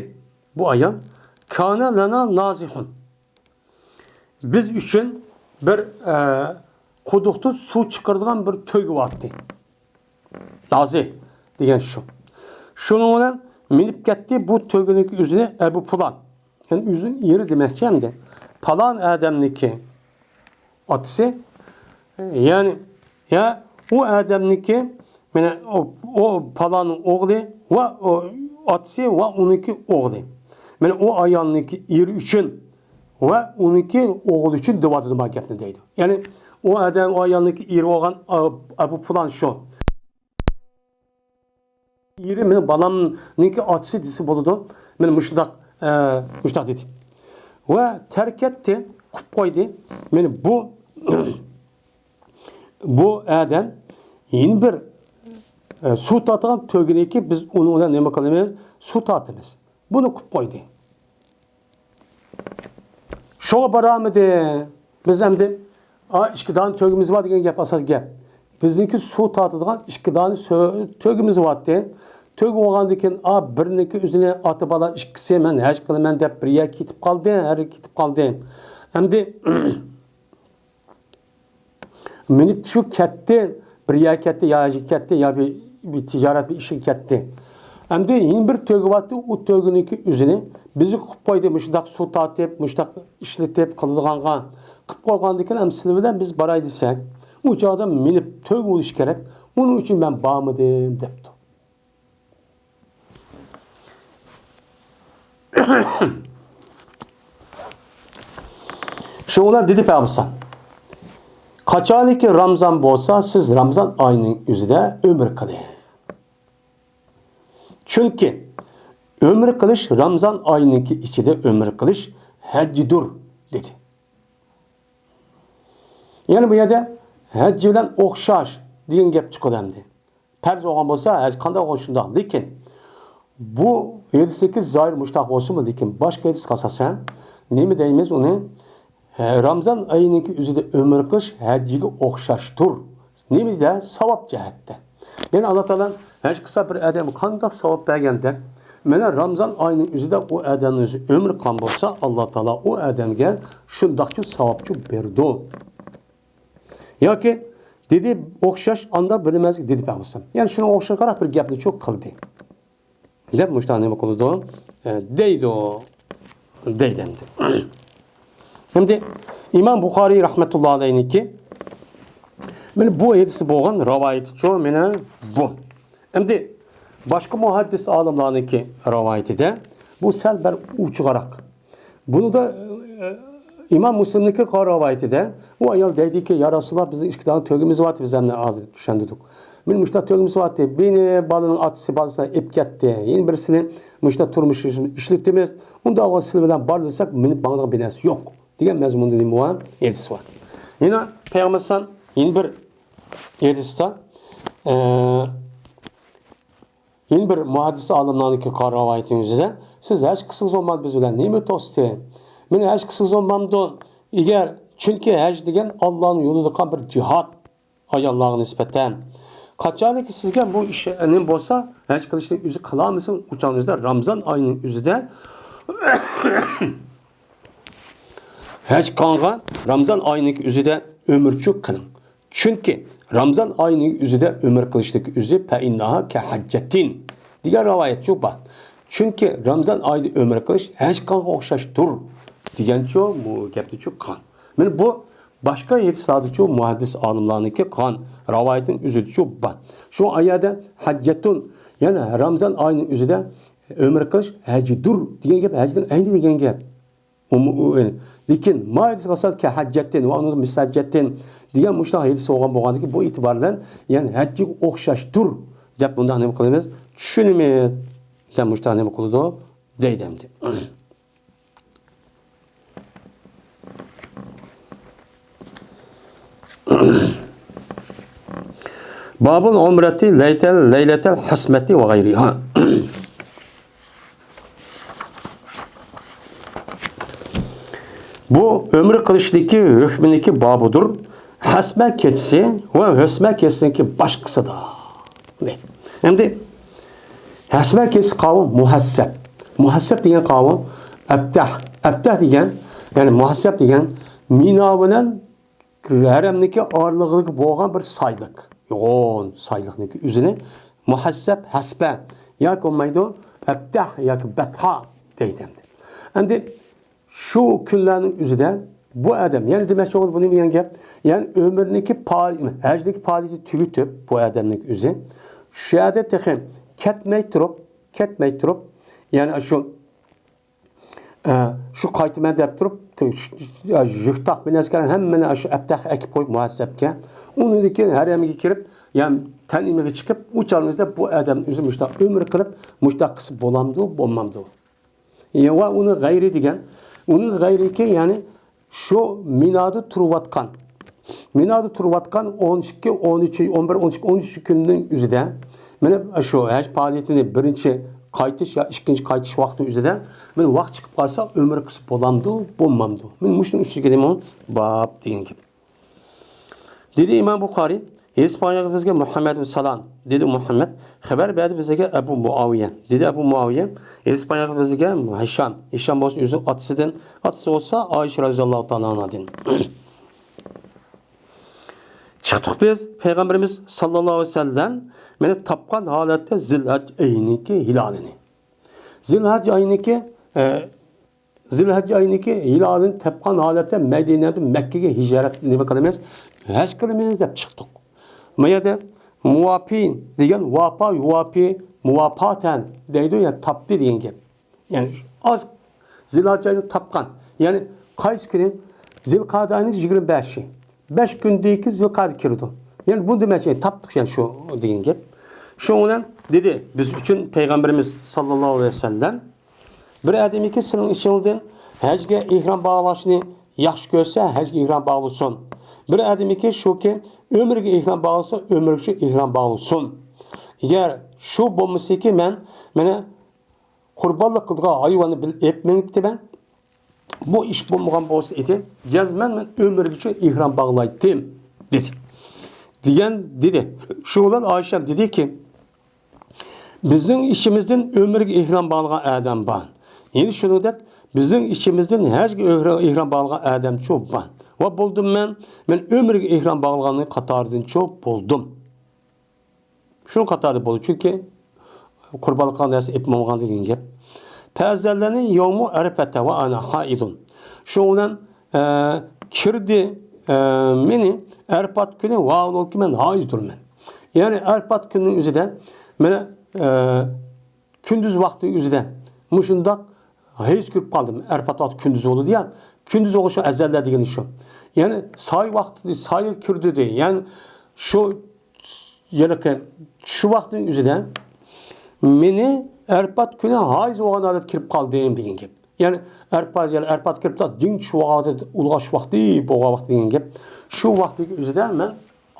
بۇ ئايال، كان لنا نازىخۇن. بىز ئۈچۈن بىر، ئە، قۇدۇقتىن سۇ چىقىرىدىغان بىر تۆگە بارتى. نازى دېگەن شۇ. شۇنىڭ بىلەن مىنىپ كەتتى بۇ تۆگىنىڭكى ئۆزىنى ئەبۇ پۇلان. يەنى ئۆزىنىڭ ئېرى دېمەكچى ئەمدى. پالان ئادەمنىڭكى ئاتىسى، يەنى، يا ئۇ ئادەمنىڭكى، مانا ئۇ، ئۇ پالاننىڭ ئوغلى ۋە ئۇ ئاتىسى ۋە ئۇنىڭكى ئوغلى. مانا ئۇ ئايالنىڭكى ئېرى ئۈچۈن ۋە ئۇنىڭكى ئوغلى ئۈچۈن دەۋاتىدۇ بۇ گەپنى دەيدۇ. يەنى ئۇ ئادەم، ئۇ ئايالنىڭكى ئېرى بولغان ئا-، ئەبۇ پۇلان شۇ. ئېرى مېنىڭ بالامنىڭكى ئاتىسى دېسە بولىدۇ. مانا مۇشۇنداق، ئە، مۇشۇنداق دېدى. ۋە تەرك ئەتتى، قويۇپ قويدى. مانا بۇ، بۇ ئادەم يەنە بىر، ئە، سۇ تارتىدىغان تۆگىنىڭكى بىز ئۇنىڭ بىلەن نېمە قىلىمىز؟ سۇ تارتىمىز. بۇنى قويۇپ قويدى. شۇڭا بارالمىدى. بىز ئەمدى، ئا، ئىككى دانە تۆگىمىز بار دېگەن گەپ ئاساسىي گەپ. بىزنىڭكى سۇ تارتىدىغان ئىككى دانە سۆ-، تۆگىمىز بارتى. تۆگە بولغاندىن كېيىن، ئا، بىرىنىڭكى ئۆزىنى ئاتا بالا ئىككىسى مەن ھەج قىلىمەن دەپ بىر يەرگە كېتىپ قالدى، ھەر يەرگە كېتىپ قالدى. ئەمدى مىنىپ شۇ كەتتى، بىر يەرگە كەتتى، يا ھەجگە كەتتى، يا بىر، بىر تىجارەت، بىر ئىشقا كەتتى. ئەمدى يەنە بىر تۆگە بارتى، ئۇ تۆگىنىڭكى ئۆزىنى بىزگە قىلىپ قويدى، مۇشۇنداق سۇ تارتىپ، مۇشۇنداق ئىشلىتىپ قىلىدىغانغا قىلىپ قويغاندىكىن، ئەمدى سىلەر بىلەن بىز باراي دېسەك، ئۇ چاغدا مىنىپ تۆگە بولۇشى كېرەك، ئۇنىڭ ئۈچۈن مەن بارمىدىم دەپتۇ. شۇڭا دېدى پەيغەمبەر، قاچانكى رامزان بولسا، سىز رامزان ئايىنىڭ ئۆزىدە ئۆمرە قىلىڭ. چۈنكى ئۆمرە قىلىش رامزان ئايىنىڭكى ئىچىدە ئۆمرە قىلىش ھەجدۇر، دېدى. يەنى بۇ يەردە ھەج بىلەن ئوخشاش دېگەن گەپ چىقىدۇ ئەمدى. پەرز بولغان بولسا، ھەج قانداق بولغان شۇنداق. لېكىن بۇ ھەدىستىكى زاھىر مۇشۇنداق بولسىمۇ، لېكىن باشقا ھەدىسكە ئاساسەن نېمە دەيمىز ئۇنى؟ ھە، رامزان ئايىنىڭكى ئۆزىدە ئۆمرە قىلىش ھەجگە ئوخشاشتۇر. نېمىدە؟ ساۋاب جەھەتتە. يەنى ئاللا تائالا ھەج قىلسا بىر ئادەمگە قانداق ساۋاب بەرگەندەك، مانا رامزان ئايىنىڭ ئۆزىدە ئۇ ئادەمنىڭ ئۆزى ئۆمرە قىلغان بولسا، ئاللا تائالا ئۇ ئادەمگە شۇنداقچۇ ساۋابچۇ بېرىدۇ. ياكى دېدى، ئوخشاش، ئاندا بىلمەسلىك دېدى پەيغەمبەر. يەنى شۇنىڭغا ئوخشاشراق بىر گەپنى چۇ قىلدى، دەپ مۇشۇنداق نېمە قىلىدۇ؟ ئە، دەيدۇ. دەيدۇ ئەمدى. ئەمدى ئىمام بۇخارىي رەھمەتۇللا ئەلەيھنىڭكى مانا بۇ ھەدىسى بولغان رىۋايىتىچۇ مانا بۇ. ئەمدى باشقا مۇھەددىس ئالىملارنىڭكى رىۋايىتىدە بۇ سەل بىر ئوچۇقراق. بۇنىڭدا، ئە، ئىمام مۇسلىمنىڭكى رىۋايىتىدە ئۇ ئايال دەيدىكى، يا رەسۇلاللا، بىزنىڭ ئىككى دانە تۆگىمىز بار، بىز ھەممە ھازىر چۈشەندۈردۇق. مانا مۇشۇنداق تۆگىمىز بار، بىرىنى بالىنىڭ ئاتىسى بالىسىنى ئېلىپ كەتتى، يەنە بىرسىنى مۇشۇنداق تۇرمۇش ئىشلىتىمىز، ئۇنداق بولسا سىلەر بىلەن بار دېسەك، مېنىڭ ماڭىدىغان بىر نەرسە يوق، دېگەن مەزمۇندا نېمە بار؟ ھەدىس بار. يەنە پەيغەمبەر ئەلەيھىسسالام يەنە بىر ھەدىستە، ئە، يەنە بىر مۇھەددىس ئالىملارنىڭكى رىۋايىتىنىڭ ئۆزىدە، سىز ھەج قىلسىڭىز بولمامدۇ، بىز بىلەن نېمە توستى؟ مانا ھەج قىلسىڭىز بولمامدۇ؟ ئەگەر، چۈنكى ھەج دېگەن ئاللانىڭ يولىدا قىلغان بىر جىھاد ئاياللارغا نىسبەتەن. قاچانكى سىزگە بۇ ئىش نېمە بولسا، ھەج قىلىشنىڭ ئۆزى قىلالمىسىڭىز، ئۇ چاغنىڭ ئۆزىدە رامزان ئايىنىڭ ئۆزىدە ھەج قىلغانغا رامزان ئايىنىڭ ئۆزىدە ئۆمرىچۇ قىلىڭ. چۈنكى رامزان ئايىنىڭ ئۆزىدە ئۆمرە قىلىشنىڭ ئۆزى فەئىنناھا كەھەججەتىن دېگەن رىۋايەتچۇ بار. چۈنكى رامزان ئايىدا ئۆمرە قىلىش ھەج قىلغانغا ئوخشاشتۇر دېگەنچۇ بۇ گەپنىچۇ قىلغان. مانا بۇ باشقا ھەدىسلاردىچۇ مۇھەددىس ئالىملارنىڭكى قىلغان رىۋايىتىنىڭ ئۆزىدىچۇ بار. شۇ ئايەدە ھەججەتۇن، يەنى رامزان ئايىنىڭ ئۆزىدە ئۆمرە قىلىش ھەجدۇر دېگەن گەپ، ھەجدىن ئەينى دېگەن گەپ. ئۇمۇ-، ئۇ، لېكىن ما يەتسە كەھەججەتتىن ۋە ئۇنىڭ مىسلەججەتتىن دېگەن مۇشۇنداق ھەدىس بولغان بولغاندىكىن، بۇ ئېتىبار بىلەن، يەنى ھەجگە ئوخشاشتۇر دەپ مۇنداق نېمە قىلىمىز؟ چۈشىنىمىز دەپ مۇشۇنداق نېمە قىلىدۇ؟ دەيدۇ ئەمدى. بابۇل ئۇمرەتى لەيتەل، لەيلەتەل ھەسمەتى ۋە غەيرىھا. بۇ ئۆمرە قىلىشتىكى ھۆكمىنىڭكى بابىدۇر. ھەسمە كېچىسى ۋە ھۆسمە كېچىسىنىڭكى باشقىسىدا. ئەمدى ھەسمە كېچىسى قاۋۇ مۇھەسسەب. مۇھەسسەب دېگەن قاۋۇ ئەبتەھ. ئەبتەھ دېگەن، يەنى مۇھەسسەب دېگەن مىنا بىلەن ھەرەمنىڭكى ئارىلىقىدىكى بولغان بىر سايلىق، يوغان سايلىقنىڭكى ئۆزىنى مۇھەسسەب، ھەسبە ياكى بولمايدۇ، ئەبتەھ ياكى بەتھا دەيدۇ ئەمدى. ئەمدى شۇ كۈنلەرنىڭ ئۆزىدە بۇ ئادەم، يەنى دېمەكچى بولغىنىم بۇ نېمە دېگەن گەپ؟ يەنى ئۆمرىنىڭكى پائال-، ھەجنىڭكى پائالىيىتىنى تۈگىتىپ، بۇ ئادەمنىڭ ئۆزى شۇ يەردە تېخى كەتمەي تۇرۇپ، كەتمەي تۇرۇپ، يەنى شۇ ئە، شۇ قايتىمەن دەپ تۇرۇپ، شۇ، يۈك تاق بىلەن ئەسكەرنىڭ ھەممىنى شۇ ئەبتەخكە ئەكىپ قويۇپ، مۇھەسسەبكە. ئۇنىڭدىن كېيىن ھەرەمگە كىرىپ، يا تەنئىمگە چىقىپ، ئۇ چاغنىڭ ئۆزىدە بۇ ئادەمنىڭ ئۆزى مۇشۇنداق ئۆمرە قىلىپ، مۇشۇنداق قىلسا بولامدۇ، بولمامدۇ؟ يا، ۋە ئۇنىڭ غەيرى دېگەن، ئۇنىڭ غەيرىكى، يەنى شۇ مىنادا تۇرۇۋاتقان، مىنادا تۇرۇۋاتقان ئون ئىككى، ئون ئۈچ، ئون بىر، ئون ئىككى، ئون ئۈچ كۈننىڭ ئۆزىدە، مانا شۇ ھەج پائالىيىتىنى بىرىنچى قايتىش يا ئىككىنچى قايتىش ۋاقتى ئۆزىدە، مانا ۋاقىت چىقىپ قالسا، ئۆمرە قىلسا بولامدۇ، بولمامدۇ؟ مانا مۇشۇنىڭ ئۈستىگە نېمە باب دېگەن گەپ. دېدى ئىمام بۇخارىي، ھەدىس بايان بىزگە مۇھەممەد بىن سالام، دېدى مۇھەممەد، خەۋەر بەردى بىزگە ئەبۇ مۇئاۋىيە، دېدى ئەبۇ مۇئاۋىيە، ھەدىس بايان بىزگە ھىشام، ھىشام بولسا ئۆزىنىڭ ئاتىسىدىن، ئاتىسى بولسا ئائىشە رەزىياللاھۇ تائالا ئانھادىن. چىقتۇق بىز، پەيغەمبىرىمىز ساللاللاھۇ ئەلەيھى ۋەسەللەم مېنى تاپقان ھالەتتە زىلھەج ئېيىنىڭكى ھىلالىنى. زىلھەج ئېيىنىڭكى، ئە، زىلھەج ئېيىنىڭكى ھىلالىنى تاپقان ھالەتتە مەدىنەدىن مەككىگە ھىجرەت نېمە قىلىمىز؟ ھەج قىلىمىز دەپ چىقتۇق. ما يەردە مۇۋاپى دېگەن ۋاپا، يۇۋاپى، مۇۋاپاتەن دەيدۇ، يەنى تاپتى دېگەن گەپ. يەنى ئاز زىلھەج ئېيىنى تاپقان. يەنى قايسى كۈنى؟ زىلقەدە ئېيىنىڭ يىگىرمە بەشى. بەش كۈندىكى زۇلقەئدە كىرىدۇ. يەنى بۇ دېمەكچى، تاپتۇق يەنى شۇ دېگەن گەپ. شۇنىڭ بىلەن دېدى، بىز ئۈچۈن پەيغەمبىرىمىز ساللاللاھۇ ئەلەيھى ۋەسەللەم، بىر ئادەمكى سىلىنىڭ ئىچىڭدىن ھەجگە ئېھرام باغلاشنى ياخشى كۆرسە، ھەجگە ئېھرام باغلىسۇن. بىر ئادەمكى شۇكى ئۆمرىگە ئېھرام باغلىسا، ئۆمرىگىچە ئېھرام باغلىسۇن. ئەگەر شۇ بولمىسىكى، مەن مانا قۇربانلىق قىلىدىغان ھايۋاننى بىل-، ئېلىپ مېڭىپتىمەن. بۇ ئىش بولمىغان بولسا ئىدى، جەزمەن مەن ئۆمرىگىچە ئېھرام باغلايتتىم، دېدى. دېگەن، دېدى. شۇ بىلەن ئائىشەم دېدىكى، بىزنىڭ ئىچىمىزدىن ئۆمرىگە ئېھرام باغلىغان ئادەم بار. يەنە شۇنىڭدەك، بىزنىڭ ئىچىمىزدىن ھەجگە ئۆھرە-، ئېھرام باغلىغان ئادەمچۇ بار. ۋە بولدۇم مەن، مەن ئۆمرىگە ئېھرام باغلىغاننىڭ قاتارىدىنچۇ بولدۇم. شۇنىڭ قاتارىدا بولدى، چۈنكى قۇربانلىق قىلغان نەرسە ئېلىپ بولمىغان دېگەن گەپ. فەئەزەللەنى يەۋمۇ ئەرەفەتە ۋە ئەنا ھائىدۇن. شۇنىڭ بىلەن، ئە، كىردى، ئە، مېنى ئەرپات كۈنى ۋە ھۇنالىكە مەن ھائىز تۇرىمەن. يەنى ئەرپات كۈنىنىڭ ئۆزىدە مانا، ئە، كۈندۈز ۋاقتىنىڭ ئۆزىدە مۇشۇنداق ھەيز كۆرۈپ قالدىم. ئەرپات ۋاقتى كۈندۈز بولىدۇ يا. كۈندۈز بولغۇچە ئەزەللەر دېگىنى شۇ. يەنى سايە ۋاقتى، سايە كىردى دېدى. يەنى شۇ، يەنى شۇ ۋاقىتنىڭ ئۆزىدە مېنى ئەرپات كۈنى ھايز بولغان ھالەتتە كىرىپ قالدىم دېگەن گەپ. يەنى ئەرپات، يەنى ئەرپات كىرىپ دىن چۈشۈۋالغان، ئۇلغاش ۋاقتى بولغان ۋاقىت دېگەن گەپ. شۇ ۋاقىتنىڭ ئۆزىدە مەن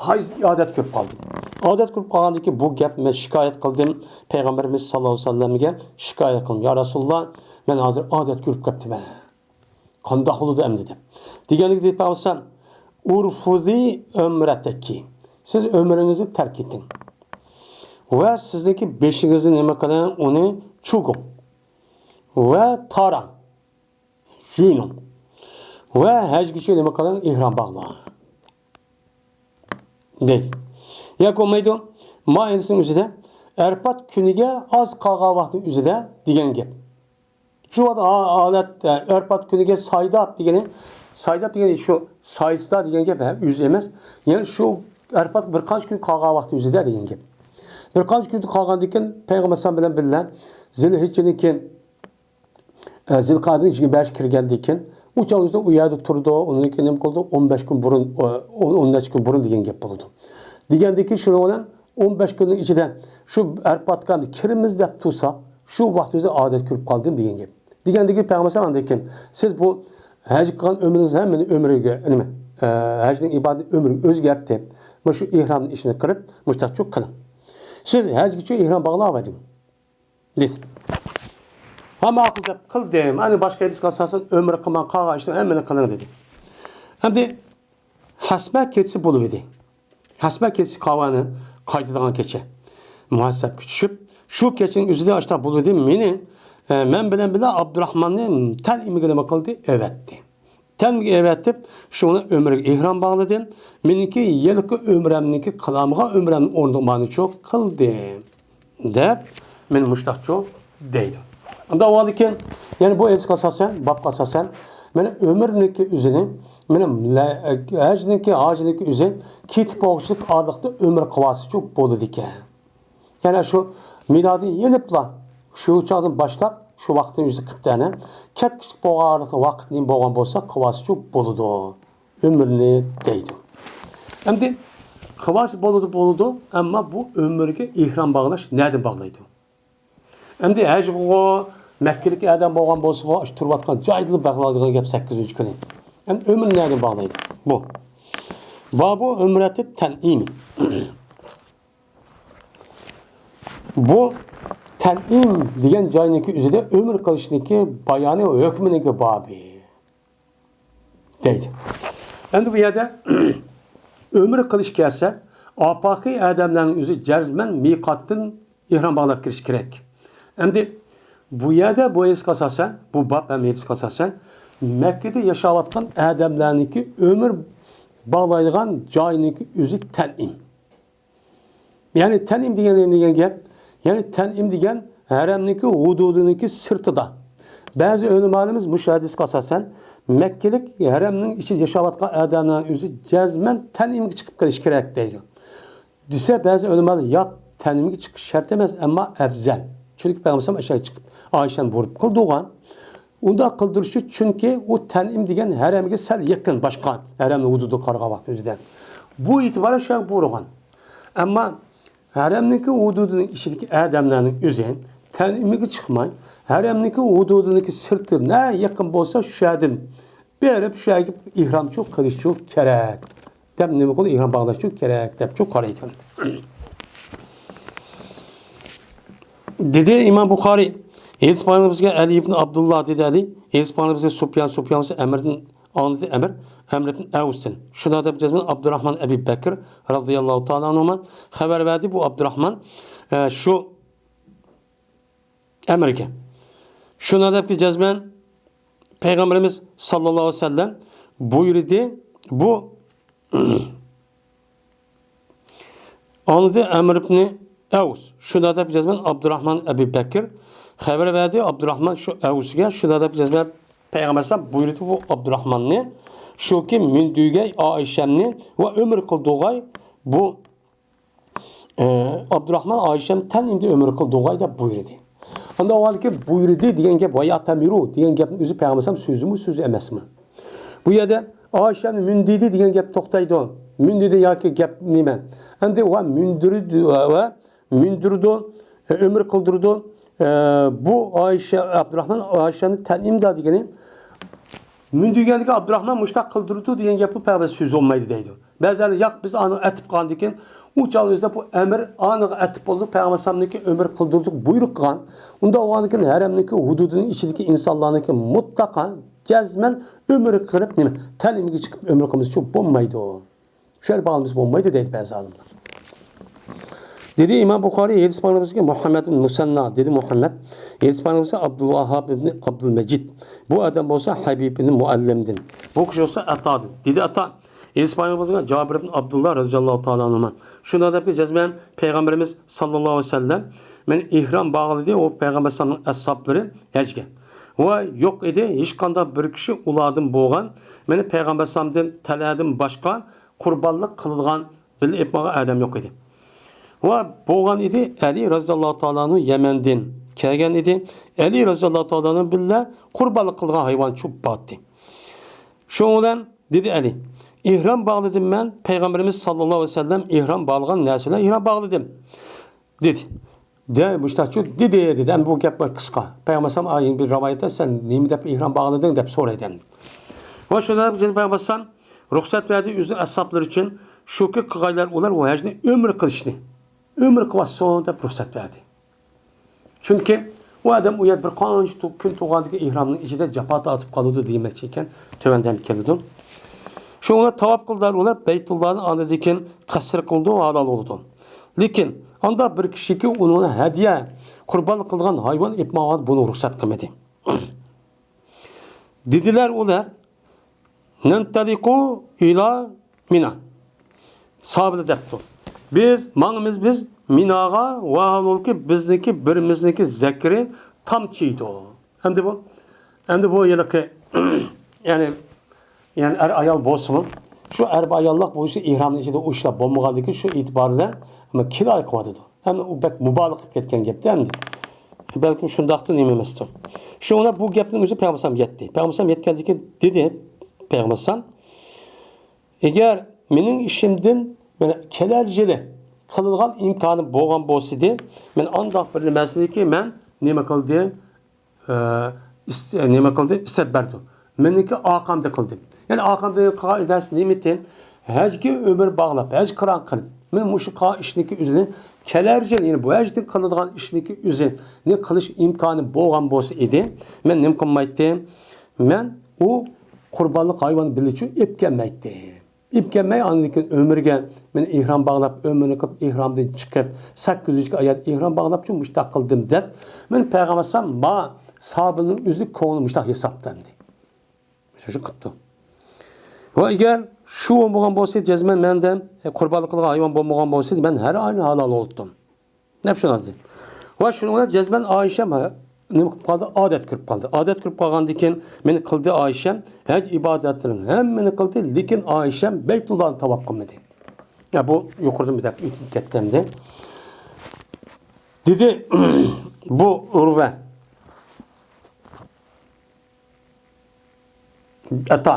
ھايز ئادەت كۆرۈپ قالدىم. ئادەت كۆرۈپ قالغاندىن كېيىن بۇ گەپ مەن شىكايەت قىلدىم. پەيغەمبىرىمىز ساللاللاھۇ ئەلەيھى ۋەسەللەمگە شىكايەت قىلدىم. يا رەسۇلاللا، مەن ھازىر ئادەت كۆرۈپ قاپتىمەن. قانداق بولىدۇ ئەمدى دەپ. دېگەنلىكى دەپ قالسام، ئۇرفۇزى ئۆمرەتەكى. سىز ئۆمرىڭىزنى تەرك ئېتىڭ. ۋە سىزنىڭكى بېشىڭىزنى نېمە قىلىڭ، ئۇنى چۇگۇڭ. ۋە تاراڭ. جۇيۇنۇڭ. ۋە ھەجگىچە نېمە قىلىڭ، ئېھرام باغلاڭ. دەيدۇ. ياكى بولمايدۇ. مانا ئەمدىسىنىڭ ئۆزىدە ئەرپات كۈنىگە ئاز قالغان ۋاقىتنىڭ ئۆزىدە دېگەن گەپ. شۇ ۋاقىت ھا-، ھالەت، ئە، ئەرپات كۈنىگە سايداپ دېگىنى، سايداپ دېگىنى شۇ سايسىدا دېگەن گەپ، ھە، ئۆزى ئەمەس. يەنى شۇ ئەرپات بىر قانچە كۈن قالغان ۋاقىت ئۆزىدە دېگەن گەپ. بىر قانچە كۈن قالغاندىن كېيىن پەيغەمبەر ئەلەيھىسسالام بىلەن بىللە زىلھىججىنىڭ كېيىن، ئە، زىلقەدىنىڭ يىگىرمە بەشى كىرگەندىن كېيىن ئۇ چاغدا ئۇ يەردە تۇرىدۇ، ئۇنىڭدىن كېيىن نېمە قىلىدۇ؟ ئون بەش كۈن بۇرۇن، ئون، ئون نەچچە كۈن بۇرۇن دېگەن گەپ بولىدۇ. دېگەندىن كېيىن شۇنىڭ بىلەن ئون بەش كۈننىڭ ئىچىدە شۇ ئەرپاتقا كىرىمىز دەپ تۇرساق، شۇ ۋاقىت ئۆزى ئادەت كۆرۈپ قالدىم دېگەن گەپ. دېگەندىكى پەيغەمبەر ئاندىن كېيىن، سىز بۇ ھەج قىلغان ئۆمرىڭىزنى ھەممىنى ئۆمرىگە، نېمە، ئە، ھەجنىڭ ئىبادىتى ئۆمرىگە ئۆزگەرتىپ، مۇشۇ ئېھرامنىڭ ئىشىنى قىلىپ، مۇشۇنداقچۇ قىلىڭ. سىز ھەجگىچە ئېھرام باغلاۋېرىڭ، دېدى. ھە، ماقۇل دەپ قىلدىم. ئەنە باشقا ھەدىسكە ئاساسەن ئۆمرە قىلماي قالغان ئىشنى ھەممىنى قىلىڭ، دېدى. ئەمدى ھەسمە كېچىسى بولۇۋىدى. ھەسمە كېچىسى قاۋانى قايتىدىغان كېچە. مۇھەسسەپكە چۈشۈپ، شۇ كېچىنىڭ ئۆزىدە ئاشۇنداق بولۇۋىدى. مېنى، ئە، مەن بىلەن بىللە ئابدۇراخماننى تەنئىمگە نېمە قىلدى؟ ئەۋەتتى. تەنئىمگە ئەۋەتىپ، شۇنى ئۆمرىگە ئېھرام باغلىدىم. مېنىڭكى ھېلىقى ئۆمرەمنىڭكى قىلالمىغان ئۆمرەمنى ئورنىغا مانىچۇ قىلدىم. دەپ، مانا مۇشتاقچۇ دەيدۇ. ئۇنداق بولغاندىكىن، يەنى بۇ ھەدىسكە ئاساسەن، بابقا ئاساسەن، مانا ئۆمرىنىڭكى ئۆزىنى، مانا لە-، ھەجنىڭكى، ھاجىنىڭكى ئۆزى كېتىپ بولغۇچىلىك ئارىلىقتا ئۆمرە قىلىۋالسىچۇ بولىدىكەن. يەنى شۇ مىلادىي يېنىپلا، شۇ چاغدىن باشلاپ، شۇ ۋاقىتنى ئۆزى قىپتۇ ئەنە. كەتكۈچىلىك بولغان ئارىلىقتا ۋاقىت نېمە بولغان بولسا، قىلىۋالسىچۇ بولىدۇ. ئۆمرىنى دەيدۇ. ئەمدى قىلىۋالسا بولىدۇ، بولىدۇ، ئەمما بۇ ئۆمرىگە ئېھرام باغلاش نەدىن باغلايدۇ؟ ئەمدى ھەجغىغۇ، مەككىدىكى ئادەم بولغان بولسىغۇ، شۇ تۇرۇۋاتقان جايدىلا باغلايدىغان گەپ سەككىزىنچى كۈنى. ئەمدى ئۆمرىنى نەدىن باغلايدۇ؟ بۇ. بابۇ ئۆمرەتى تەنئىمى. بۇ تەنئىم دېگەن جاينىڭكى ئۆزىدە ئۆمرە قىلىشنىڭكى بايانى ۋە ھۆكمىنىڭكى بابى. دەيدۇ. ئەمدى بۇ يەردە ئۆمرە قىلىش كەلسە، ئاپاقى ئادەملەرنىڭ ئۆزى جەزمەن مىقاتتىن ئېھرام باغلاپ كىرىش كېرەك. ئەمدى بۇ يەردە بۇ ھەدىسكە ئاساسەن، بۇ باب ھەم ھەدىسكە ئاساسەن، مەككىدە ياشاۋاتقان ئادەملەرنىڭكى ئۆمرە باغلايدىغان جايىنىڭكى ئۆزى تەنئىم. يەنى تەنئىم دېگەن نېمە دېگەن گەپ؟ يەنى تەنئىم دېگەن ھەرەمنىڭكى ھۇدۇدىنىڭكى سىرتىدا. بەزى ئۆلىمالىرىمىز مۇشۇ ھەدىسكە ئاساسەن، مەككىلىك ھەرەمنىڭ ئىچىدە ياشاۋاتقان ئادەمنىڭ ئۆزى جەزمەن تەنئىمگە چىقىپ كېلىشى كېرەك دەيدۇ. دېسە، بەزى ئۆلىمالار ياق، تەنئىمگە چىقىش شەرت ئەمەس، ئەمما ئەۋزەل. چۈنكى پەيغەمبەر ئەلەيھىسسالام ئاشۇ چىقىپ، ئائىشەنى بۇيرۇپ قىلدۇرغان. ئۇنداق قىلدۇرۇشى، چۈنكى ئۇ تەنئىم دېگەن ھەرەمگە سەل يېقىن، باشقا ھەرەمنىڭ ھۇدۇدىغا قارىغان ۋاقىتنىڭ ئۆزىدە. بۇ ئېتىبارى شۇ يەرگە بۇيرۇغان. ئەمما ھەرەمنىڭكى ھۇدۇدىنىڭ ئىچىدىكى ئادەملەرنىڭ ئۆزى تەنئىمگە چىقماي، ھەرەمنىڭكى ھۇدۇدىنىڭكى سىرتى نە يېقىن بولسا، شۇ يەردىن بېرىپ شۇ يەرگە ئېھرامچۇ قىلىشچۇ كېرەك دەپ، نېمە قىلىدۇ؟ ئېھرام باغلاشچۇ كېرەك دەپچۇ قارايدىكەن. دېدى ئىمام بۇخارىي، ھەدىس بايانى بىزگە ئەلى ئىبن ئابدۇللا دېدى ئەلى، ھەدىس بايانى بىزگە سۇپيان، سۇپيان بولسا ئەمىردىن ئاڭلىدى ئەمىر، ئەمر ئىبن ئەۋستىن. شۇنىڭ دەپ جەزمەن ئابدۇراھمان ئەبى بەكر رازىياللاھۇ تائالا ئەنھۇما خەۋەر بەردى. بۇ ئابدۇراھمان، ئە، شۇ ئەمرگە. شۇنىڭ دەپكى جەزمەن پەيغەمبىرىمىز ساللاللاھۇ ئەلەيھى ۋەسەللەم بۇيرۇدى. بۇ ئاڭلىدى ئەمر ئىبنى ئەۋس. شۇنىڭ دەپ جەزمەن ئابدۇراھمان ئەبى بەكر خەۋەر بەردى. ئابدۇراھمان شۇ ئەۋسگە شۇنىڭ دەپ جەزمەن پەيغەمبەر ئەلەيھىسسالام بۇيرۇدى بۇ ئابدۇراھماننى، شۇكى مىندۈرگەي ئائىشەمنى ۋە ئۆمۈر قىلدۇرغاي بۇ ئابدۇراھمان ئائىشەم تەنئىمدە ئۆمۈر قىلدۇرغاي دەپ بۇيرۇدى. ئاندىن ئۇ ھالدىكى بۇيرۇدى دېگەن گەپ، ۋەيا تەمىرۇ دېگەن گەپنىڭ ئۆزى پەيغەمبەر ئەلەيھىسسالام سۆزىمۇ سۆزى ئەمەسمۇ؟ بۇ يەردە ئائىشەنى مىندۈردى دېگەن گەپ توختايدۇ. مىندۈردى ياكى گەپ نېمە؟ ئەمدى ۋە مىندۈردى ۋە، ۋە مىندۈرىدۇ، ئۆمۈر قىلدۇرىدۇ. بۇ ئائىشە، ئابدۇراھمان ئائىشەنى تەنئىمدا دېگىنى، مىندۈرگەندىكى ئابدۇراھمان مۇشتاق قىلدۇرىدۇ دېگەن گەپمۇ پەيغەمبەر سۆزى بولمايدۇ دەيدۇ. بەزىلەر ياق، بىز ئانىغا ئەتىپ قالغاندىكىن، ئۇ چاغنىڭ ئۆزىدە بۇ ئەمر ئانىغا ئەتىپ بولدى، پەيغەمبەر ئەلەيھىسسالامنىڭكى ئۆمۈر قىلدۇرۇشلۇق بۇيرۇق قىلغان. ئۇنداق بولغاندىكىن ھەرەمنىڭكى ھۇدۇدىنىڭ ئىچىدىكى ئىنسانلارنىڭكى مۇتلەقا جەزمەن ئۆمرە قىلىپ نېمە، تەنئىمگە چىقىپ ئۆمرە قىلمىسىچۇ بولمايدۇ. شۇ يەرگە باغلىمىسا بولمايدۇ دەيدۇ بەزى ئالىملار. دېدى ئىمام بۇخارىي، ھەدىس بايانى بىزگە مۇھەممەد ئىبن مۇسەننا، دېدى مۇھەممەد. ھەدىس بايانى بىزگە ئابدۇلۋاھاب ئىبن ئابدۇلمەجىد. بۇ ئادەم بولسا ھەبىب ئىبن مۇئەللىمدىن. بۇ كىشى بولسا ئاتادىن. دېدى ئاتا، ھەدىس بايانى بىزگە جابىر ئىبن ئابدۇللا رازىياللاھۇ تائالا ئەنھۇما. شۇنداق دەپكى جەزمەن پەيغەمبىرىمىز ساللاللاھۇ ئەلەيھى ۋەسەللەم مېنى ئېھرام باغلىدى، ئۇ پەيغەمبەر ئەلەيھىسسالامنىڭ ئەسھابلىرى ھەجگە. ۋە يوق ئىدى، ھېچقانداق بىر كىشى ئۇلاردىن بولغان، مېنى پەيغەمبەر ئەلەيھىسسالامدىن تەلەدىن باشقا قۇربانلىق قىلىدىغان بىللە ئېلىپ ماڭغان ئادەم يوق ئىدى. ۋە بولغان ئىدى، ئەلى رازىياللاھۇ تائالا ئەنھۇ يەمەندىن كەلگەن ئىدى. ئەلى رازىياللاھۇ تائالا ئەنھۇ بىللە قۇربانلىق قىلغان ھايۋانچۇ بار ئىدى. شۇنىڭ بىلەن دېدى ئەلى، ئېھرام باغلىدىم مەن، پەيغەمبىرىمىز ساللاللاھۇ ئەلەيھى ۋەسەللەم ئېھرام باغلىغان نەرسە بىلەن ئېھرام باغلىدىم، دېدى. دە، مۇشتاقچۇ دېدى، دېدى. ئەمدى بۇ گەپ بىر قىسقا. پەيغەمبەر ئەلەيھىسسالام، ئاي، بىر رىۋايەتتە سەن نېمە دەپ ئېھرام باغلىدىڭ دەپ سورايدۇ ئەمدى. ۋە شۇنداق دەپ پەيغەمبەر ئەلەيھىسسالام رۇخسەت بەردى ئۆزىنىڭ ئەسھابلىرى ئۈچۈن، شۇكى قىلغايلار ئۇلار ئۇ ھەجنى ئۆمرە قىلىشنى، ئۆمرە قىلىۋاتسۇن دەپ رۇخسەت بەردى. چۈنكى ئۇ ئادەم ئۇ يەردە بىر قانچە تو-، كۈن تۇرغاندىكىن ئېھرامنىڭ ئىچىدە جاپا تارتىپ قالىدۇ دېمەكچى ئىكەن، تۆۋەندە ھەم كېلىدۇ. شۇڭا تاۋاپ قىلدى ئۇلار، بەيتۇللانى ئاندىن كېيىن قەسر قىلىدۇ، ھالال بولىدۇ. لېكىن ئاندا بىر كىشىكى ئۇنىڭ ھەدىيە قۇربانلىق قىلغان ھايۋان ئېلىپ ماڭغان بۇنى رۇخسەت قىلمىدى. دېدىلەر ئۇلار، نەنتەلىقۇ ئىلا مىنا. ساھابىلەر دەپتۇ، بىز ماڭىمىز بىز مىناغا، ۋاھالۇلكى بىزنىڭكى بىرىمىزنىڭكى زەكىرى تامچىيدۇ. ئەمدى بۇ، ئەمدى بۇ ھېلىقى، يەنى، يەنى ئەر ئايال بولسىمۇ، شۇ ئەر ئاياللىق بولۇشى ئېھرامنىڭ ئىچىدە ئۇ ئىشلار بولمىغاندىكىن شۇ ئېتىبار بىلەن كىرايە قىلىۋاتىدۇ. ئەمما ئۇ بەك مۇبالىغە قىلىپ كەتكەن گەپتە ئەمدى. بەلكىم شۇنداقتۇ، نېمە ئەمەستۇ. شۇڭا بۇ گەپنىڭ ئۆزى پەيغەمبەر ئەلەيھىسسالام يەتتى. پەيغەمبەر ئەلەيھىسسالام يەتكەندىن كېيىن دېدى پەيغەمبەر ئەلەيھىسسالام، ئەگەر مېنىڭ ئىشىمدىن مانا كېلەر يىلى قىلىدىغان ئىمكانىم بولغان بولسىدى، مەن ئانداق بىر نەرسىنىكى مەن نېمە قىلدىم؟ ئى، ئىس-، نېمە قىلدىم؟ ئىسسەت بەردىم. مېنىڭكى ئارقامدا قىلدىم. يەنى ئارقامدا قىلغان نەرسە نېمىتى؟ ھەجگە ئۆمۈر باغلاپ، ھەج قىران قىلىپ، مەن مۇشۇ قىلغان ئىشنىڭكى ئۆزىنى كېلەر يىل، يەنى بۇ ھەجدىن قىلىدىغان ئىشنىڭكى ئۆزىنى قىلىش ئىمكانى بولغان بولسا ئىدى، مەن نېمە قىلمايتتىم؟ مەن ئۇ قۇربانلىق ھايۋان بىللىچۇ ئېلىپ كەلمەيتتىم. ئېلىپ كەلمەي، ئاندىن كېيىن ئۆمرىگە مەن ئېھرام باغلاپ، ئۆمرىنى قىلىپ، ئېھرامدىن چىقىپ، سەككىز يۈزگە ئايەت ئېھرام باغلاپچۇ مۇشتاق قىلدىم دەپ، مەن پەيغەمبەر ئەلەيھىسسالام ما ساھابىنىڭ ئۆزى كۆڭلى مۇشتاق ھېسابتا ئەمدى. شۇ قىپتۇ. ۋە ئەگەر شۇ بولمىغان بولسا، جەزمەن مەندە قۇربانلىق قىلغان ھايۋان بولمىغان بولسا، مەن ھەر ئاينى ھالال بولۇپتۇم. دەپ شۇنداق دېدى. ۋە شۇنىڭ بىلەن جەزمەن ئائىشەم نېمە قىلىپ قالدى؟ ئادەت كۆرۈپ قالدى. ئادەت كۆرۈپ قالغاندىن كېيىن مېنى قىلدى ئائىشەم، ھەج ئىبادەتلىرىنىڭ ھەممىنى قىلدى، لېكىن ئائىشەم بەيتۇللانى تاۋاپ قىلمىدى. يا، بۇ يۇقىرىدىن بىر دەپ ئۆتۈپ كەتتى ئەمدى. دېدى، بۇ ئۇرۋە. ئاتا،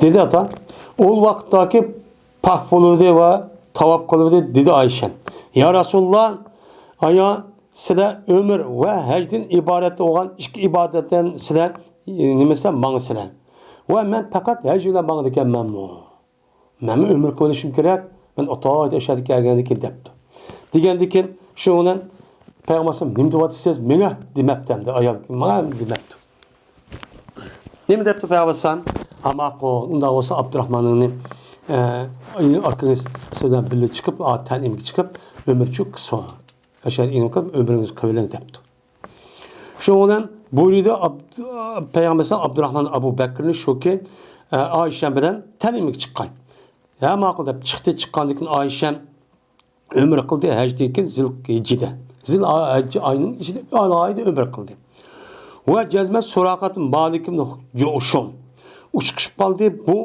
دېدى ئاتا، ئۇ ۋاقىتتاكى پاك بولۇۋىدى ۋە تاۋاپ قىلىۋىدى، دېدى ئايشەم. يا رەسۇلاللا، ئايا، سىلەر ئۆمۈر ۋە ھەجدىن ئىبارەت بولغان ئىككى ئىبادەتتىن سىلەر، ئى، نېمىسىلەر ماڭىسىلەر. ۋە مەن پەقەت ھەج بىلەن ماڭىدىكەنمەنمۇ؟ مەنمۇ ئۆمرە قىلىۋېلىشىم كېرەك. مەن ئاتايىدا ئەشەدە كەلگەندىن كېيىن دەپتۇ. دېگەندىن كېيىن شۇنىڭ بىلەن پەيغەمبەر ئەلەيھىسسالام نېمە دەۋاتىسىز؟ مېڭە دېمەپتۇ ئەمدى ئايال. ماڭا دېمەپتۇ. نېمە دەپتۇ پەيغەمبەر ئەلەيھىسسالام؟ ھە ماقۇل، ئۇنداق بولسا ئابدۇراخماننى، ئە، ئاكىڭىز سىز بىلەن بىللە چىقىپ، ئا، تەنئىمگە چىقىپ، ئۆمرە چۈشۈپ، ئەشەدە ئىنىم قىلىپ، ئۆمرىڭىزنى قىلىۋېلىڭ دەپتۇ. شۇنىڭ بىلەن بۇيرۇدى ئاب-، پەيغەمبەر ئەلەيھىسسالام ئابدۇراخمان ئابۇ بەكرىنى شۇكى، ئە، ئايشەم بىلەن تەنئىمگە چىققاي. ھە ماقۇل دەپ چىقتى. چىققاندىن كېيىن ئايشەم ئۆمرە قىلدى، ھەجدىن كېيىن زىل ھىججىدە. زىل ھەججى ئاينىڭ ئىچىدە ئالاھىدە ئۆمرە قىلدى. ۋە جەزمەن سۇراقەت مالىك ئىبنى جۇشۇم ئۇچقۇشۇپ قالدى. بۇ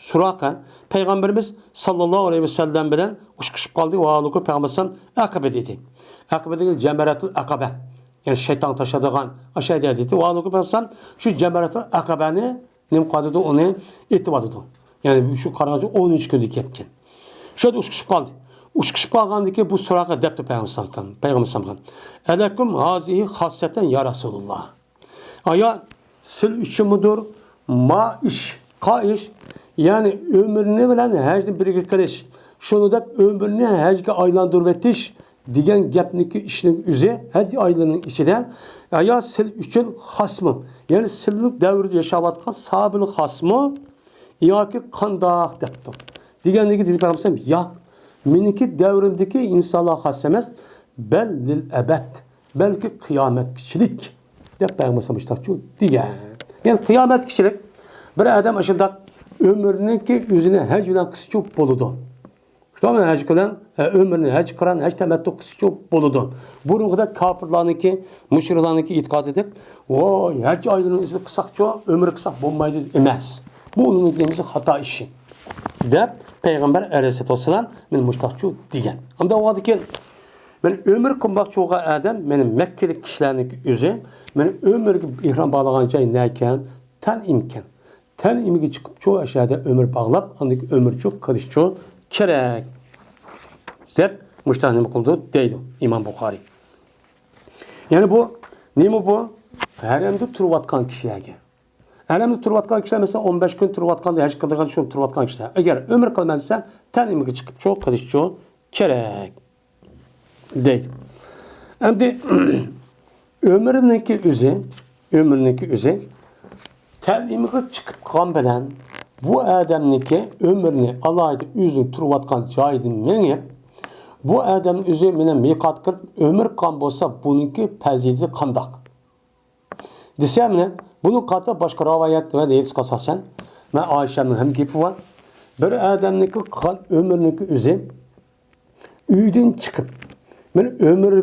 سۇراقە پەيغەمبىرىمىز ساللاللاھۇ ئەلەيھى ۋەسەللەم بىلەن ئۇچقۇشۇپ قالدى. ۋە ھالبۇكى پەيغەمبەر ئەلەيھىسسالام ئەقەبە دېدى. ئەقەبە دېگەن جەمرەتۇل ئەقەبە. يەنى شەيتان تاشلايدىغان ئاشۇ يەر دېدى. ۋە ھالبۇكى پەيغەمبەر ئەلەيھىسسالام شۇ جەمرەتۇل ئەقەبەنى نېمە قىلىۋاتىدۇ، ئۇنى ئېتىۋاتىدۇ. يەنى شۇ قارىغانچە ئون ئۈچ كۈندە كەپكەن. شۇ يەردە ئۇچقۇشۇپ قالدى. ئۇچقۇشۇپ قالغاندىن كېيىن بۇ سۇراقە دەپتۇ پەيغەمبەر ئەلەيھىسسالامغا، پەيغەمبەر ئەلەيھىسسالامغا، ئەلەكۇم ھازىھى خاسسەتەن يا رەسۇلاللا. ئايا، سىل ئۈچۈنمۇدۇر ما ئىش، قا ئىش، يەنى ئۆمرىنى بىلەن ھەجنى بىرگە قىلىش، شۇنىڭدەك ئۆمرىنى ھەجگە ئايلاندۇرۇۋېتىش دېگەن گەپنىكى ئىشنىڭ ئۆزى ھەج ئايلىرىنىڭ ئىچىدە، ئايا، سىل ئۈچۈن خاسمۇ؟ يەنى سىلنىڭ دەۋرىدە ياشاۋاتقان ساھابىلەر خاسمۇ؟ ياكى قانداق دەپتۇ. دېگەندىكى دېدى پەيغەمبەر، ياق، مېنىڭكى دەۋرىمدىكى ئىنسانلار خاس ئەمەس، بەل لىل ئەبەد، بەلكى قىيامەتكىچىلىك، دەپ پەيغەمبەر مۇشتاقچۇ دېگەن. يەنى قىيامەتكىچىلىك بىر ئادەم ئاشۇنداق ئۆمرىنىڭكى ئۆزىنى ھەج بىلەن قىلسىچۇ بولىدۇ. شۇنداقمۇ ھەج بىلەن، ئە، ئۆمرىنى ھەج قىران، ھەج تەمەتتۇ قىلسىچۇ بولىدۇ. بۇرۇنقىدەك كاپىرلارنىڭكى، مۇشرىكلارنىڭكى ئېتىقادىدەك، ۋاي، ھەج ئايلىرىنى ئۆزىدە قىلساقچۇ، ئۆمرە قىلساق بولمايدۇ ئەمەس. بۇ ئۇنىڭ نېمىسى خاتا ئىشى، دەپ پەيغەمبەر ئەلەيھىسسالاتۇ ۋەسسالام مېنى مۇشتاقچۇ دېگەن. ئۇنداق بولغاندىكىن، مېنى ئۆمرە قىلماقچى بولغان ئادەم، مېنى مەككىلىك كىشىلەرنىڭكى ئۆزى، مېنى ئۆمرىگە ئېھرام باغلىغان جاي نەكەن؟ تەنئىمكەن. تەنئىمگە چىقىپچۇ، ئەشەدە ئۆمرە باغلاپ، ئاندىن كېيىن ئۆمرىچۇ قىلىشچۇ كېرەك، دەپ مۇشۇنداق نېمە قىلىدۇ دەيدۇ ئىمام بۇخارىي. يەنى بۇ نېمە بۇ؟ ھەرەمدە تۇرۇۋاتقان كىشىلەرگە. ھەرەمدە تۇرۇۋاتقان كىشىلەر، مەسىلەن، ئون بەش كۈن تۇرۇۋاتقاندا، ھەج قىلىدىغان شۇ تۇرۇۋاتقان كىشىلەر. ئەگەر ئۆمرە قىلىمەن دېسە، تەنئىمگە چىقىپچۇ قىلىشچۇ كېرەك. دەيدۇ. ئەمدى ئۆمرىنىڭكى ئۆزى، ئۆمرىنىڭكى ئۆزى تەنئىمغا چىقىپ قالغان بىلەن بۇ ئادەمنىڭكى ئۆمرىنى ئالاھىدە ئۆزىنىڭ تۇرۇۋاتقان جايىدىن مېڭىپ، بۇ ئادەمنىڭ ئۆزى مېنىڭ مىقاتقا كىرىپ ئۆمرە قىلغان بولسا، بۇنىڭكى پەزىلىتى قانداق؟ دېسە، مانا بۇنى قاتاردا باشقا رىۋايەت ۋە ھەدىسكە ئاساسەن، مانا ئائىشەنىڭ ھەم گېپى بار. بىر ئادەمنىڭكى قىلغان ئۆمرىنىڭكى ئۆزى ئۆيدىن چىقىپ، مانا ئۆمرە،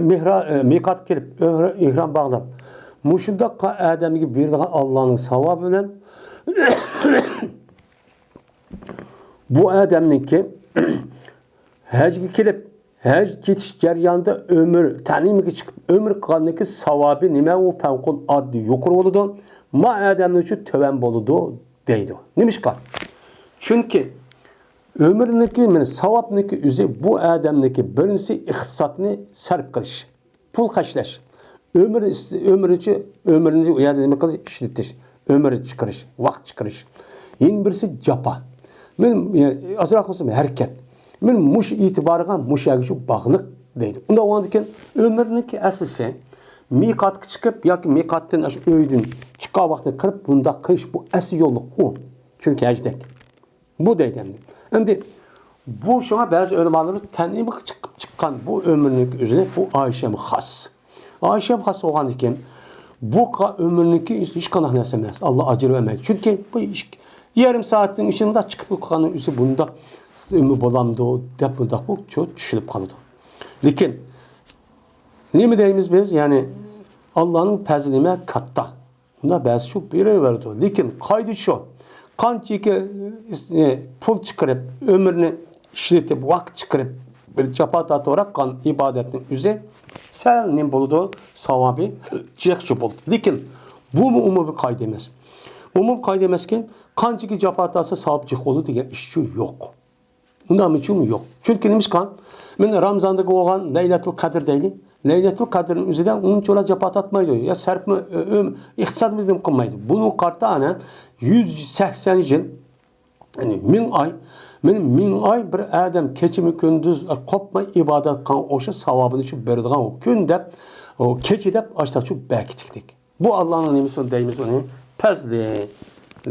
مېھرا، مىقات كىرىپ، ئۆمرە، ئېھرام باغلاپ، مۇشۇنداق ئادەمگە بېرىدىغان ئاللانىڭ ساۋابى بىلەن بۇ ئادەمنىڭكى ھەجگە كېلىپ، ھەج كېتىش جەريانىدا ئۆمرە، تەنئىمگە چىقىپ ئۆمرە قىلغاننىڭكى ساۋابى نېمە؟ ئۇ پەۋقۇلئاددە يۇقىرى بولىدۇ، ما ئادەمنىڭكى تۆۋەن بولىدۇ دەيدۇ. نېمىشقا؟ چۈنكى ئۆمرىنىڭكى، مانا ساۋابنىڭكى ئۆزى بۇ ئادەمنىڭكى بىرىنچىسى ئىقتىسادنى سەرپ قىلىش. پۇل خەجلەش، ئۆمرىنى، ئۆمرىنى، ئۆمرىنى ئۇ يەردە نېمە قىلىش، ئىشلىتىش، ئۆمۈر چىقىرىش، ۋاقىت چىقىرىش. يەنە بىرسى جاپا. مەن، يەنى، ئازراق بولسىمۇ ھەرىكەت. مەن مۇشۇ ئېتىبارىغا، مۇشۇ يەرگە شۇ باغلىق دەيدۇ. ئۇنداق بولغاندىكىن ئۆمرىنىڭكى ئەسلىسى مىقاتقا چىقىپ ياكى مىقاتتىن ئاشۇ ئۆيدىن چىققان ۋاقتىدا قىلىپ بۇنداق قىلىش، بۇ ئەسلى يوللۇق ئۇ. چۈنكى ھەجدەك. بۇ دەيدۇ ئەمدى. ئەمدى بۇ شۇڭا بەزى ئۆلىمالىرىمىز تەنئىمغا چىقىپ چىققان بۇ ئۆمرىنىڭكى ئۆزىنى بۇ ئائىشەمگە خاس. ئائىشەمگە خاس بولغاندىكىن بۇ قا-، ئۆمرىنىڭكى ھېچقانداق نەرسە ئەمەس. ئاللا ئاجر بەرمەيدۇ. چۈنكى بۇ ئىش-، يېرىم سائەتنىڭ ئىچىدە چىقىپ قالغان ئۆزى بۇنداق ئۆمۈر بولامدۇ دەپ بۇنداق بۇ چۆ-، چۈشىنىپ قالىدۇ. لېكىن نېمە دەيمىز بىز؟ يەنى ئاللانىڭ پەزلى نېمە؟ كاتتا. ئۇنداق بەزى شۇ بېرىۋېرىدۇ. لېكىن قائىدە شۇ. قانچىكى، ئى، پۇل چىقىرىپ، ئۆمرىنى ئىشلىتىپ، ۋاقىت چىقىرىپ، بىر جاپا تارتىۋاراققان ئىبادەتنىڭ ئۆزى سەل نېمە بولىدۇ؟ ساۋابى جىقچە بولىدۇ. لېكىن بۇمۇ ئومۇمىي قائىدە ئەمەس. ئومۇم قائىدە ئەمەسكەن، قانچىكى جاپا تارتسا ساۋاب جىق بولىدۇ دېگەن ئىشچۇ يوق. ئۇنداق مۇچۇمۇ يوق. چۈنكى نېمىشقا؟ مەن رامزاندىكى بولغان لەيلەتۇل قەدىر دەيلى. لەيلەتۇل قەدىرنىڭ ئۆزىدە ئۇنچىلا جاپا تارتمايدۇ. يا سەرپمۇ، ئۆ-، ئۆم-، ئىقتىسادىمىز نېمە قىلمايدۇ. بۇنىڭغا قارىتا ئانا يۈز سەكسەن يىل، يەنى مىڭ ئاي، مېنىڭ مىڭ ئاي بىر ئادەم كېچىمۇ كۈندۈز قوپماي ئىبادەت قىلغان ئوخشاش ساۋابىنى شۇ بېرىدىغان ئۇ كۈن دەپ، ئۇ كېچە دەپ ئاشتاق شۇ بەركىتىكلىك. بۇ ئاللانىڭ نېمىسى دەيمىز ئۇنى؟ پەزلى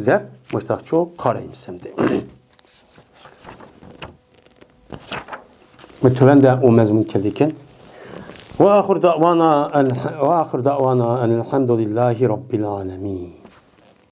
دەپ مۇشتاقچۇ قارايمىز ئەمدى. تۆۋەندە ئۇ مەزمۇن كەلدىكەن. وآخر دعوانا أن، وآخر دعوانا أن الحمد لله رب العالمين.